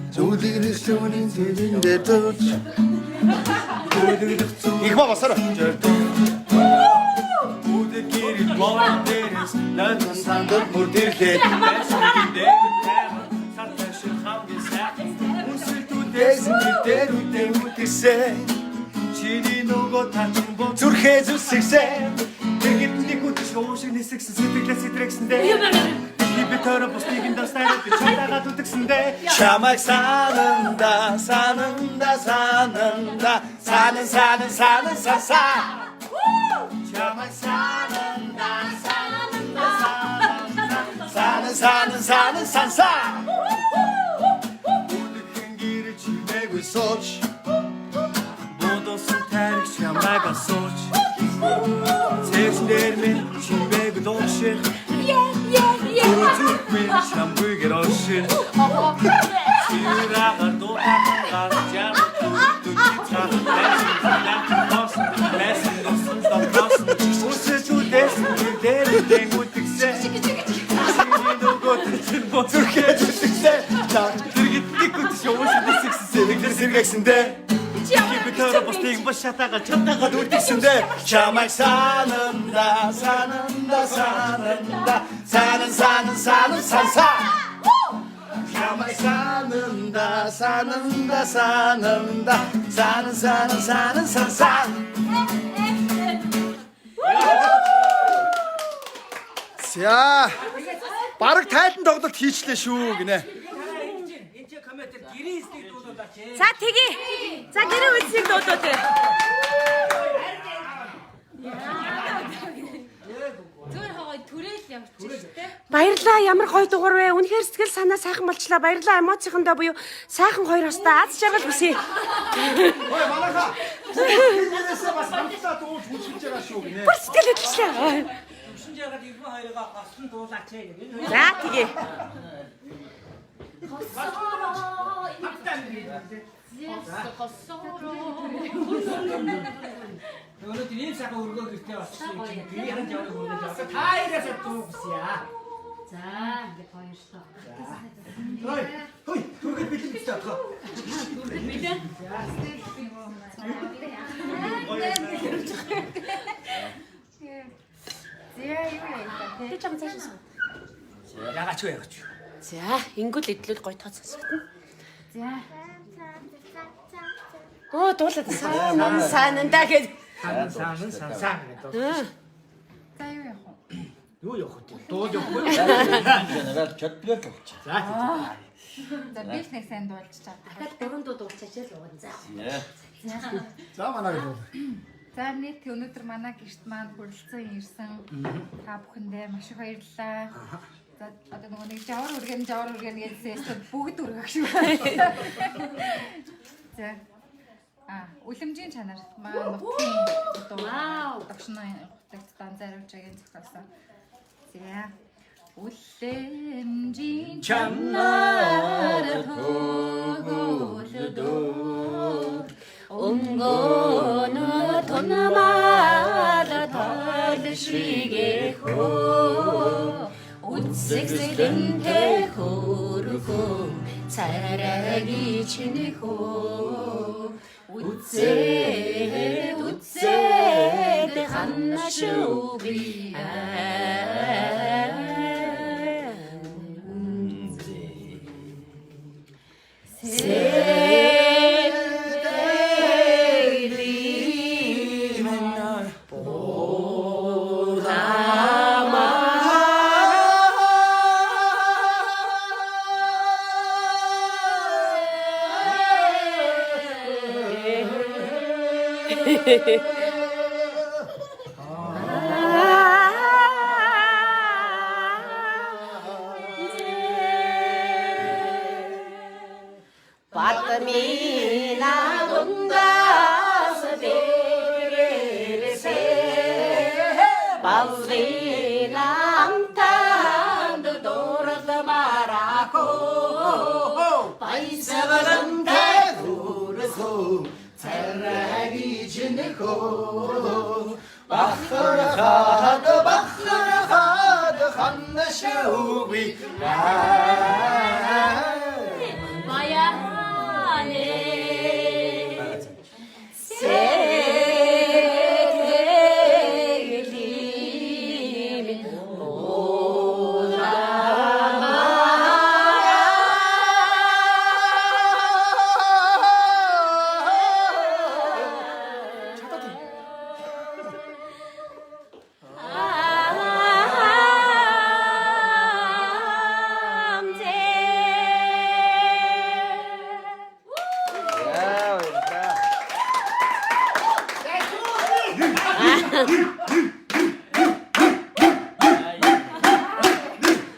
Speaker 3: Зүйлийг түүний зүрхэн дээр дууч Их ба басара.
Speaker 11: Үүдэг гэрэл борон дээрээс нойтон
Speaker 3: Сандал мөр дэрлээ.
Speaker 11: Сар ташир хамгийн сайхан
Speaker 3: Дээсэн дээр үдэ үтгсэн
Speaker 11: Чиний нөгөө тачин бод
Speaker 3: Зүрхээ зүсгсэн
Speaker 11: Тэгэд нэг үдш уушиг нисгсэн сэтгэлээ сэтрэгсэндээ Дэлхий би тойроо бусдыг нь дастаараа би чатаагаад үтгсэндээ
Speaker 3: Чамайг сананда сананда сананда санан санан санан саса Чамайг сананда сананда санан санан санан санса
Speaker 11: Үүдэг гэрэл
Speaker 3: Чимээгүй сууч
Speaker 11: Бодосон тарих чамайг асууч Цэцэн дээр минь чимээгүй дууших Зүрх минь чамгүйгээр орших Цэвэр дутаахан гарч яар түлхүү цаа Байсан досон досон Үсэж үдээс дээр дэнгүтгсэн Чиний нөгөө тачин бод
Speaker 3: Зүрхээ зүсгсэн
Speaker 11: Тэргэд нэг үтш уушиг нисгсэн
Speaker 3: Сэтгэлээр сэргээгсэндээ
Speaker 11: Дэлхий би тойроо бусдыг бас шатаагаад чатаагаад
Speaker 3: үтгсэндээ Чамайг сананда сананда сананда санан санан санан санса Чамайг сананда сананда сананда санан санан санан санса За бараг тайлан тоглолт хийчлээ шүү гинэ.
Speaker 2: Энд чи комментэр гэрийн эснийг дуудуулаач.
Speaker 1: За тэгье. За гэрээ үлсийг дуудуу тэ.
Speaker 10: Зүгээр хогоо түрээл явчих штэ.
Speaker 1: Баярлаа ямар гоё дугаар вэ? Үнэхээр сэтгэл санаа сайхан болчлаа. Баярлаа эмоцийнхондоо буюу сайхан хоёр хостоо аз жаргал хүсье.
Speaker 3: Ой манайха. Нэрээсээ бас хамтдаа дууж хүчилж байгаа шүү гинэ.
Speaker 1: Бүр сэтгэл хөдлөлээ.
Speaker 2: Төвшин жаргал эргэн хоёроо госон дуулаач гэх. Энэ хоёр
Speaker 1: За тэгье.
Speaker 2: хамтдаа ингэ. Өнөөдөр ийм сайхан өргөө гэртээ очсон юм чинь гэрийн жаврыг өргөж авсан. Та хоёроос дуу хүсье.
Speaker 5: За ингээд баярлалаа.
Speaker 3: Хой хой түргэд бэлэн бистэй бодгоо.
Speaker 5: Бэлэн.
Speaker 8: За юу яа та тий.
Speaker 1: Тэг чам цаашаа суу.
Speaker 2: Ягач юу ягач.
Speaker 1: За ингүүл идлүүл гоё тооц сонсогдно.
Speaker 8: За.
Speaker 1: Оо дуулаад санан санандаа гэж.
Speaker 2: Сан сан сан сан гэдэг.
Speaker 8: За юу яах вэ?
Speaker 2: Юу явах вэ? Дуул явах вэ?
Speaker 6: Нараад чаддгаар л болчих.
Speaker 2: За тий.
Speaker 8: За би л нэг сайн дуулчих.
Speaker 5: Дахиад дөрөв дуу дуулчихаж л уган за.
Speaker 3: За манай гэр.
Speaker 8: За нийт өнөөдөр манай гэрт маань хүрэлцэн ирсэн та бүхэндээ маш их баярлалаа. За одоо нөгөө нэг жавар үргэн жавар үргэн гэдсээс бүгд үргэх шүү. За а үлэмжийн чанар маа нутгийн дуу догшин гутагт Данзаривчгийн зохиосон. За үлэмжийн чанар хөөгөлдөө
Speaker 5: Өнгөнө тунмал тал шигэхөө Үтсэгсэлэнтэй хөрхөө царайги чинэхөө Үтсээд үтсээд ханна шүү би
Speaker 1: Бадмина дундаас дээрээсээ баллина амтанд дурламарахо
Speaker 3: Баясгалантай хүрхөө царайг жинхөө бахархаад бахархаад ханна шүүби.
Speaker 5: Баяхане.
Speaker 1: Сэтгэлийн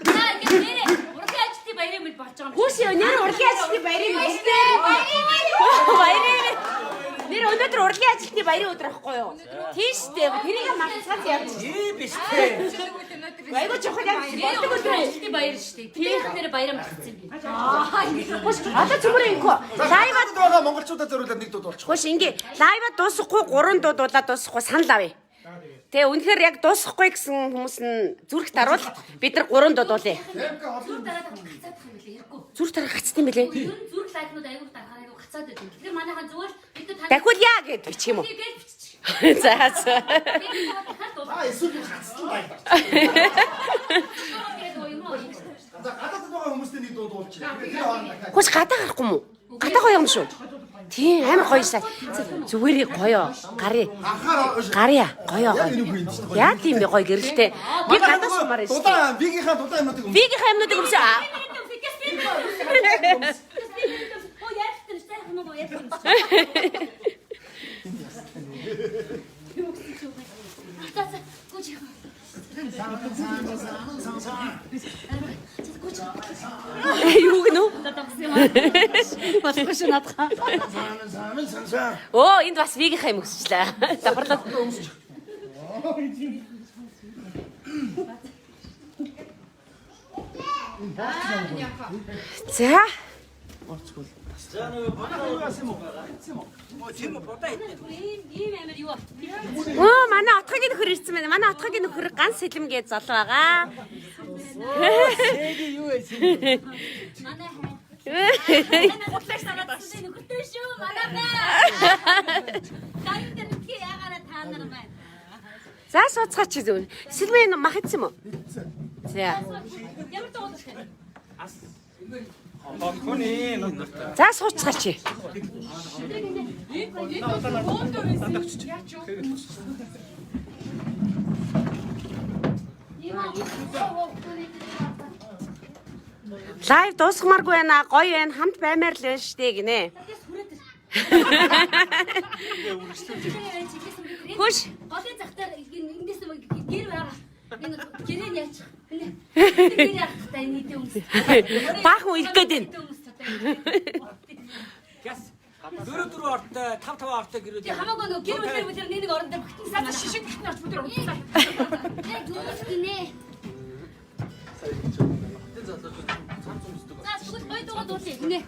Speaker 5: За ингээд нэрээ урлагийн ажилтны баярын мэд болж байгаа юм.
Speaker 1: Хүүш нэр урлагийн ажилтны баярын мэд. Баярын. Нэр өнөөдөр урлагийн ажилтны баярын өдөр ахгүй юу? Тийм штэ. Тэрийг мартцаад явж.
Speaker 2: Ийм биш те.
Speaker 1: Айгуу чухал яг
Speaker 5: Нэрээ
Speaker 1: болдог
Speaker 5: урлагийн
Speaker 1: өдөр.
Speaker 5: ажилтны баяр шүү дээ. Тэрийнх нэрээ баяраа мартсан юм би.
Speaker 1: Хүүш одоо зүгээр инкүү. Лайваад
Speaker 3: байгаа монголчуудад зориулаад нэг дууд болчих.
Speaker 1: Хүүш ингээ лайваад дуусахгүй 3 дууд дуулаад дуусахгүй санал авъя. Тэгээ үнэхээр яг дуусахгүй гэсэн хүмүүс нь зүрх дарвал бид нар 3 дууд дуулъя.
Speaker 5: Зүрх дараад гацаадах юм билээ хэрэггүй.
Speaker 1: Зүрх дарах гацт юм билээ.
Speaker 5: Ер нь зүрх лайкнууд аягүй дарахаар аягүй гацаад байдаг. Тэгэхээр манайхан зүгээр бид нар
Speaker 1: Дахиул яа гэд бичих юм уу?
Speaker 5: гэж биччих.
Speaker 1: За за.
Speaker 5: Тэгээд дахиад дуулах.
Speaker 3: А эсвэл гацтал лайв дарч.
Speaker 5: Тэгээд юм уу?
Speaker 3: За гадаадд байгаа хүмүүстэй нэг дуу дуулчих. Тэр хооронд дахиад.
Speaker 1: Хүүш гадаа гарахгүй юм уу? Гадаа гоё юм шүү. Тийм амар гоё шээ. Зүгээрээ гоё. Гарыг.
Speaker 3: Анхаар
Speaker 1: Гарья гоё
Speaker 3: Яг
Speaker 1: гоё.
Speaker 3: энэ үгүй юм чинь.
Speaker 1: Яа тийм бэ гоё гэрэлтэй. Би гадаа сумаар байна шүү. дээ.
Speaker 3: Дулаан бигийнхаа дулаан юмнуудыг өмс.
Speaker 1: Бигийнхаа юмнуудыг өмсөө.
Speaker 5: Оо яаж тэр сайхан уу яаж юм. За за гүж.
Speaker 1: Юу гэнэ үү?
Speaker 5: Болохгүй шүү наадах.
Speaker 1: Оо энд бас бигийнхаа юм өсчлээ. Давхарлаад. За.
Speaker 2: Тийм үү будаа идэх.
Speaker 5: Ийм ийм амар юу.
Speaker 1: Оо манай отхогийн нөхөр ирсэн байна. Манай отхогийн нөхөр ганц сэлэм гэж залуу байгаа.
Speaker 2: Сэги юу вэ? Сэги.
Speaker 5: Манай хай. Гутлаач санаад нөхөртэй шүү. Манай бай. Дайнд дээр битгий яагаараа та нар байна.
Speaker 1: За сууцгаач зөв. Сэлмэн мах идсэн юм уу? За.
Speaker 5: Ямар дуулах юм?
Speaker 7: Хонхны нутгаар.
Speaker 1: За сууцгаач. Лайв дуусгамааргүй байна. Гоё байна. Хамт баймаар л байна штэ гинэ. Хөш.
Speaker 5: Голын зах дээр эндээс гэр байгаа. Энэ гэрээ нь яачих. Гэр яах та энэ хэдэн хүмүүс.
Speaker 1: Баахан үлдээд байна.
Speaker 2: Гяс. 4 4 ортой 5 5 ортой гэрүүд.
Speaker 5: Тэг хамаагүй нөгөө гэр бүлэр бүлэр нэг нэг орон дээр бүтэн
Speaker 4: За шишиг гэртээ орч бүгд унтсан.
Speaker 9: Яг дүүс гинэ.
Speaker 5: За тэгвэл гоё дуугаа дуулъя. Нэ.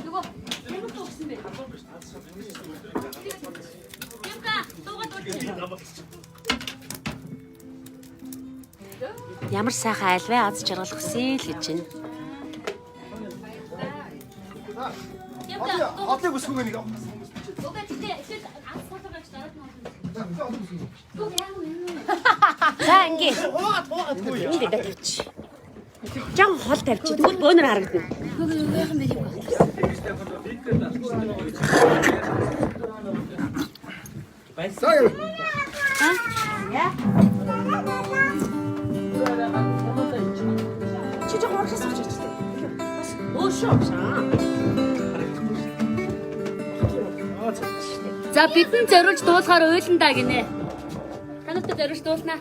Speaker 5: Нөгөө ямар дуу гэсэн бэ? Ямка дуугаа дуулъя.
Speaker 1: Ямар сайхан айл вэ? Аз жаргал хүсье л гэж байна.
Speaker 5: Ямка дуу.
Speaker 3: Хотлыг өсгөөг нэг.
Speaker 5: Үгүй тэгтээ эсвэл анх суулгаа гэж дараад нь болно. Гүг яах вэ?
Speaker 1: За ингээ. Энд дэ тавьчих. Жан хол тавьчих. Тэгвэл бөөнөр харагдана.
Speaker 5: Гүг яах юм бэ юм бэ?
Speaker 3: За яа.
Speaker 1: Чи жоо урагшаас авч ирчихлээ. Бас өөшөө авсан.
Speaker 5: За бидэн зориулж дуулахаар уйландаа гинэ. Та нарт зориулж дуулнаа.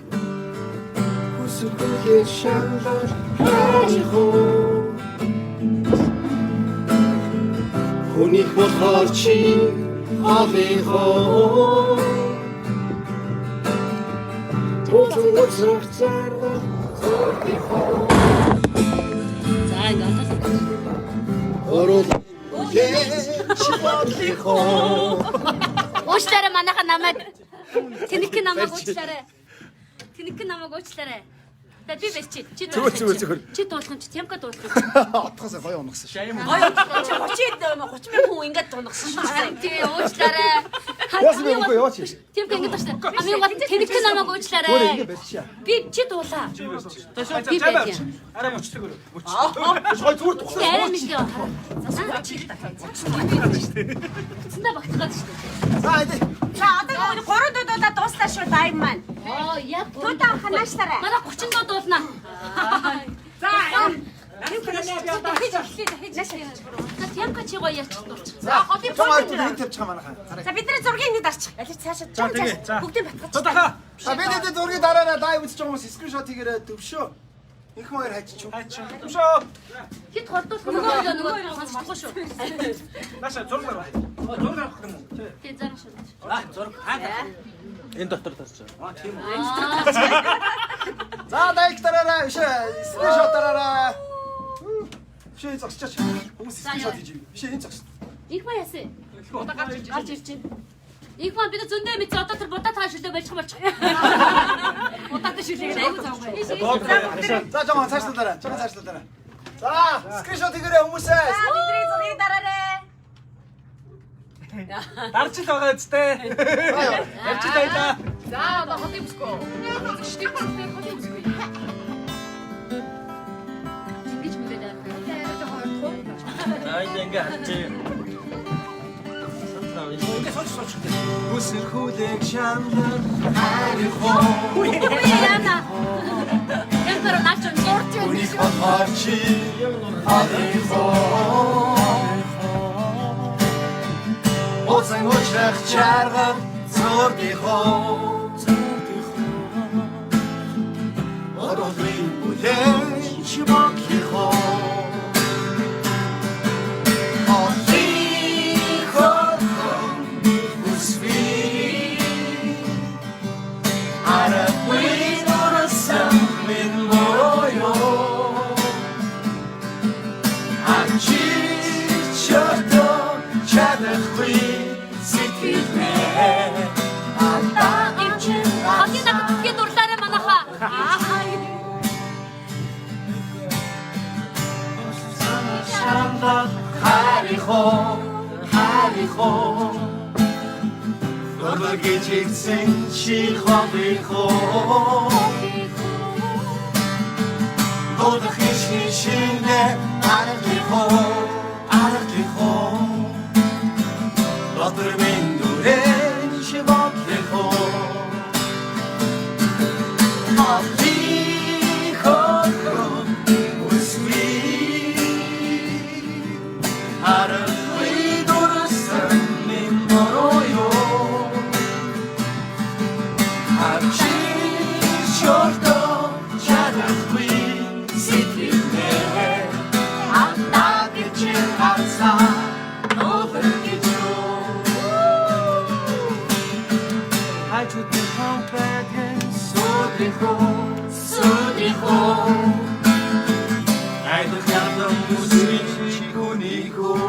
Speaker 3: Хүсэлээ шалгал хайхуу.
Speaker 11: Хүнийх болохоор чи холынхоо. Тулцсан уцрах зарга зурдихоо.
Speaker 5: За ингээд одоо.
Speaker 11: Орол үлээж бодлихоо.
Speaker 5: Уучлаарай манайха намайг. Тэнэг намайг уучлаарай. Тэнэг намайг уучлаарай. За би барьчих. Чи
Speaker 3: Зүгээр, зүгээр, зүгээр.
Speaker 5: Чи дуулах юм чи Тямка дуулах юм.
Speaker 3: Отхоос гоё унагсан шүү.
Speaker 1: Гоё чи 30 30 мянган хүн ингээд дунагсан шүү дээ.
Speaker 5: Тий уучлаарай.
Speaker 3: Яасан бэ үгүй яваач.
Speaker 5: Тямка ингээд дуушлаа. Хамгийн гол нь тэнэг намайг
Speaker 3: Зүгээр
Speaker 5: уучлаарай.
Speaker 3: ингэ барьчих.
Speaker 5: Би чи дуулаа. Би
Speaker 7: Би
Speaker 5: барья.
Speaker 7: Арай мөчтөг өрөө. Мөч.
Speaker 3: Гоё зүгээр тухлаа.
Speaker 5: Арай нэг яа. Цэндэ багтах гээд шүү дээ.
Speaker 3: За хайдаа.
Speaker 1: За одоо нөгөө 3 дуудуулаад дууслаа шүү лайв маань.
Speaker 5: Оо яг
Speaker 1: Тутаа ханааштай.
Speaker 5: Манай 30 дуу дуулна.
Speaker 1: За
Speaker 5: Дахиж эхлэе, дахиж эхлэе. За Тямка чи гоё ярьчих дуулчих.
Speaker 3: За хотын пол дээр тавьчих манайхаа.
Speaker 1: За бидний зургийг ингэ дарчих. Аль цаашаа
Speaker 7: За тэгээ. За.
Speaker 1: бүгдийг батгах.
Speaker 7: Тутаха.
Speaker 3: За бид эдээ зургийг дараарай live үзэж байгаа хүмүүс screenshot хийгээрэй төвшөө. Инх хоёр хайчих.
Speaker 7: Хайч. Төвшөө.
Speaker 5: Хит холдуулах нөгөө нөгөө сонсохгүй шүү.
Speaker 7: Нааша зураг барай. Зураг авах юм уу?
Speaker 5: Тий зарах шүү.
Speaker 2: Аа зураг хаа.
Speaker 6: Энэ дотор тарч.
Speaker 2: Аа тийм үү.
Speaker 3: За like дараарай. Биш ээ screenshot дараарай. Биш ээ зогсчихооч. Хүмүүс screenshot хийж. Биш ээ энэ зогс.
Speaker 5: Их маа яасан? Одоо гарч ирж байна. Их маа бид зөндөө мэдсэн. Одоо тэр будаа та шүлээ болчих болчих. Будаатай шүлээ гэж айгүй цаавгүй.
Speaker 3: За жоохон цаашлуулаарай. Жоохон цаашлуулаарай. За screenshot хийгээрэй хүмүүсээ.
Speaker 1: За бидний зургийг дараарай.
Speaker 7: Дарж л байгаа үстэй. Дарж л байлаа.
Speaker 4: За одоо хотын бүсгүй. Үзэгчдийн хотын бүсгүй.
Speaker 5: Ингэж мэдээд арах юм.
Speaker 6: За энэ ингээ харчих.
Speaker 7: Ингээ сууч сууч.
Speaker 11: Хүсэл хүлээг шамлан хайрхоо.
Speaker 5: Яна. Ямар наач зурж байна.
Speaker 11: Хүнийх болохоор чи холынхоо. Уцан уучрах чаргал зурдихоо. Оролын бүлээж бодлихоо. Холынхоо хүсвээ. Аргагүй дурсан минь моёо. Ачиж чортоо чадахгүй сэтгэлээ. Алдаа гэж
Speaker 5: Хотын надад тгээ дурлаарай манайхаа.
Speaker 11: Шамлал харихоо, харихоо. Дурдаг гэж хэлсэн чи холынхоо. Дуудах хишний шинэ аргихоо, аргихоо. Дотор минь дүрэн чи бодлихоо. Холынхоо үсвээ. Аргагүй дурсан минь мороё. Ачиж чортоо чадахгүй сэтгэлээ. Алдаа гэж харсан нуулан гэж юу.
Speaker 2: Хажуудын хонхбайдэн
Speaker 11: Сүдрихоо, сүдрихоо. Айдах ядан үсвэн чи хүнийхөө.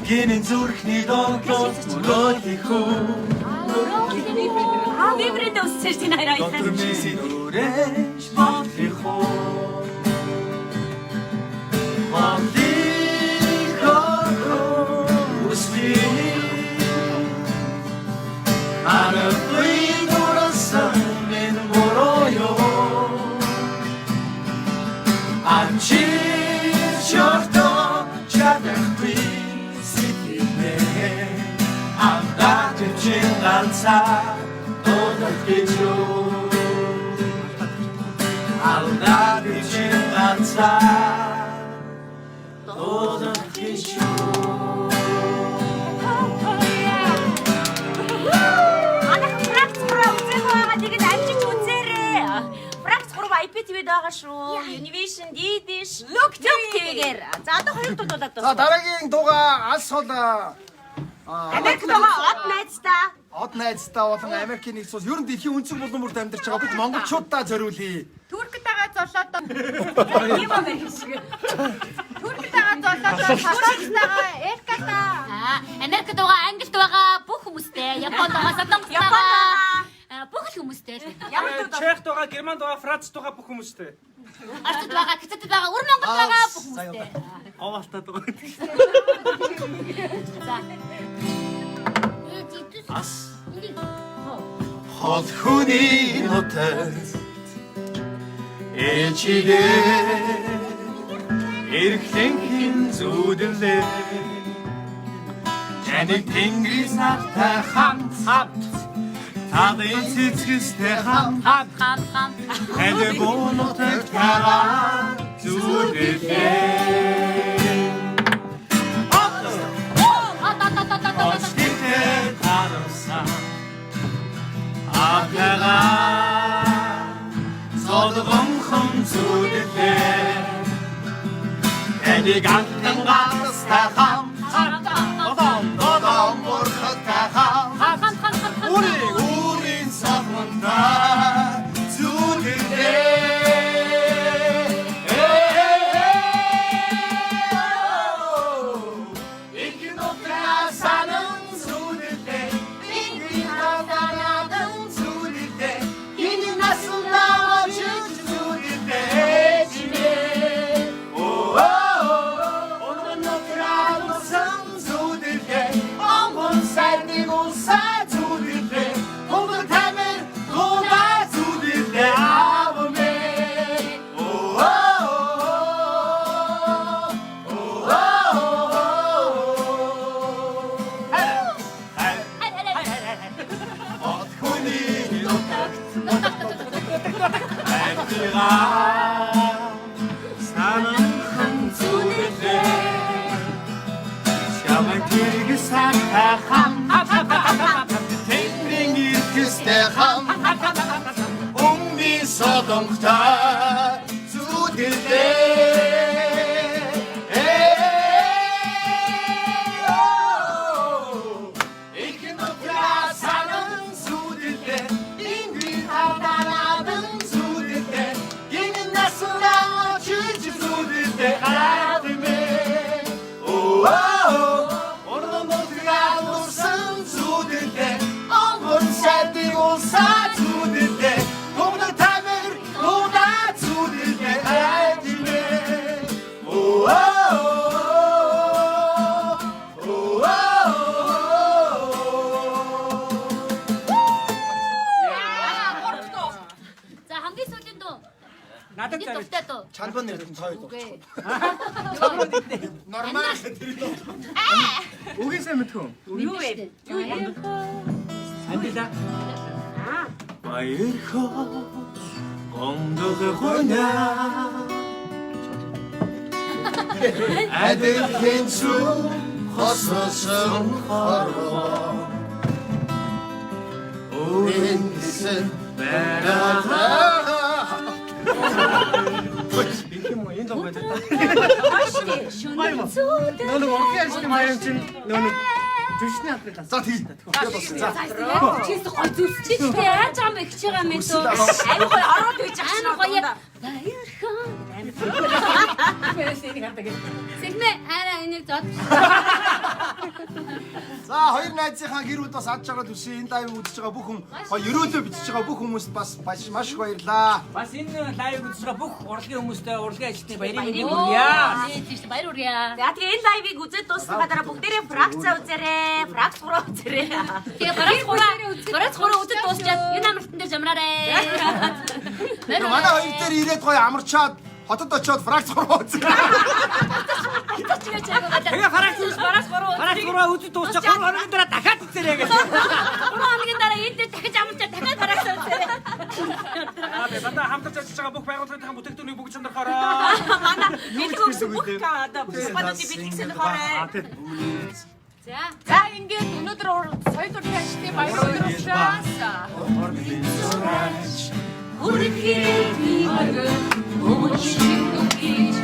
Speaker 11: Гинэн зүрхний дотроо мөрөөлийнхөө.
Speaker 1: Вибрэд өссөн чинь хоёроо
Speaker 11: Дотор минь нүрэж бодлихоо. Бодлихоо үсвэн. Аргагүй дурсан минь мороё. Ачиж чортоо чадахгүй сэтгэлээ. Алдаа чинь ганцаа дуудах гэж юу. Алдаа чинь ганцаа дуудах гэж юу.
Speaker 1: Манайхан Фракц 3 үзээгүй байгаа. Тэгээд амжиж үзээрэй. Фракц 3 IP TV-д байгаа шүү. Univision, Didish, Look TV-гээр. За одоо хоёр дуу дуулаад
Speaker 3: За
Speaker 1: дуусна.
Speaker 3: дараагийн дууга алс хол
Speaker 1: Америкт байгаа од найздаа.
Speaker 3: од найздаа болон Америкийн нэгдсэн улс ер нь дэлхийн өнцөг булан бүрт амьдарч байгаа бүх монголчуудаа зориулъя.
Speaker 8: Турктайгаа золоод
Speaker 1: Тийм Америк шиг.
Speaker 8: Турктайгаа золоод Солонгостайгаа Эрката
Speaker 5: Аа, Америкт байгаа, Англид байгаа бүх хүмүүстэй, Японд байгаа, Солонгост
Speaker 1: Японд
Speaker 5: байгаа бүх л хүмүүстэй.
Speaker 1: Ямар дуу дуу?
Speaker 7: Чехт байгаа, Германд байгаа, Францд байгаа бүх хүмүүстэй.
Speaker 5: Оросд байгаа, Хятадд байгаа, Өр Монголд байгаа бүх хүмүүстэй.
Speaker 11: Говалтаад байгаа.
Speaker 5: За.
Speaker 11: Ас хол хүний нутагт ээжигээ эрхлэнхэн зүудэрлээ. Таныг тэнгэрийн сартай хамт тадын цэцгэстэй хамт
Speaker 5: Хам хам.
Speaker 11: Таныг нутагт хараа зүудэрлээ.
Speaker 5: От от от от от.
Speaker 11: Очтээ харамсан Атага содгонхон зүудэрлээ. Таныг алтан галстай хамт Додон додон бурхадтай хамт
Speaker 5: Хам хам хам хам.
Speaker 11: Үрийг үрийн сахмандаа зүудэрлээ. Их нутгаа санан зүудэрлээ. Тэнгэрийн талаадан зүудэрлээ. Энэ насандаа очиж зүудэрлээ чимээ. Оо, нутгаа нусан зүудэрлээ. Онгон сайдыг улсаа зүудэрлээ. Хонгор тамир тунаа зүудэрлээ. Аав мэ. Оо, От хүний нутагт амьдаргаа сананхан зүудэрлээ. Чамайг тэрэг сартай хамт Тэнгэрийн эрхэстэй хамт Өмдийн солонготой зүудэрлээ. Их нутгаа санан зүудэрлээ. Тэнгэрийн талаадан зүудэрлээ. Энэ насандаа очиж зүудэрлээ. Хадмэ. Оо, орон нутгаа нурсан зүудэрлээ. Онгон сайдыг улсаа зүудэрлээ. Тумна тамир тунаа зүудэрлээ. Хадмэ. Оо,
Speaker 5: За хамгийн сүүлийн дуу.
Speaker 2: Надад
Speaker 5: Миний
Speaker 2: зориул.
Speaker 5: дуртай дуу.
Speaker 3: Чанбан нэртэн цоо дуучих.
Speaker 5: Үгүй.
Speaker 3: Нормал тэр дуу.
Speaker 11: Үгийн сайн мэдхүү.
Speaker 1: Юу вэ? Юу вэ?
Speaker 2: Амжилаа.
Speaker 11: Баяр хоо гомдох гуна Адилхэн зүг хососон хорвоо Өөрийн байраа.
Speaker 7: Их юм уу? Энэ лог байдаг.
Speaker 5: Шөнө зүүд.
Speaker 7: Нөө нэг урлагийн ажлын баян чинь нөө нэг жүжигчний албаны
Speaker 3: За тий.
Speaker 7: За.
Speaker 5: Чис гой зүсчих чи яаж байгаа юм бэ гэж байгаа юм бэ дөө.
Speaker 1: Аюу гой ороод үйж байгаа
Speaker 5: Амар гоё яг баярхан. Сэлмэ арай энийг зод.
Speaker 3: За хоёр найзынхаа гэр бүл бас ад жаргал хүсье. Энэ live үзэж байгаа бүх хүн, ерөөлөө бичиж байгаа бүх хүмүүст бас маш их баярлалаа.
Speaker 2: Бас энэ live үзэж байгаа бүх урлагийн хүмүүстэй урлагийн ажилтны баярын мэндийг
Speaker 5: Баяр
Speaker 2: хүргье.
Speaker 5: Тийм шүү баяр хүргье.
Speaker 1: За тэгээ энэ live ыг үзээд дуусна дараа бүгдээрээ фракцаа үзээрэй. Фракц 3 үзээрэй.
Speaker 5: Тэгээ барац гураа үзэж дуусчаад энэ амралтан дээр жамраарэ.
Speaker 3: Манай хоёр дээр ирээд гоё амарчаад хотод очиод фракц 3 үзээ.
Speaker 2: Тэгээ фракц
Speaker 5: барац гураа
Speaker 2: Фракц 3 үзэж дуусчаа 3 хоногийн дараа дахиад үзээрэй гэж.
Speaker 5: 3 хоногийн дараа энэ дээр дахиж амарчаад дахиад фракц үзээрэй.
Speaker 7: Аа би надад хамтарч ажиллаж байгаа бүх байгууллагынхаа бүтээгдэхүүнийг бүгд сонирхоорой.
Speaker 1: Манай бэлэг өгсөн бүх одоо компаниудын бэлэг сонирхоорой.
Speaker 5: За.
Speaker 4: За ингээд өнөөдөр соёл урлагийн ажилтны баяр өдөр учраас
Speaker 5: Хүрхээний оргил хүмүүжин үгийж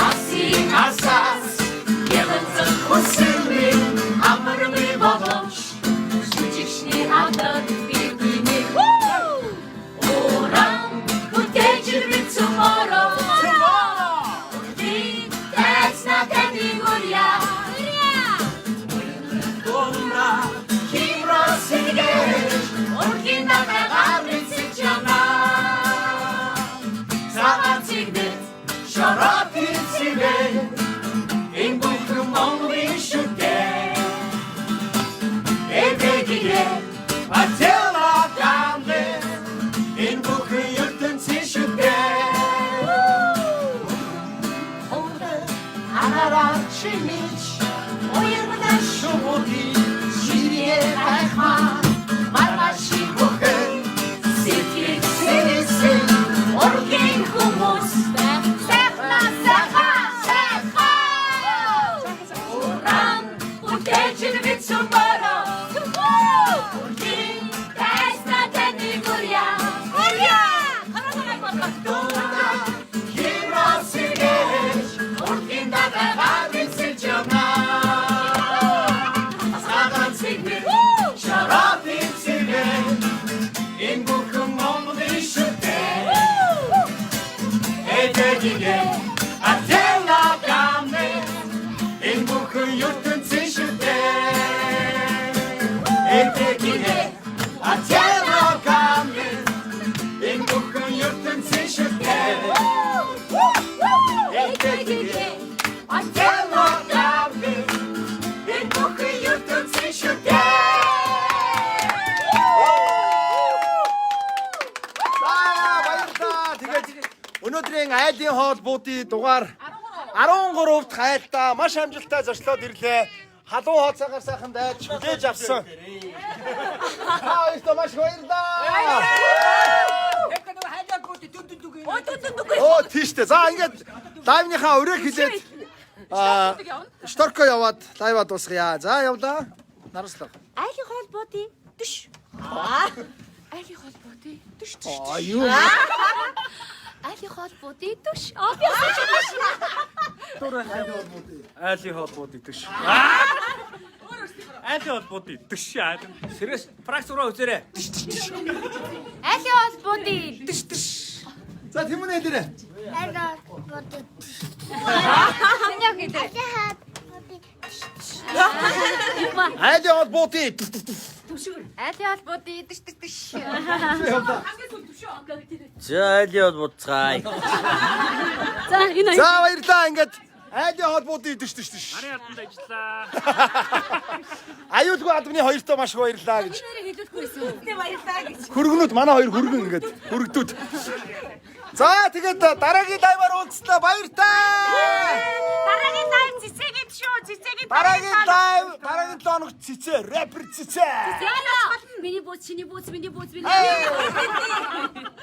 Speaker 5: асын
Speaker 11: Асаас
Speaker 5: янзан
Speaker 11: хүсэлмийн амармын боломж
Speaker 5: жүжигчний хавдар бидний уран бүтээж ирвэн tomorrow. Би тайзна таныг урья.
Speaker 11: Дуна химросигэж
Speaker 5: Ургийн дагаа
Speaker 11: гарын цэжана цагаан цэгнэт шоротын цэвэн энэ бүхэн Монголын шүтээ эдэгигэ Атела гамле энэ бүхэн ертөнцийн шүтээ Анараа чимич
Speaker 5: уярмана
Speaker 11: шумуги ширээ айхма маргаши бүхэн
Speaker 5: сэтгэл
Speaker 11: сэнэсэн
Speaker 5: ургийн хүмүүс сайхнаа сайхан сайхан уран бүтээж ирвэн tomorrow. Ургийн тайзна таныг урья. Урья.
Speaker 11: Дуна химросигэж ургийн дагаа гарын цэжана цагаан цэгнэт шоротын цэвэн энэ бүхэн Монголын шүтээ эдэгигэ Атела гамле энэ бүхэн ертөнцийн шүтээ эдэгигэ Атела гамле энэ бүхэн ертөнцийн шүтээ эдэгигэ Атела гамле энэ бүхэн ертөнцийн шүтээ.
Speaker 3: За баярлалаа. Тэгээд өнөөдрийн айлын хоол буудын дугаар 13 дахь айлдаа маш амжилттай зочлоод ирлээ. Халуун хоол цагаар сайхан дайж хүлээж авсан. Та хоёртоо маш их баярлалаа.
Speaker 2: Яг нөгөө хайлаа гүт дүн дүн дүг.
Speaker 3: Оо тийштэй. За ингээд live ныхаа өрөө хилээд аа шторко яваад live аа дуусгая. За явлаа. Нараслаа.
Speaker 1: Айлын хоол буудын түш.
Speaker 4: Айлын хоол буудъя. Түш түш.
Speaker 3: Аа юу.
Speaker 5: Айлын хоол буудъя түш. Аа би асууж байна.
Speaker 7: Айлын хоол бууд идэш. Айлын хоол бууд идэш.
Speaker 2: Сэргэс пракс руу үзээрэй.
Speaker 10: Айлын хоол буудъя.
Speaker 2: Түш түш.
Speaker 3: За Тэмүнэ хэлээрэй.
Speaker 9: Айлын хоол буудъя.
Speaker 8: Миний яг хэлээ.
Speaker 3: Айлын хоол буудын.
Speaker 8: Айлын хоол буудъя. Түш түш түш.
Speaker 6: За айлын хоол бууцгаая.
Speaker 5: За энэ
Speaker 3: За баярлалаа. Ингээд айлын хоол буудын идэш түш түш.
Speaker 7: Нарын албанд ажиллаа.
Speaker 3: Аюулгүй албаны хоёртоо маш их баярлалаа гэж.
Speaker 5: хэлүүлэхгүй байсан юм.
Speaker 1: Баярлалаа гэж.
Speaker 3: Хөргөнүүд манай хоёр хөргөн ингээд хөргдүүд. За тэгээд дараагийн live аар уулзлаа. Баяртай.
Speaker 1: Дараагийн live цэцэгэд шүү. Цэцэгэд
Speaker 3: Дараагийн live дараагийн 7 хоногт цэцээ, рэпер цэцээ.
Speaker 5: Миний бууз, чиний бууз, миний бууз, миний.